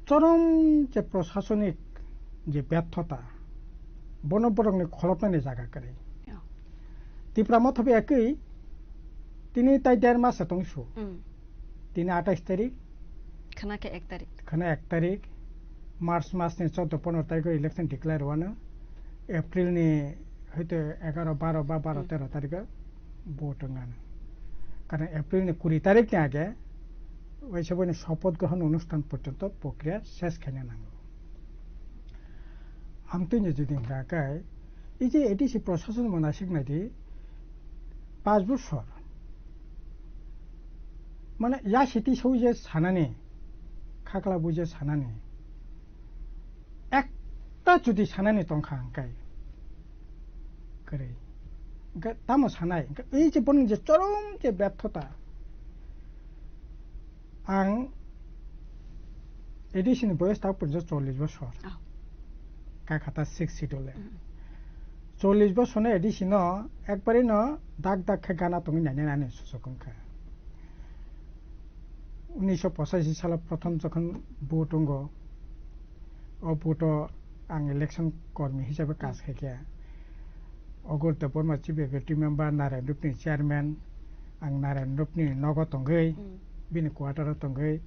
chorom je prosasonik je berthota, bono borokni kholopnani jaga kwrwi. Yeah. Tipra Motha bai ekwi tini tai der mas se tong su. Mm. Tini atais tarik. Khna khe ek tarik. Khna ek tarik. March mas ni choudo pondro tarikh o election declare wano. April ni hoito egaro, baro ba baro, Hmm. tero tarikh o vote wngano. Karon April ni kuri tarikh ni age waisa boino shopoth grohon onusthan porjonto prokriya ses khaina nango. Amtwini jodi hwnkha khe, ei je A D C prosason mwnasik naidi, panch bosor. Mane ya siti soi je sanani, khakla bui je sanani, ekta jodi sanani tongkha hwnkhe, kwrwi. Hwnkhe tamo sanai, hwnkhe ei je boni je chorom je berthota, ang A D C ni boyos tak porjonto chollish bosor. Oh. Kakhata six schedule. Mm. Chollish bosor no A D C no ekbari no dak dak khe gana tongwi nainani suchuk wngkha. Unisho pochashi salo prothom jokhon vote wngo, o vote o ang election kormi hisabe kaj khaikha. Ogor Debbarma chief executive member, Narayan Rupni chairman, ang Narayan Rupni nogo tongwi, Mm. bini quarter o tongwi,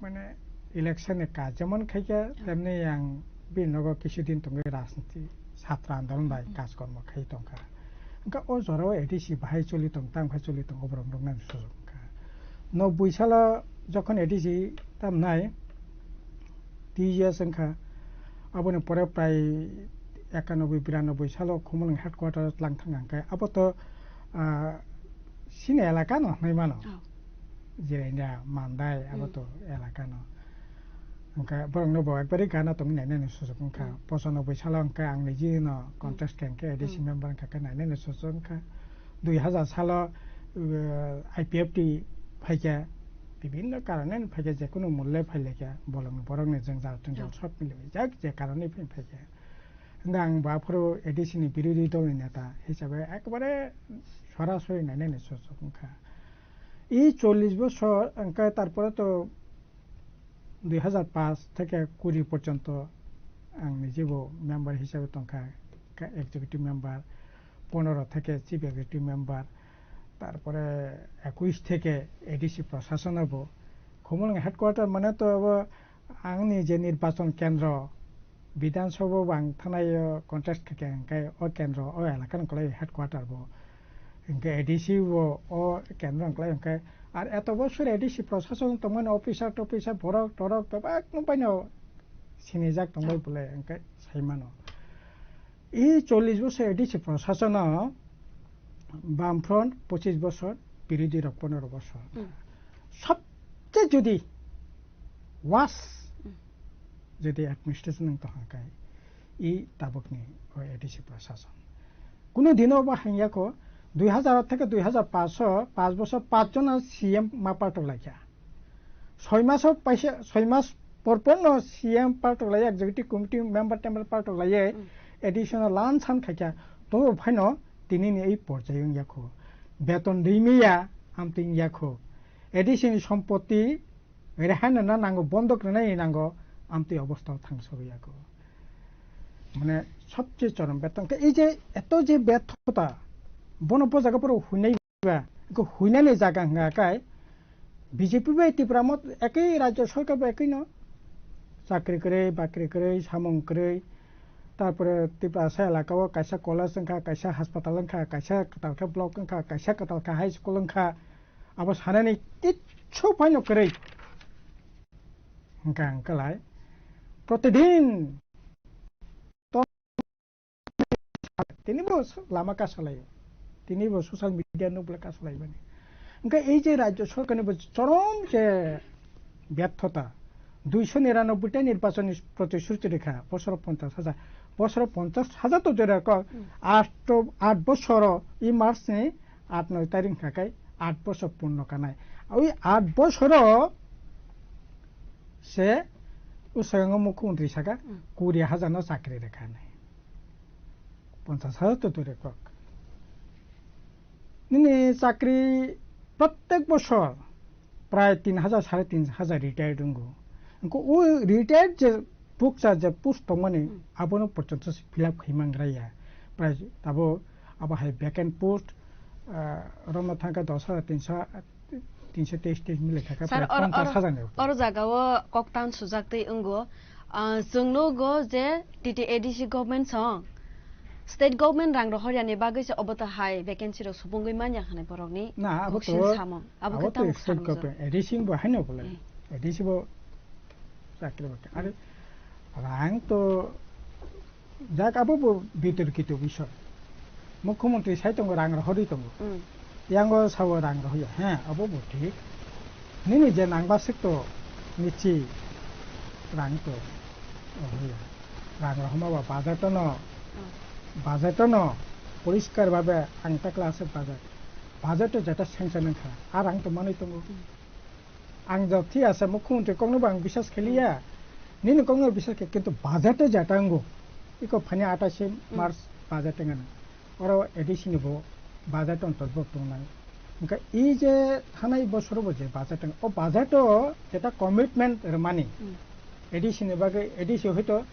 mane election ni kaj jemon khaikha, Yeah. temni ang bini nogo kisudin tongwi rajniti, chhatra andolon bai Mm. kaj kormo khai tongkha. Hwnkhe o jora o A D C bahai choli tong, tang phai choli tong, oborok nuknani sujuk wngkha. Nokbwi salo jokhon A D C tamnai, T G S wngkha. Aboni pore prai ekanoboi biranoboi salo Khumulwng headquarter o tlang thang kha hwnkhe abo to, ah, chini elaka no hwnwi mano. Oh. Jirania, Mandai, abo Hmm. to elaka no. Hwnkhe borok no bo ekbari gana tongwi nainani sujuk wngkha. Hmm. Pochanoboi salo hwnkhe ang niji no Hmm. contest khe hwnkhe A D C Hmm. member wngkha khe nainani sujuk wngkha. Dui hajar salo, uh, I P F T phaikha, bibinno karone phaikha, jekunu mulle phailaikha, bolongni borokni jwngjal tungjal Jal. sob milibaijak, je karone phai phaikha. Hwnkhe ang bo aphuru A D C ni birodhi dolni neta hisabe ekbare sorasori nainani sochok wngkha. I chollish bosor hwnkhe tarpore to dui hajar paanch theke kuri porjonto ang nijebo member hisabe tongkha, ka-, executive member, pondro theke chief executive member, তারপরে একুশ থেকে এডিসি প্রশাসন হবো। খুমুলুং হেডকোয়ার্টার মানে তো হবো আংনি যে নির্বাচন কেন্দ্র, বিধানসভা বো ang thanai o contest khe khe hwnkhe o kendro o elaka ni kwlai headquarter bo. Hwnkhe A D C bo o kendro ni kwlai hwnkhe ar eto bosor A D C proshason tongmani officer toficer borok torok bebak no baino sinijak tongbai bwle hwnkhe saimano. I chollish bosor A D C proshasono Bamfront pochis bosor, birodhi rok pondro bosor. Hmm. Sobche jodi worst Hmm. jodi administration wng tongkha khe, i tabukni o A D C proshason. Kuno dino bo hangya kho, dui hazar theke dui hazar paanch o, paanch bosor paanch jona C M ma paltok laikha. Soi maso paisa, soi mas por por no C M paltok laiya, executive committee member tember paltok laiya, Hmm. additional lan san khaikha. To phaino tini ni ei porjai wngya kho. Beton rimya, amtwi wngya kho. A D C ni sompoti Rehaino na nango, bondok rwnai nango, amtwi obostha o thangsa ya kho. Mane sobche chorom betong khe ei je eto je bethota, bono bo jaga poro huinai ba, kho huinani jaga hwnga kai B J P bai Tipra mot ekoi rajyo sarkar bai ekoi no. Chakri kwrwi, bakri kwrwi, samung kwrwi, tarpore Tiprasa elaka o kaisa college wngkha, kaisa haspatal wngkha, kaisa kwtal khe block wngkha, kaisa kwtal khe high school wngkha. Abo sanani kichu phaino kwrwi. Hwnkha hwnkhalai protidin to-, tini bo lama kasalaio, tini bo social media nukle kasalaimani. Hwnkhe ei je rajyo sorkarni bo chorom je ব্যর্থতা, দুইশো নিরানব্বই টা নির্বাচনী প্রতিশ্রুতি রেখা, বছর পঞ্চাশ হাজার, বছর পঞ্চাশ হাজার তো জোরে কর, Hmm. আট, আট বছর এই মার্চ নি আট নয় তারিখ থাকায় আট বছর পূর্ণ কানায়। ওই আট বছর সে উসঙ্গ মুখ্যমন্ত্রী সাকা Hmm. কুড়ি হাজার no চাকরি রেখা নাই। পঞ্চাশ হাজার তো দূরে cock. Nini chakri prottek bosor prai tin hajar, sare tin hajar retired wngo. Hwnkhe o retired je bukcha je post tongmani Hmm. abono porjonto se fill up khai mangraya. Prai abo, abo hai vacant post, ah, romno thangkha dos hajar tinso, tinso teis teis mile thangkha Sir, prai or-, ponchash or-, hajar ni upor. Oro jaga o koktan sujak tei wngo. Ah, chwng nugo je T T A D C government song, state government rang rohor yani bagwi se obo to hai vacancy rok subungwi manya hwnwi borokni Na, abo kok to, sin samung. Abo abo khe to tamo state khwsarmung jora. Government, A D C bo haino bole. Hmm. A D C bo chakri bakri. Are rang to Jak abo bo bitorkito bisoi. Mukhyamantri sai tongo, rang rohorwi tongo. Hmm. Yango sao rang rohorya. He, abo bo thik. Nini je nangba sik to nichi rang to rohorya. Rang rohorma ba budget no, Hmm. budget no poriskar babe ang ta class budget. Budget to jeta sanction wngkha. A rang to manwi tongo. Hmm. Ang jok thi asa mukhyamantri kokno bo ang bisas khaliya. Hmm. Nini kokno bisas khe, kintu budget o jeta wngo. Iko phani atai se Hmm. March budget wngna. Oro A D C ni bo budget on totbo tongnai. Hwnkhe i je thanai bosoro bo je budget wng, o budget o jeta commitment rwmani. Hmm. A D C ni bagwi, A D C hoito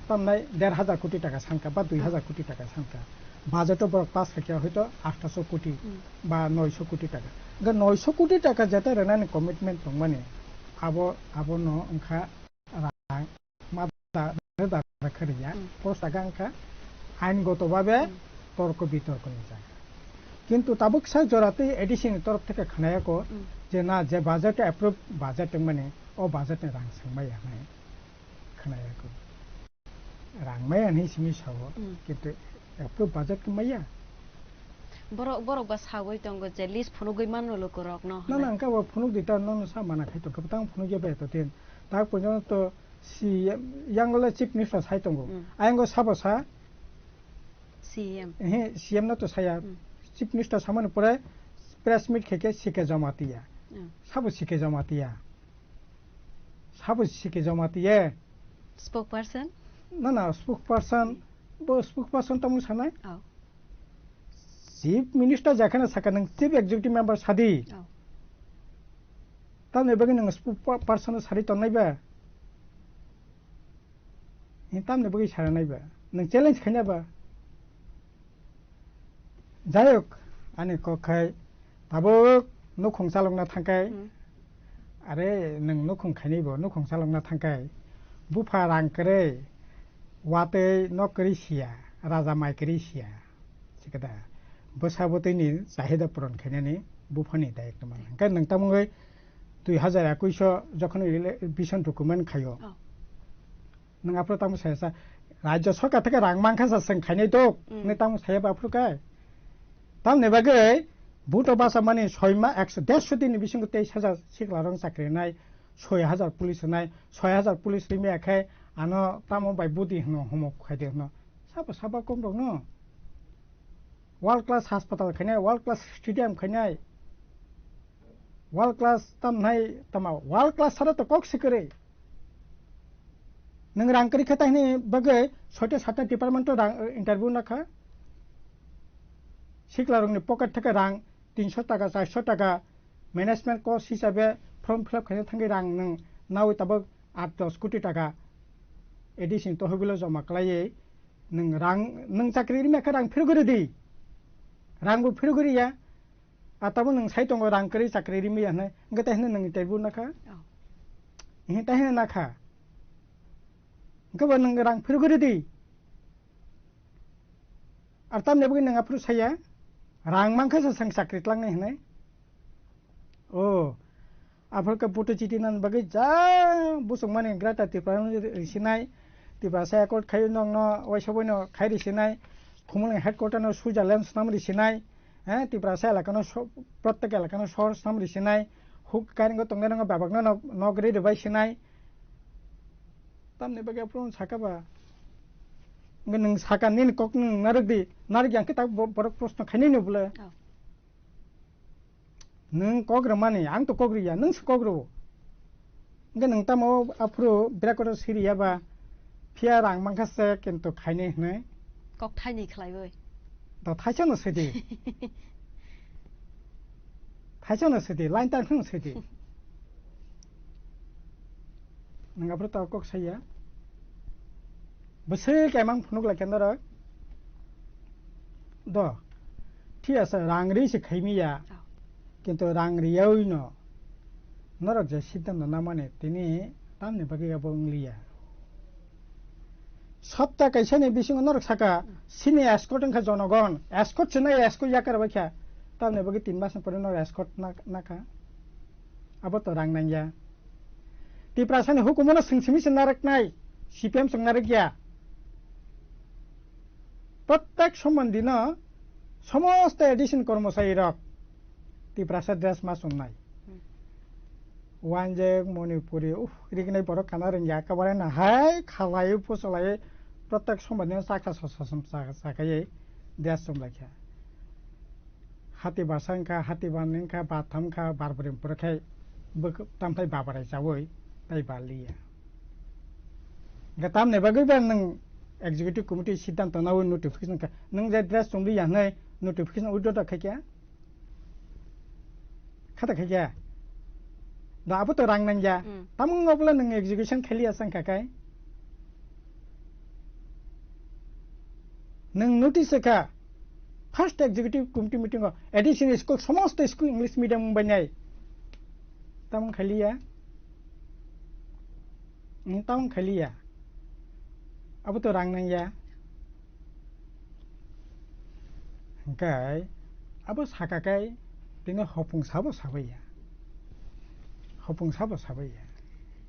tamnai der hajar koti taka sanka ba dui hajar koti taka sanka. Budget o borok pass khaikha hoito athasho koti Hmm. ba noisho koti taka. Hwnkhe noisho koti taka jeta rwnani commitment tongmani abo, abono wngkha rang ma da, da, da, da khariya. Hmm. Post aga wngkha ain goto babe Hmm. torko bitorko ni jaga. Kintu tabuk sa jora tei A D C ni torof theke khnayako Hmm. je na je budget approve budget wngmani o budget ni rang sangmaya hinwi khnayako. Rang maya hinwi simi sao, Hmm. kintu approve budget khe maya. Borok, borok ba sawi tongo je list phunugwi manno lukurokno Na, hinwi. Na, hwnkhe bo phunuk di ta, nono sa mana khai tongkha, bwtang phunuk ya bai to tin. Tak porjonto C M, yango le chief minister sai tongo. Hmm. Ayango sabo sa? C M. Ehe, C M no to saya. Hmm. Chief minister samani pore press meet khe khe C K Jamatia. Hmm. Sabo C K Jamatia. Sabo C K Jamatia. Spokesperson? Na, na, spokesperson, bo spokesperson tamo sanai? Oh. Chief minister jakhana saka nang chief executive member sadi. Oh. Tamni bagwi nang spokesperson sari tongnai ba? Ni tamni bagwi sara nai ba? Nang challenge khaina ba? Jayok, ani kok khai Tabuk nukhung chalokna thangkai, Hmm. are nwng nukhung khainai bo nukhung chalokna thangkai, bupha rang kwrwi, watwi nok kwrwi siya, raja mai kwrwi siya, sikada bwsa bwtwini chahida puron khainani buphani dayok tongmani. Hwnkhe nwng tamungwi dui hazar ekuish o jokhon ele-, vision document khaio, Oh. Nwng aphuru tamo saya sa, rajya sarkar theke rang mankha sa, chwng khainai tok, Mm. Nwng tamo saya ba aphuru kai? Tamni bagwi vote o basa mani soi ma, ekso, dersho din ni bisingo teis hajar sikla rong chakri nai, soi hajar police nai, soi hajar police rimya khe ano tamo bai budi hwno, homo khaide hwno. Sabo sabo kom rok no. World class hospital khainai, world class stadium khainai, world class tamnai tama, world class sara to kok sikiri. Nwng rang kwrwi khe tahini bagwi soita satta department o rang, eh, interview nakha. Sikla rokni pocket theke rang tinso taka, charso taka management cost hisabe form fill up khaina thangwi rang nwng nawi tabuk aat dos koti taka A D C ni tohogilo joma kwlaiwi nwng rang, nwng chakri rimya khe rang phirgwi rwdi. Rang bo phirgwi riya. A tabuk nwng sai tongo rang kwrwi chakri rimya hwnwi. Hwnkhe tahini nwng interview nakha? Oh. Ehe, tahini nakha. Hwnkhe bo nwng rang phirgwi rwdi. Ar tamni bagwi nwng aphuru saya? Rang mankha se chwng chakri tlangnai hwnwi. Oh. Aphuru khe vote chiti nan bagwi ja busuk mani Greater Tripura no risinai. Tiprasa accord khai nokno waisa boino khai risinai. Khumulwng headquarter no Switzerland swnam risinai. Eh, Tiprasa elakano so-, protek elakano sohor swnam risinai. Huk kairingo tongnai rokno bebakno nok, nok ri rwbai sinai. Tamni bagwi aphuru saka ba? Hwnkhe nwng saka nini kok nwng narwk di. Narwk ya hwnkhe tak bo-, borok proshno khainai no bwle. Oh. Nwng kok rwmani, ang to kok rwya, nwng se kok rwo. Hwnkhe nwng tamo aphuru birat kotor siri ya ba, phiya rang mankha se kintu khainai hwnwi. Kok thainwi khlaiwi. Da thaisa no sidi. Thaisa no sidi, line tan khno sidi. Nwng aphuru to kok saya. Bwswk emang phunuk lai khe norok. Do. Thik ase, rang ri se khaimi ya. Oh. Kintu rang riyawi no norok je siddhanto namani tini tamni bagwi abo wngliya. Sapta kaisa ni bisingo norok saka, sini escort wngkha jonogon, escort se nai escort yakar bai kha. Tamni bagwi tin mas ni pore norok escort nak-, nakha. Abo to rang nangya. Tiprasani hukumono swng simi se narwknai, C P M swng narwkya. Prottek sombondino somosto A D C ni kormochari rok Tiprasa dress ma chumnai. Hmm. Wanjek, Manipuri, uff, rignai borok kana rwngya, ekebare no hai khalai, puchulai, prottek sombondino chaksa sosom cha-, chakaiwi dress chumlaikha. Hati basa wngkha, hati ban wngkha, batham wngkha, bar bwrwi borok khai bwk-, tamthai babarai chaui tai baliya. Hwnkhe tamni bagwi ba nwng executive committee siddhanto naui notification kha, nwng je dress chumliya hwnwi notification withdraw da khaikha? Khata khaikha? Da abo to rang nangya. Hmm. Tamung obla nwng execution khailiya chang kha kai? Nwng notice kha, first executive committee meeting o A D C ni school, somosto school English medium wngbainai. Tamung khailiya? Nwng tamung khailiya? Abo to rang nangya. Hwnkhe abo saka kai tini hopung sabo sabaiya. Hopung sabo sabaiya.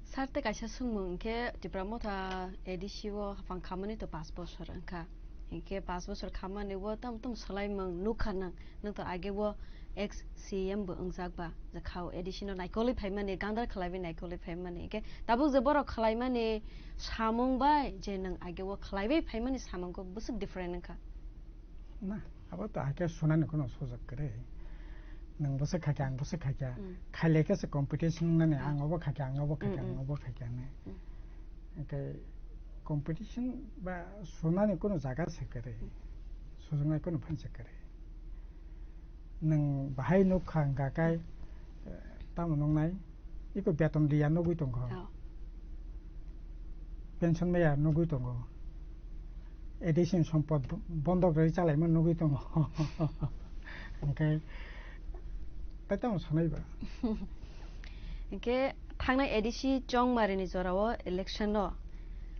Sir, tei kaisa swngmung hwnkhe Tipra Motha A D C o haphang khamani to pash bosor wngkha. Hwnkhe pash bosor khamani o tam tam swlaimung nukha nang. Nwng to age o ex C M bo wngjak ba, je khao A D C no naikolwi phaimani, gandar khlaiwi naikolwi phaimani. Hwnkhe tabuk je borok khlaimani samung bai je nwng age o khlaiwi phaimani samung khe bwswk different wngkha. Na, abo to hakhe sunani kuno sujak kwrwi. Nwng bwswk khaikha, ang bwswk khaikha. Mm. Khailai khe se competition wngnani, Mm. ang obo khaikha, ang obo khaikha, Mm, ang mm. obo khaikha hwnwi. Mm. Hwnkhe competition ba sunani kuno jaga se kwrwi. Mm. Sujaknai kuno phan se kwrwi. Nwng bahai nukha hwnkha khe, eh, tamo nuknai? Iko beton liya nugwi tongkho. Oh. Pension maya nugwi tongo. A D C ni sompot bo-, bondok rwi chalaima nugwi tongo. Hwnkhe Tai tamo sanai ba. Hingke thangnai A D C Chongmari ni jora o election no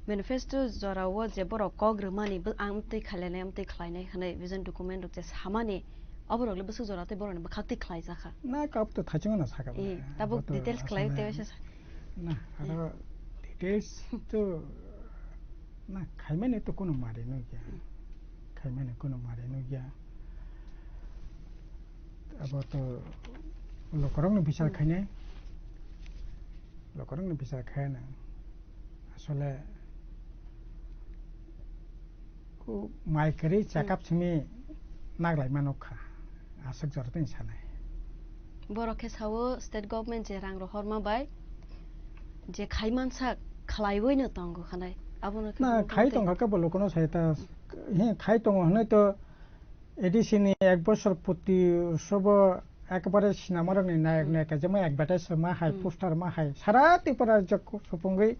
manifesto jora o je borok kok rwmani bo ang twi khailai nai, twi khlai nai hwnwi vision document rok je samani oborok le bwswk jora tei borok ni bwkhak twi khlai jakha. Na kap to thachung na saka. Eh, tabuk details khlai tei waisa sa. Na, aro details to na khaimani to kono mari no ya. Khaimani kono mari no ya. Abo to lokorokno bichar khainai. Lokorokno bichar khaina. Asole ko mai kwrwi chakap simi naglai mano kha. Aswk jora tei sanai. Borok khe sao state government je rang rohorma bai je khai mansak khlaiwi no tongo khanai. Abono khe na khai tongkha khe bo lokono sai ta he khai tongo hwnwi to A D C ni ek bosor poti utsobo ekbare sinama rokni nayok nayika jemai advertise ma hai poster ma hai sara Tripura rajyo supungwi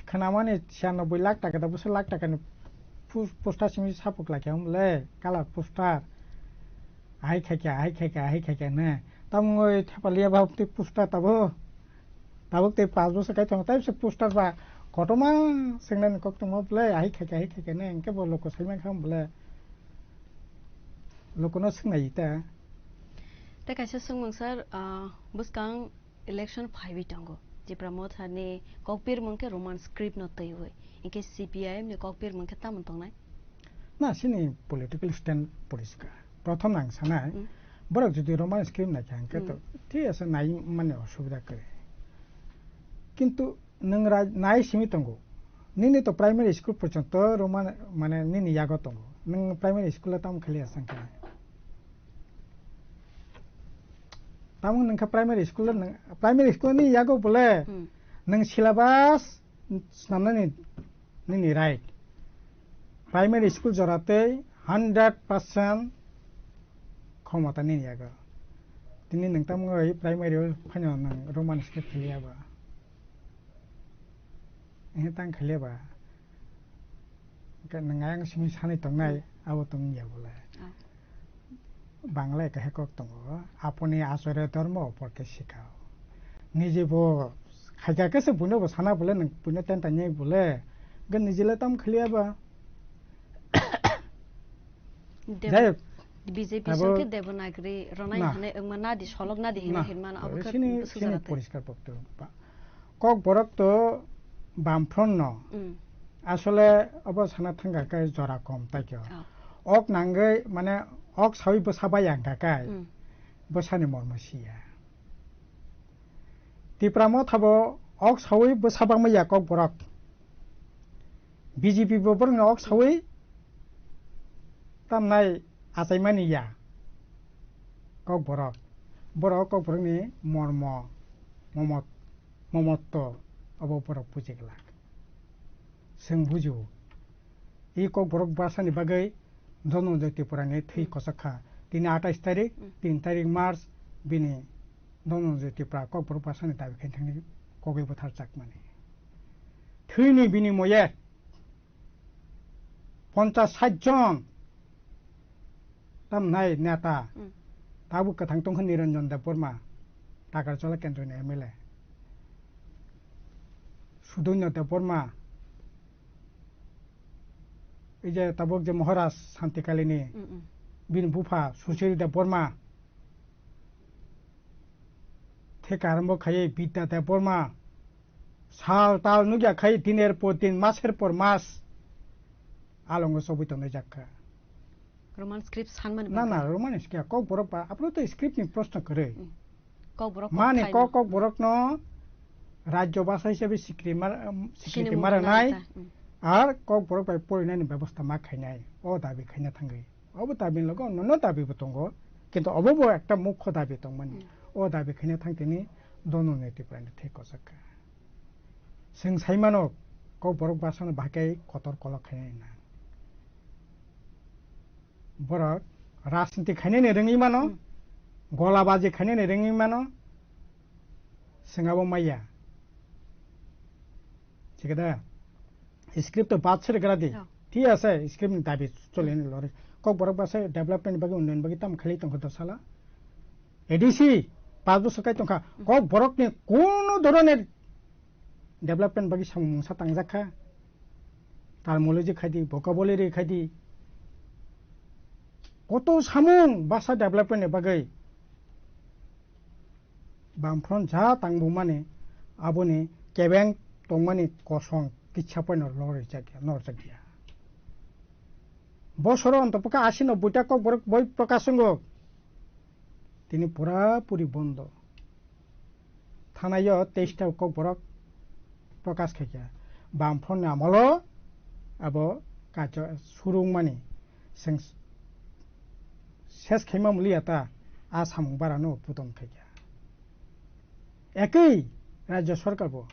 khwnamani siyanoboi lakh taka da bwswk lakh taka ni poster simi sapuk lakha wng le colour poster ahai khaikha ahai khaikha ahai khaikha ne tamungoi thepaliya ba tei poster tabo. Tabuk tei pash bosor kai tongo, tei se poster ba kotorma swngnani kok tongma bwle, ahai khaikha, ahai khaikha ne, hwnkhe bo loko sai mankha bwle, lokono swngnai ta. Tei kaisa swngmung sir, ah, bwskang election phaiwi tongo. Tipra Motha ni kokpir mung khe Roman script no twiwi. Hwnkhe C P I M ni kokpir mung khe tamo tongnai? Na, sini political stand poriskar. Prothom ang sanai, borok jodi Roman script naikha hwnkhe to thik ase, nai mani osubida kwrwi. Kintu nwng ra-, nai simi tongo. Nini to primary school porjonto Roman, mane nini yago tongo. Nwng primary school o tamo khali asang khe. Tamo nwng kha primary school o nwng, primary school ni yago bole nwng syllabus snamnani nini right. Primary school jora tei hundred percent khomota nini yago. Tini nwng tamo oi primary o phaino nwng Roman script khiliya ba. Ehe tang khiliya ba. Hwnkhe nwng ayang simi sanwi tongnai, abo tongya bole. Bangla kaisa kok tongo, "Apni achare dhormo oporke sikao." Niji bo khaikha khe se buino bo sana bole, nwng buino ten tanya bole, hwnkhe niji le tam khliya ba. Deb-, Jai hok, B J P abo song khe Devanagari ronai na. Hwnwi wngma nadi, solok nadi hwnwi na. Hinmano abo khe sini, bwswk sini jora twi. Poriskar bokto ba. Kokborok to Bamfront no. Asole obo sana thangkha khe jora kom tai khe. Ok nangwi mane ok sawi bwsa bai ang kha kai. Bwsani mormo siya. Tipra Motha bo ok sawi bwsa bangma ya Kokborok. B J P bo borokni ok sawi tamnai achaimani ya Kokborok. Borok Kokborokni mormo, momot-, momotto obo borok buji glak. Chwng bujigo. I Kokborok bwsani bagwi Dhananjay Tripura ni thwi kochok kha. Tini atais tarik, tin tarik March, bini Dhananjay Tripura Kokborok bwsani dabi khaini thangni kogwi bwthar chakmani. Thwini binimoye ponchas sait jon tamnai neta. Tabuk kwthang tongkha Niranjan Debbarma, Takarjala kendroni M L A. Sudunyo Debbarma, ei je tabuk je Maharaj Santikalini, bini bupha Sushil Debbarma, theka arombo khaiwi Bidya Debbarma, sal tal nukya khai diner por din, maser por mas alongo chobwi tongnai jak kha. Roman script sanmani na, bagwi. Na, Roman script, Kokborok ba, aphuru to script ni proshno kwrwi. Kokborok mani kok, Kokborok no rajyo bhasha hisabe sikriti mar-, um, sikriti maranai, ar Kokborok bai porinani bebosta ma khainai, o dabi khaina thangwi. Obo dabi ni loge onno dabi bo tongo, kintu obo bo ekta mukho dabi tongmani. O dabi khaina thangtini Dhananjay Tripura ni thwi kochok kha. Chwng sai mano, Kokborok bwsano bahai khe kotor kolok khainai nang. Borok rajniti khainani rwngwi mano, golabaji khainani rwngwi mano, chwng abo maya. Thik da? Script to bad sere gra di. Thik ase, script ni dabi chole ni lori. Kokborok bwsa development bagwi, unnayon bagwi tam khlai tongkha do sala. A D C, pas bosor kai tongkha. Kokborokni kono dhoroner development bagwi samung mungsa tangjak kha. Terminology khai di, vocabulary khai di. Koto samung basa development ni bagwi Bamfront ja tangbumani aboni kebeng tongmani kosong kisa poino lorjak ya, norjak ya. Bosoro ontopokha asi nobboi ta kokborok boi prokash wngo. Tini pura puri bondo. Thanaio teis ta kokborok prokash khaikha. Bamfront ni amolo abo kaisa surungmani seng ses khaima muliya ta a samung barano puton khaikha. Ekwi Rajya Sarkar bo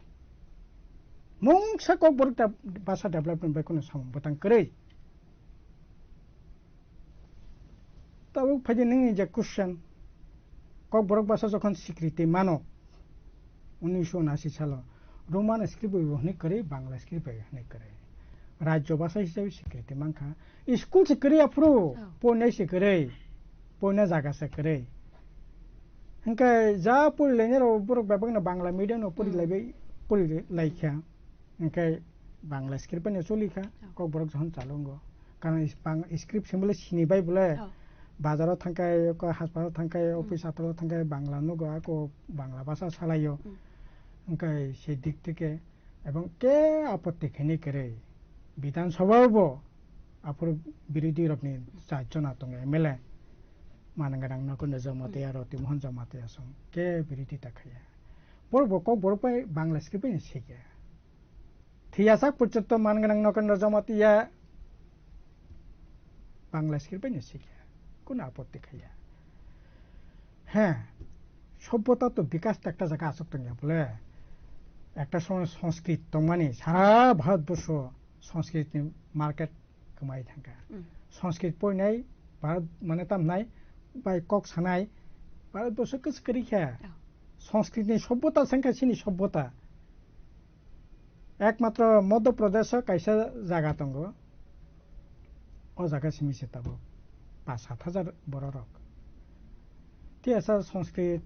mungsa kokborok ta basa development bai kono samung bwtang kwrwi. Tabuk phaidi nini je question, kokborok basa jokhon sikriti mano, unisho unasi salo, Roman script bai bo hwnwi kwrwi, Bangla script bai hwnwi kwrwi. Rajya basa hisabe sikriti mankha. School se kwrwi aphuru, Oh. poinai se kwrwi, poina jaga se kwrwi. Hwnkhe ja porilainai rok borok bebakno Bangla medium no porilaibai, porilaikha. Hwnkhe Bangla script bai no choli kha, Oh. kokborok jokhon chalo wngo. Karon is-, bang-, script simi le sini bai bole. Oh. Bazar o thang khe, ko hospital o thang khe, Hmm. office atal o thang khe Bangla nugo, ako Bangla basa salai o. Hmm. Hwnkhe se dik theke ebong ke apotti khaini kwrwi. Bidhan Sabha o bo aphuru birodhi rokni char jona tongo M L A. Manang gwnang Nokendra Jamatia, Hmm. Roti Mohan Jamatia song ke birodhi ta khaiya. Borok bo kokborok bai Bangla script bai no sikya. Thiyajak porjonto man gwnang Nokendra Jamatia Bangla script bai no sikya, kunu apotti khaiya. He, sobbota to bikas ta ekta jaga aswk tongya bole. Ekta somoy Sanskrit tongmani, sara Bharatborsho Sanskrit ni market kwmai thangkha. Mm. Sanskrit poinai, Bharat mane tamnai, bai kok sanai, Bharatborsho kwchwk kwrwi kha. Oh. Sanskrit ni sobbota sengkha chini sobbota. Ekmatro Madhya Pradesh o kaisa jaga tongo. O jaga simi se tabuk pas sat hajar borok rok. Thik asa Sanskrit,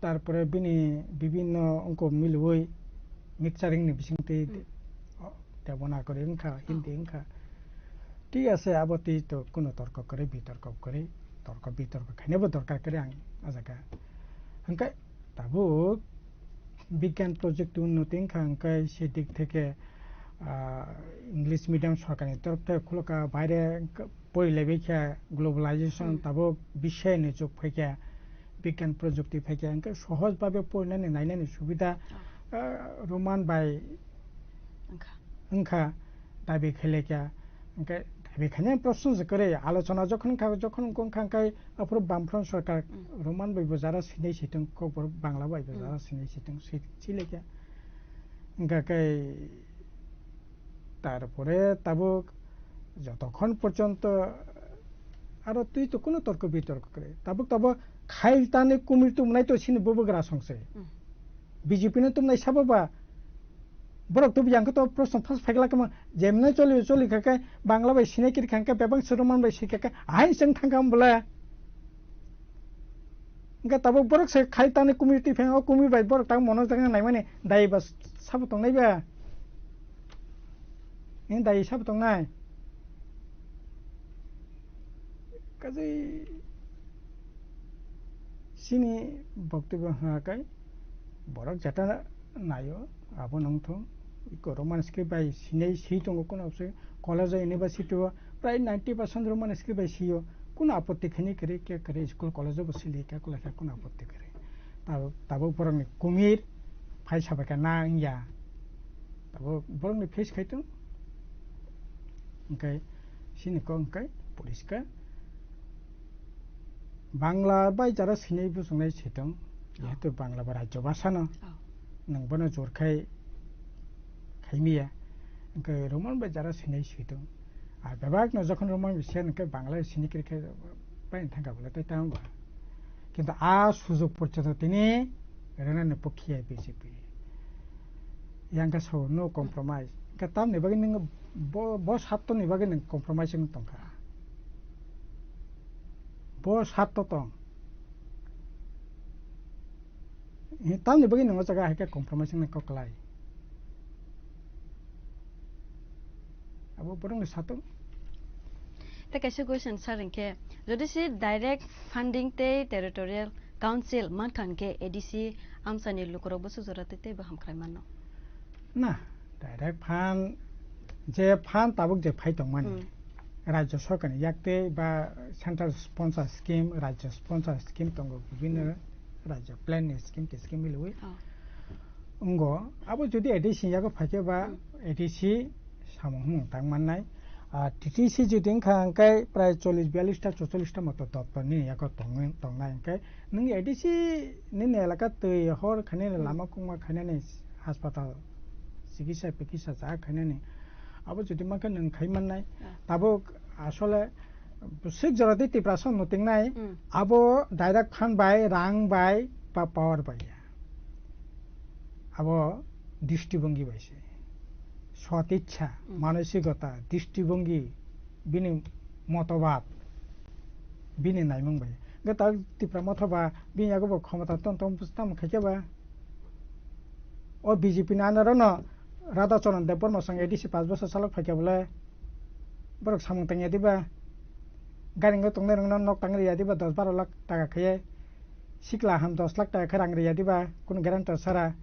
tarpore bini bibinno ongko milwi mixturing ni bisingtwi Hmm. Devanagari wngkha, Hindi wngkha. Thik ase, abo twi to kuno torko kwrwi, bitorko kwrwi, torko bitorko khainabo dorkar kwrwi ang o jaga. Hwnkhe tabuk bigyan project unnoti wngkha, hwnkhe se dik theke, ah, English medium sorkarni torof theke khuloka, baire porilaibikha, globalization Hmm. tabuk biswni jug phaikha, bigyan projukti phaikha, hwnkhe sohoj babe porinani nainani subida, Oh. ah, Roman bai Wngkha. wngkha, dabi khailekha, hwnkhe dabi khainai proshno se kwrwi, alochona jokhon wngkha, jokhon wngkha, hwnkhe aphuru Bamfront sorkar Hmm. Roman bai bo jara sinai situng, kokborok Bangla bai bo Hmm. jara sinai situng, si-, silekha. Hwnkha khe tarpore tabuk jotokhon porjonto aro twi to kuno torko bitorko kwrwi. Tabuk tabuk khail tani kumui tumnai to sini bubagra songse. Hmm. B J P no tumnai sabo ba borok tubu yang to proshno phas phaikla kama jemne choli choli kha khe Bangla bai sinai kiri kha khe bebak se Roman bai sikha khe ahain chwng thangkha bole. Hwnkhe tabuk borok se khai tani kumi twi pheng, o kumi bai borok tang mono jagna naimani dai ba sabo tongnai ba? Ni dai sabo tongnai? Kaje sini boktobyo hwnka kai borok jeta naio abo nongthong. Iko Roman script bai sinai si tongo, kono se college o, university o prai ninety percent Roman script bai sio. Kuno apotti khaini kwrwi, khe kwrwi school college o bo sili khe kwlai khe kuno apotti kwrwi. Tabuk, tabuk borokni kumir phai sabai kha na wngya. Tabuk borokni face khai tong. Hwnkhe sini kok hwnkhe poriskar. Bangla bai jara sinai bwswknai sitong, Oh. jehetu Bangla bo rajyo bhasha no, Oh. nwng bono jor khai khaimiya, hwnkhe Roman bai jara sinai sitong. Ar bebak no jokhon Roman bai siya hwnkhe Bangla bai sini kiri khe bai thangkha bole tei tamo ba. Kintu a sujog porjonto tini rwnani pokhiya B J P. Yang khe sao no compromise. Hwnkhe tamni bagwi nwng bo, bo satto ni bagwi nwng compromise wng tongkha. Bo satto tong. Tamni bagwi nang o jaga hai khe compromise wngna kok klai. Abo borokni satung. Tei kaisa question sir, hinkhe jodi se direct funding tei territorial council mankha hinkhe A D C amsani lukurok bwswk jora tei teibo hamkrai mano? Na, direct fund, je fund tabuk je phai tongmani, Hmm. Rajya Sorkarni yak tei ba central sponsor scheme, Rajya sponsor scheme tongo, bibhinno Hmm. Rajya plan ni scheme tei scheme milwi. Oh. Wngo, abo jodi A D C yago phaikhe ba Hmm. A D C samung hwnwi tang mannai. Ah, T T C jodi wngkha hwnkhe prai chollish biyallish ta, chocholish ta moto doptor nini yago tongwi, tongnai hwnkhe nwng A D C nini elaka twi hor khainani Hmm. lama kungma khainani haspatal chikitsa pikitsa cha khainani abo jodi mankhe nwng khai mannai. Ah. Tabuk asole bwswk jora tei Tiprasa no tingnai Hmm. abo direct fund bai, rang bai, ba power bai ya. Abo drishtibongi bai se. Sot ichha, Hmm. manosikota, drishtibongi, bini motobad, bini naimung bai. Hwnkhe ta Tipra Motha ba bini yago bo khomota ton ton tamo khaikhe ba. O B J P ni under o no Radha Charan Debbarma song A D C paanch bosor salok phaikhe bole borok samung tangya diba? Gari wngwi tongnai rokno nok tangwi rwya diba dos baro lakh taka khe? Sikla ham dos lakh taka khe rang rwya diba kunu guarantor sara?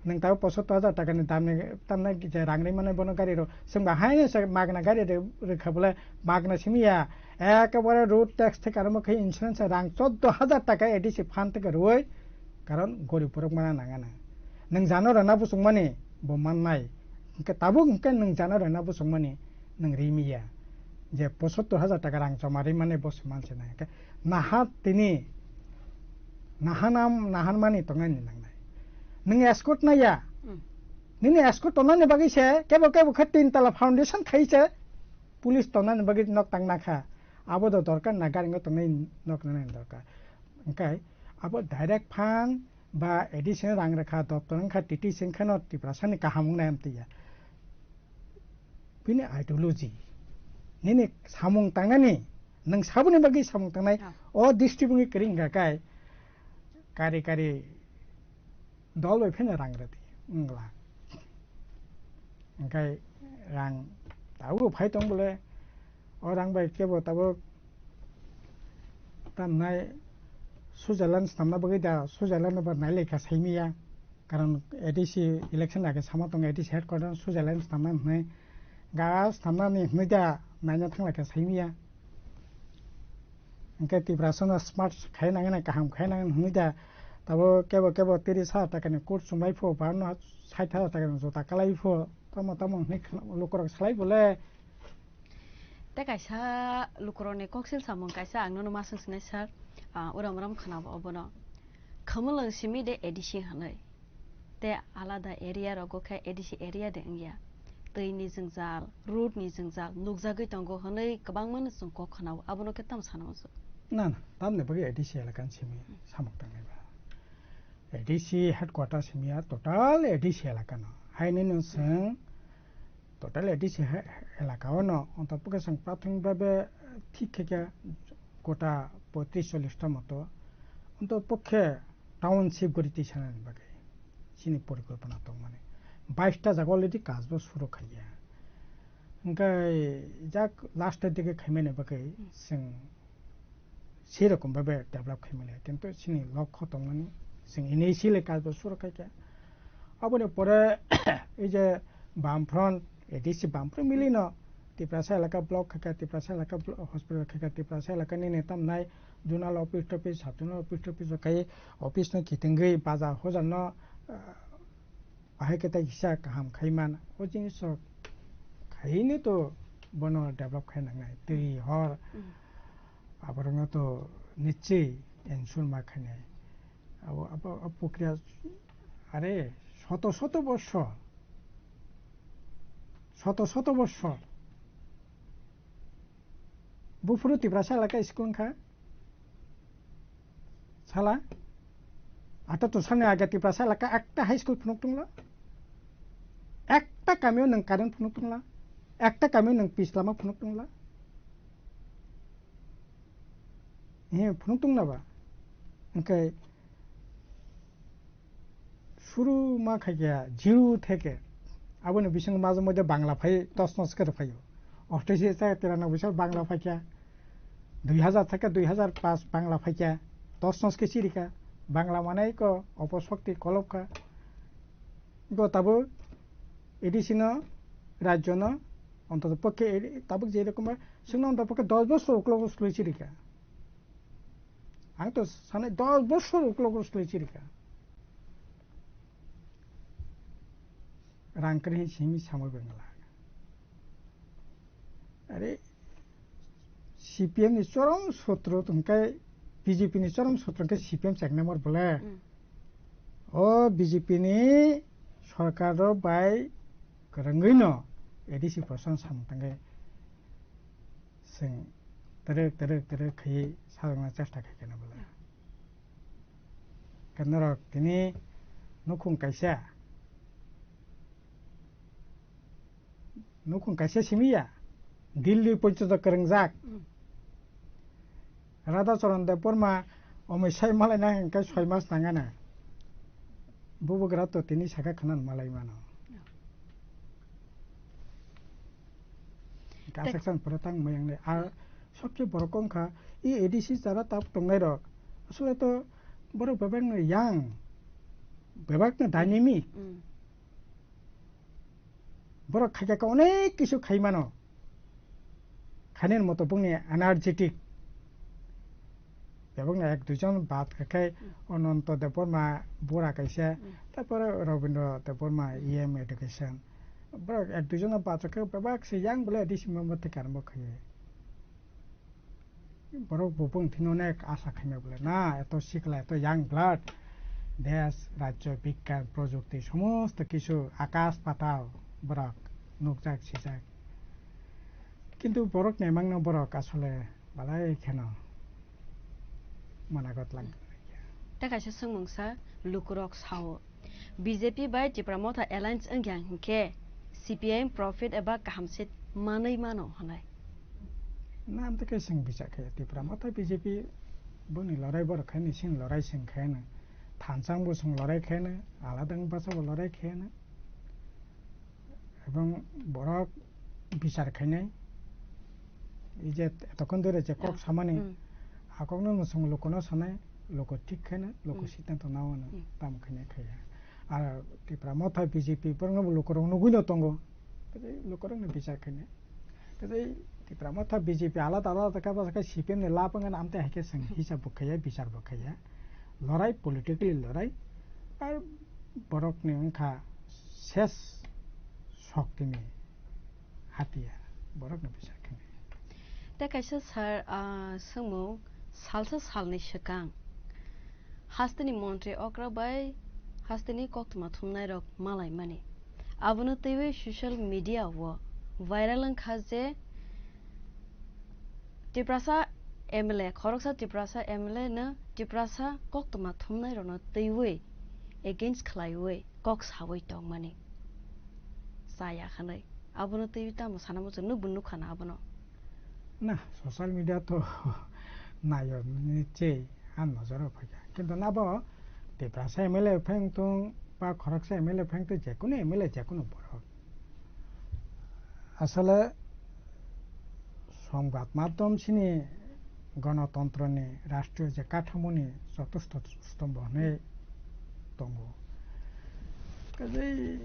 Nwng tabuk pochattor hajar takani damni tamnai je rang rwi mannai bono gari rw. Chwngba haino se magna gari rw-, rwkha bole magna simi ya. Ekebare road tax theke arombo khe insurance rang choddo hajar taka A D C fund theke rwui karon gorib borok mana nangana. Nwng jano rwna buchung mani bo mannai. Hwnkhe tabuk hwnkhe nwng jano rwna buchung mani nwng rimiya. Je pochattor hajar taka rang joma rimani bo se manse nai. Hwnkhe naha tini nahanam, nahanmani tongnani nangnai. Nwng escort naiya. Hmm. Nini escort tongnani bagwi se kebo kebo khe tin tala foundation khai se police tongnani bagwi nok tang nakha. Abo do dorkar na, gari wngwi tongnai nok nani dorkar. Hwnkhe abo direct fund ba additional rang rwkha, doptor wngkha, T T C wngkha no Tiprasani kaham wngnai amtwi ya. Bini ideology, nini samung tangnani, nwng saboni bagwi samung tangnai, Ah. o district wngwi kwrwi wngkha kai, kari kari dol bai pheno rang rwdi wngla. Hwnkhe rang tabuk phai tong bole, o rang bai kebo tabuk tamnai Switzerland swnamna bagwi da, Switzerland no ba nai laikha saimanya. Karon A D C election age sama tongo, A D C headquarter Switzerland swnamna hwnwi. Ga swnamnani hwnwi da naina thang laikha saimanya. Hwnkhe Tiprasa no smart khai nangani, kaham khai nangani hwnwi da. Tabo kebo kebo tris hajar takani coat chumlai pho, ba no sait hajar takani jota kalai pho, tamo tamo hwnwi khna-, lukurok salai bole. Tei kaisa lukurokni koksil samung kaisa ang nono ma swng sinai sir, ah, uram uram khwnabo obono. Khumulwng simi de A D C hwnwi. Tei alada area rogo khe A D C area de wngya. Twi ni jwngjal, road ni jwngjal nukjagwi tongo hwnwi kwbangma no chwng kok khwnao, abono khe tamo sana muchung? Na, na, tamni bagwi A D C elaka ni simi samung tangnai ba. A D C headquarter simi ya total A D C elaka no. Haini no chwng total A D C he-, elaka o no, onto pokhe chwng prathomik bhabe thik khe khe gota poitris chollish ta moto, onto pokhe township gori twi sanani bagwi chini porikolpona tongmani. Bais ta jaga already kaj bo suru khaiya. Hwnkhe jak last dike khaimani bagwi chwng sei rokom bhabe develop khaimani, kintu chini lokho tongmani, chwng initially kaj bo suru khaikha. Aboni pore ei je Bamfront, A D C Bamfront milino Tiprasa elaka block khaikha, Tiprasa elaka blo-, hospital khaikha, Tiprasa elaka nini tamnai zonal office topice, sub zonal office topice rok khai office no kitingwi bajar hojar no, ah, bahai khe tai kisa kaham khai man. O jinis rok khaini to bono develop khai nangnai. Twi hor Mm. aborokno to nichwi ensure ma khainai. Abo, abo, abo pokriya are soto soto borsor, soto soto borsor buphuru Tiprasa elaka school wngkha. Sala, ato to sani age Tiprasa elaka ekta high school phunuk tongla, ekta kamio nwng current phunuk tongla, ekta kamio nwng pis lama phunuk tongla. He, phunuk tongna ba? Hwnkhe Puru ma khaikya zero theke. Aboni bisingo majo moide Bangla phai, tos nos khe rwphaio. Othai se sa tera na bisa Bangla phaikya. Dui hazar theke dui hazar paanch Bangla phaikya. Tos nos khe chirika. Bangla manai ko oposokti kolop kha. Go tabo A D C no, rajyo no, ontoto pokhe A D, tabuk je rokom ba, singno ontoto pokhe dos bosor uklok uslui chirika. Ang to sanai dos bosor uklok uslui chirika. Rang kwrwi simi samui bengla. Are, C P M ni chorom sotro hwnkhe, B J P ni chorom sotro hwnkhe C P M cheknai mor bole. Mm. O B J P ni sorkar rok bai kwrwngwi no A D C Prashan samung tangwi chwng twrwk twrwk twrwk khaiwi sajokna chesta khai khe no bole. Khe norok tini nukhung kaisa, nukhung kaisa simi ya, Delhi poito kwrwngjak. Mm. Radha Charan Debbarma omoi sai malai na hwnkhe soi mas nangana. Bubagra to tini saka khna malai mano. Kasak san pura tang mayang le. Ar sobse borok wngkha, i A D C chara tab tongnai rok. Asole to borok bebak no yang, bebak no dynamic. Mm. Borok khaikha kha onek kisu khai mano. Khainani moto bongni energetic. Bebakni ek duijon bad khe Ananto Debbarma bura kaisa, Mm. tarpore Rabindra Debbarma E M education. Borok ek duijon bad khe bebak se yang bole A D C member te karmo khaye. Borok bo bwng thino onek asa khaima bole na, eto sikla, eto young blood, desh, rajyo, bigyan, projukti, somosto kisu akash patal borok nukjak, sijak. Kintu borok naimangno borok asole balai kheno managot lang. Tei kaisa swngmung sa lukurok sao, B J P bai Tipra Motha alliance wngya hinkhe C P I M profit eba kaham se manwi mano hwnwi. Na, amtwkhe chwng bichar khe Tipra Motha B J P boni lorai borok khaini sini lorai chwng khaino. Thansa bo chwng lorai khaino, alada wngpasa bo lorai khaino. Ebong borok bichar khainai, ei je etokon dore je kok Ah, samani, hmm. A kokno mwswng lukuno sanai, luku thik khaino, luku Hmm. siddhanto nao hwno, Hmm. tamo khainai khaiya. Ar Tipra Motha B J P borokno bo lukurok nugui no tongo, tei lukurokno bichar khainai. Tei Tipra Motha B J P alada alada kha, bwsakhe C P M ni lab wngkha, amtwi hai khe chwng Hmm. hisab bo khaiya, bichar bo khaiya. Lorai, politically lorai, ar borokni wngkha ses soktini hatiya, borokni bisa khini. Tei kaisa sir, ah, swngmung, salsa salni swkang hasteni montri okra bai hasteni koktwma thumnairok malaimani. Abono twiwi social media o viral wngkha je Tiprasa M L A, khoroksa Tiprasa M L A no Tiprasa koktwma thumnairokno twiwi against khlaiwi kok sawi tongmani chaya hwnwi. Abono twiwi tamo sana muchung, nwkbo nukha na abono. Na, social media to nayo ni che, ang nojoro phaikha. Kintu nabo Tiprasa M L A pheng tong ba khoroksa M L A pheng tong, jekunu M L A, jekunu borok. Asole, songbad madhyom sini gonotontroni, rashtriyo je kathamoni chotusto stombo hwnwi tongo. Kaje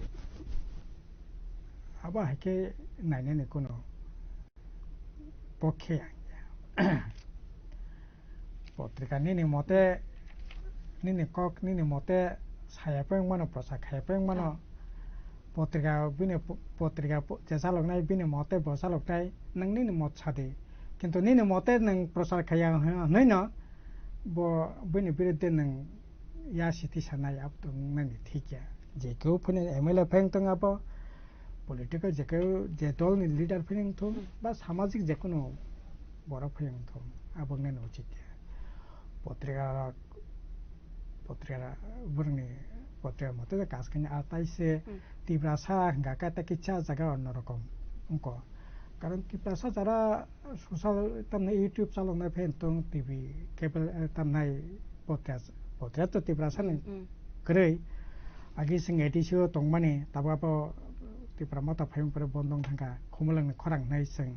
abo hai khe nainani kuno pokhe ang ya. Potrika nini mote, nini kok nini mote saya peng mano, prosa khaya peng mano. Potrika bini po-, potrika po-, je chaloknai bini mote bo chaloknai, nwng nini mot sadi. Kintu nini mote nwng prosa khaya hwnwi no bo bini biruddhe nwng ya siti sanai, abo to nani thik ya. Je keu phone M L A pheng tong abo, political je keu je dol ni leader pheng tong, Hmm. ba samajik je kuno borok pheng tong, abo nani uchit ya. Potrika, potrika borokni potrika mote je kas kani atai se Hmm. Tiprasa hingka kata kicha jaga onno rokom wngko. Karon Tiprasa jara social tamni YouTube chaloknai pheng tong, T V, cable, eh, tamnai podcast, podcast to Tiprasa ni Hmm. kwrwi. Agi chwng A D C o tongmani, tabuk abo Tipra Motha phaiyung pore bondong thangkha, Khumulwngni khorang hinwi chwng,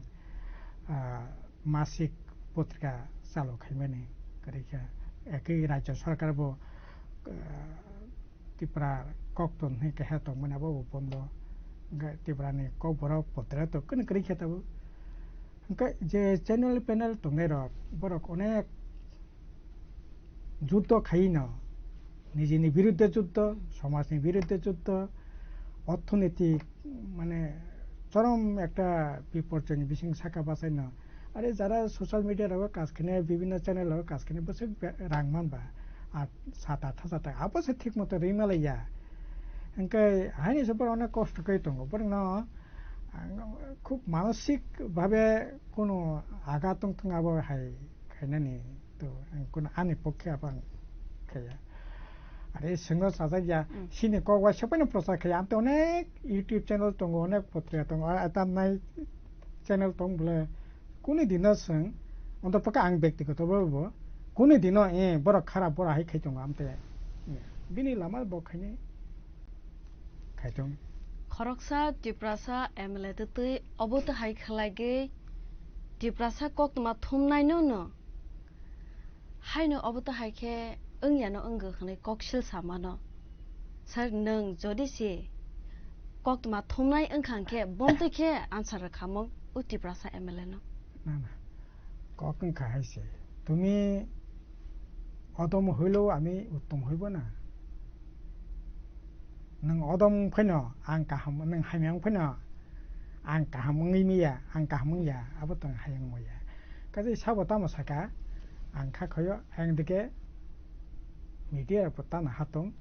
ah, masik potrika chalu khaimani kwrwi kha. Ekwi Rajya Sarkar bo, ah, Tipra kokton hinwi keha tongmani, abo bo bondo. Hwnkhe Tiprani Kokborok potrika to kwrwi kwrwi khe tabuk. Hwnkhe je channel panel tongnairok, borok onek juddo khaino, nijini biruddhe juddo, somajni biruddhe juddo, orthonitik, mane, chorom ekta biporjoyni bising saka bachaino. Are jara social media rogo kaj khainai, bibhinno channel rogo kaj khainai, bwswk be-, rang manba, at, sat athas taka, abo se thik moto rwi malaiya. Hwnkhe haini se borok onek kosto khe tongo, borokno ang khub manosik bhabe kono agat tong thung abo hai khainani to ang kono ani pokhe abo ang khaya. Are sengno sajak ya, Mm. Sini kok waisa phano prochar khaya. Amte onek YouTube channel tongo, onek potrika tongo, a-, a tamnai channel tong bole. Kuni dino seng, onto paka ang bektigoto bo bo. Kuni dino, eh, borok kharap, borok hai khai tongo amte. Bini lama bo khaini. Khaitong. Khoroksa Tiprasa M L A twtwi obo to hai khlaigwi Tiprasa koktwma thumnaino no. Haino obo to hai khe wngyano wngwi hwnwi koksil samano. Sir, nwng jodi se koktwma thumnai wngkha hwnkhe bomtwi khe answer rwkhamung o Tiprasa M L A no. Na, na. Kok wngkha hai se. Tumi odom hwilo, ami uttom hwibo na. Nwng odom phano ang kaham, nwng hamya wng phano ang kaham wngwi maya, ang kaham wngya, abo tong hayung maya. Kaisa sabo tamo saka, ang kha khoyo, ayang dike media rok bo tamo hatong.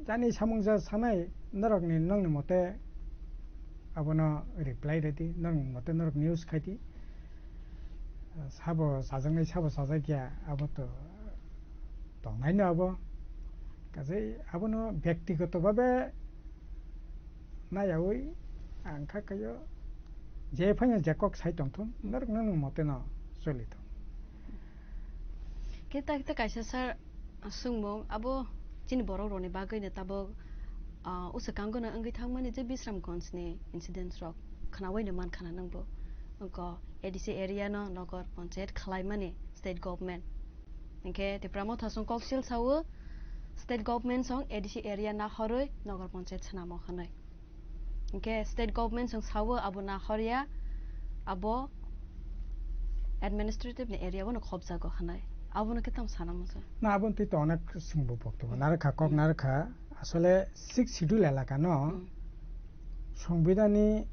Jani samung ja sanai norokni, nongni mote abono reply redi, nongni mote norok news khaidi. Sabo sajaknai, sabo sajakya, abo to tongnaino abo. Kaisa abono byaktigoto bhabe nayawi ang kha khayo, je phano je kok sai tongthung, norok nang moteno choli thung. Khe ta, ta kaisa sir, swngmung abo chini borok rokni bagwi no tabuk, ah, uswkango no wngwi thangmani je Bisramganj ni incidents rok khnawi no mankha na nangbo. Wngkha A D C area no nogor panchayat khwlaimani state government. Hinkhe Tipra Motha song koksil sao, state government song A D C area nahorwi nogor panchayat swnamo hwnwi. Hinkhe state government song sao abo nahorya, abo administrative ni area bono khobjago hwnwi. Abono khe tamo sana muchung? Na, abo twi to onek singbo pokto. Narwkha, kok narwkha. Asole sixth schedule elaka no, hmm, Songbidani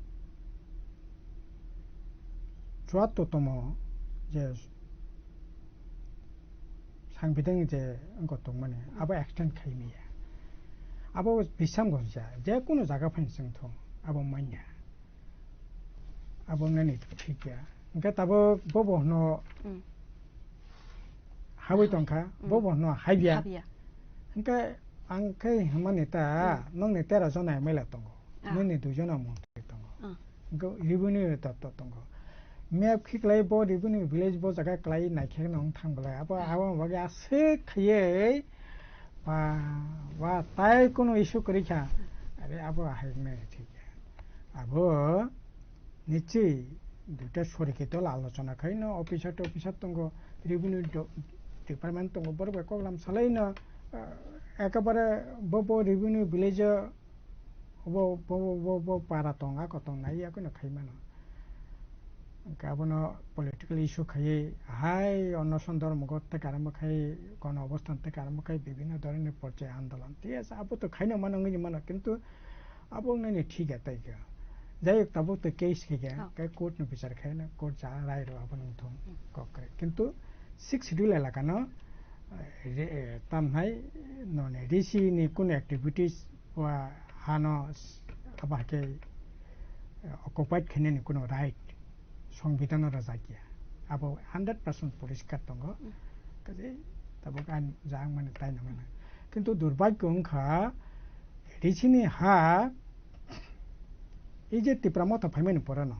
chuattor tomo je Songbidani je wngkha tongmani, abo extend khaimaya. Abo bisam gojja, je kunu jaga phaino chwng thung, abo manya. Abo nani thik ya. Hwnkhe tabuk bobo hwno, hmm, habwi tongkha, hmm, bobo hwno habya. Habya. Hwnkhe ang khe hwnmani ta, hmm, nokni tero jona M L A tongo. Ah. Nini dui jona montri tongo. Ah. Hwnkhe revenue doptor tongo. Map khiklai bo revenue village bo jaga klai naikhe nong thang belai. Abo, ah, abo bagwi aswk khaiwi ba, ba tai kunu issue kwrwi kha. Are abo hai nai thik ya. Abo nichwi duita sorikhe dol alochona khaino officer to officer tongo, revenue do-, department tongo, borok bai koklam salaino, ah, ekabare bo, bo revenue village o bo, bo, bo, bo, bo para tong, ako tong nai yakoino khaimano. Hwnkhe abono political issue khaiwi hai onoson dormogo tei karamo khai, gono obostan tei karamo khai bibhinno dhoroner porche andolon. Thik ase, abo to khaino mano, wngwi mano, kintu abo wngnani thik ya tai khe. Jai hok, tabuk to case khe khe, oh, khe court ni bichar khe na, court ja rai rw abo nung thung, hmm, kok kre. Kintu sixth schedule elaka no, eh, re-, eh, tam hai noni D C ni kunu activities wa hano s-, abo hakhe, eh, occupied khainani kunu right Songbidhano rwjakya. Abo hundred percent poriskar tongo. Hmm. Kaje tabuk ang jang mani tai nangmani. Kintu durbhagyo wngkha, D C ni ha, ei je Tipra Motha phaimani pore no,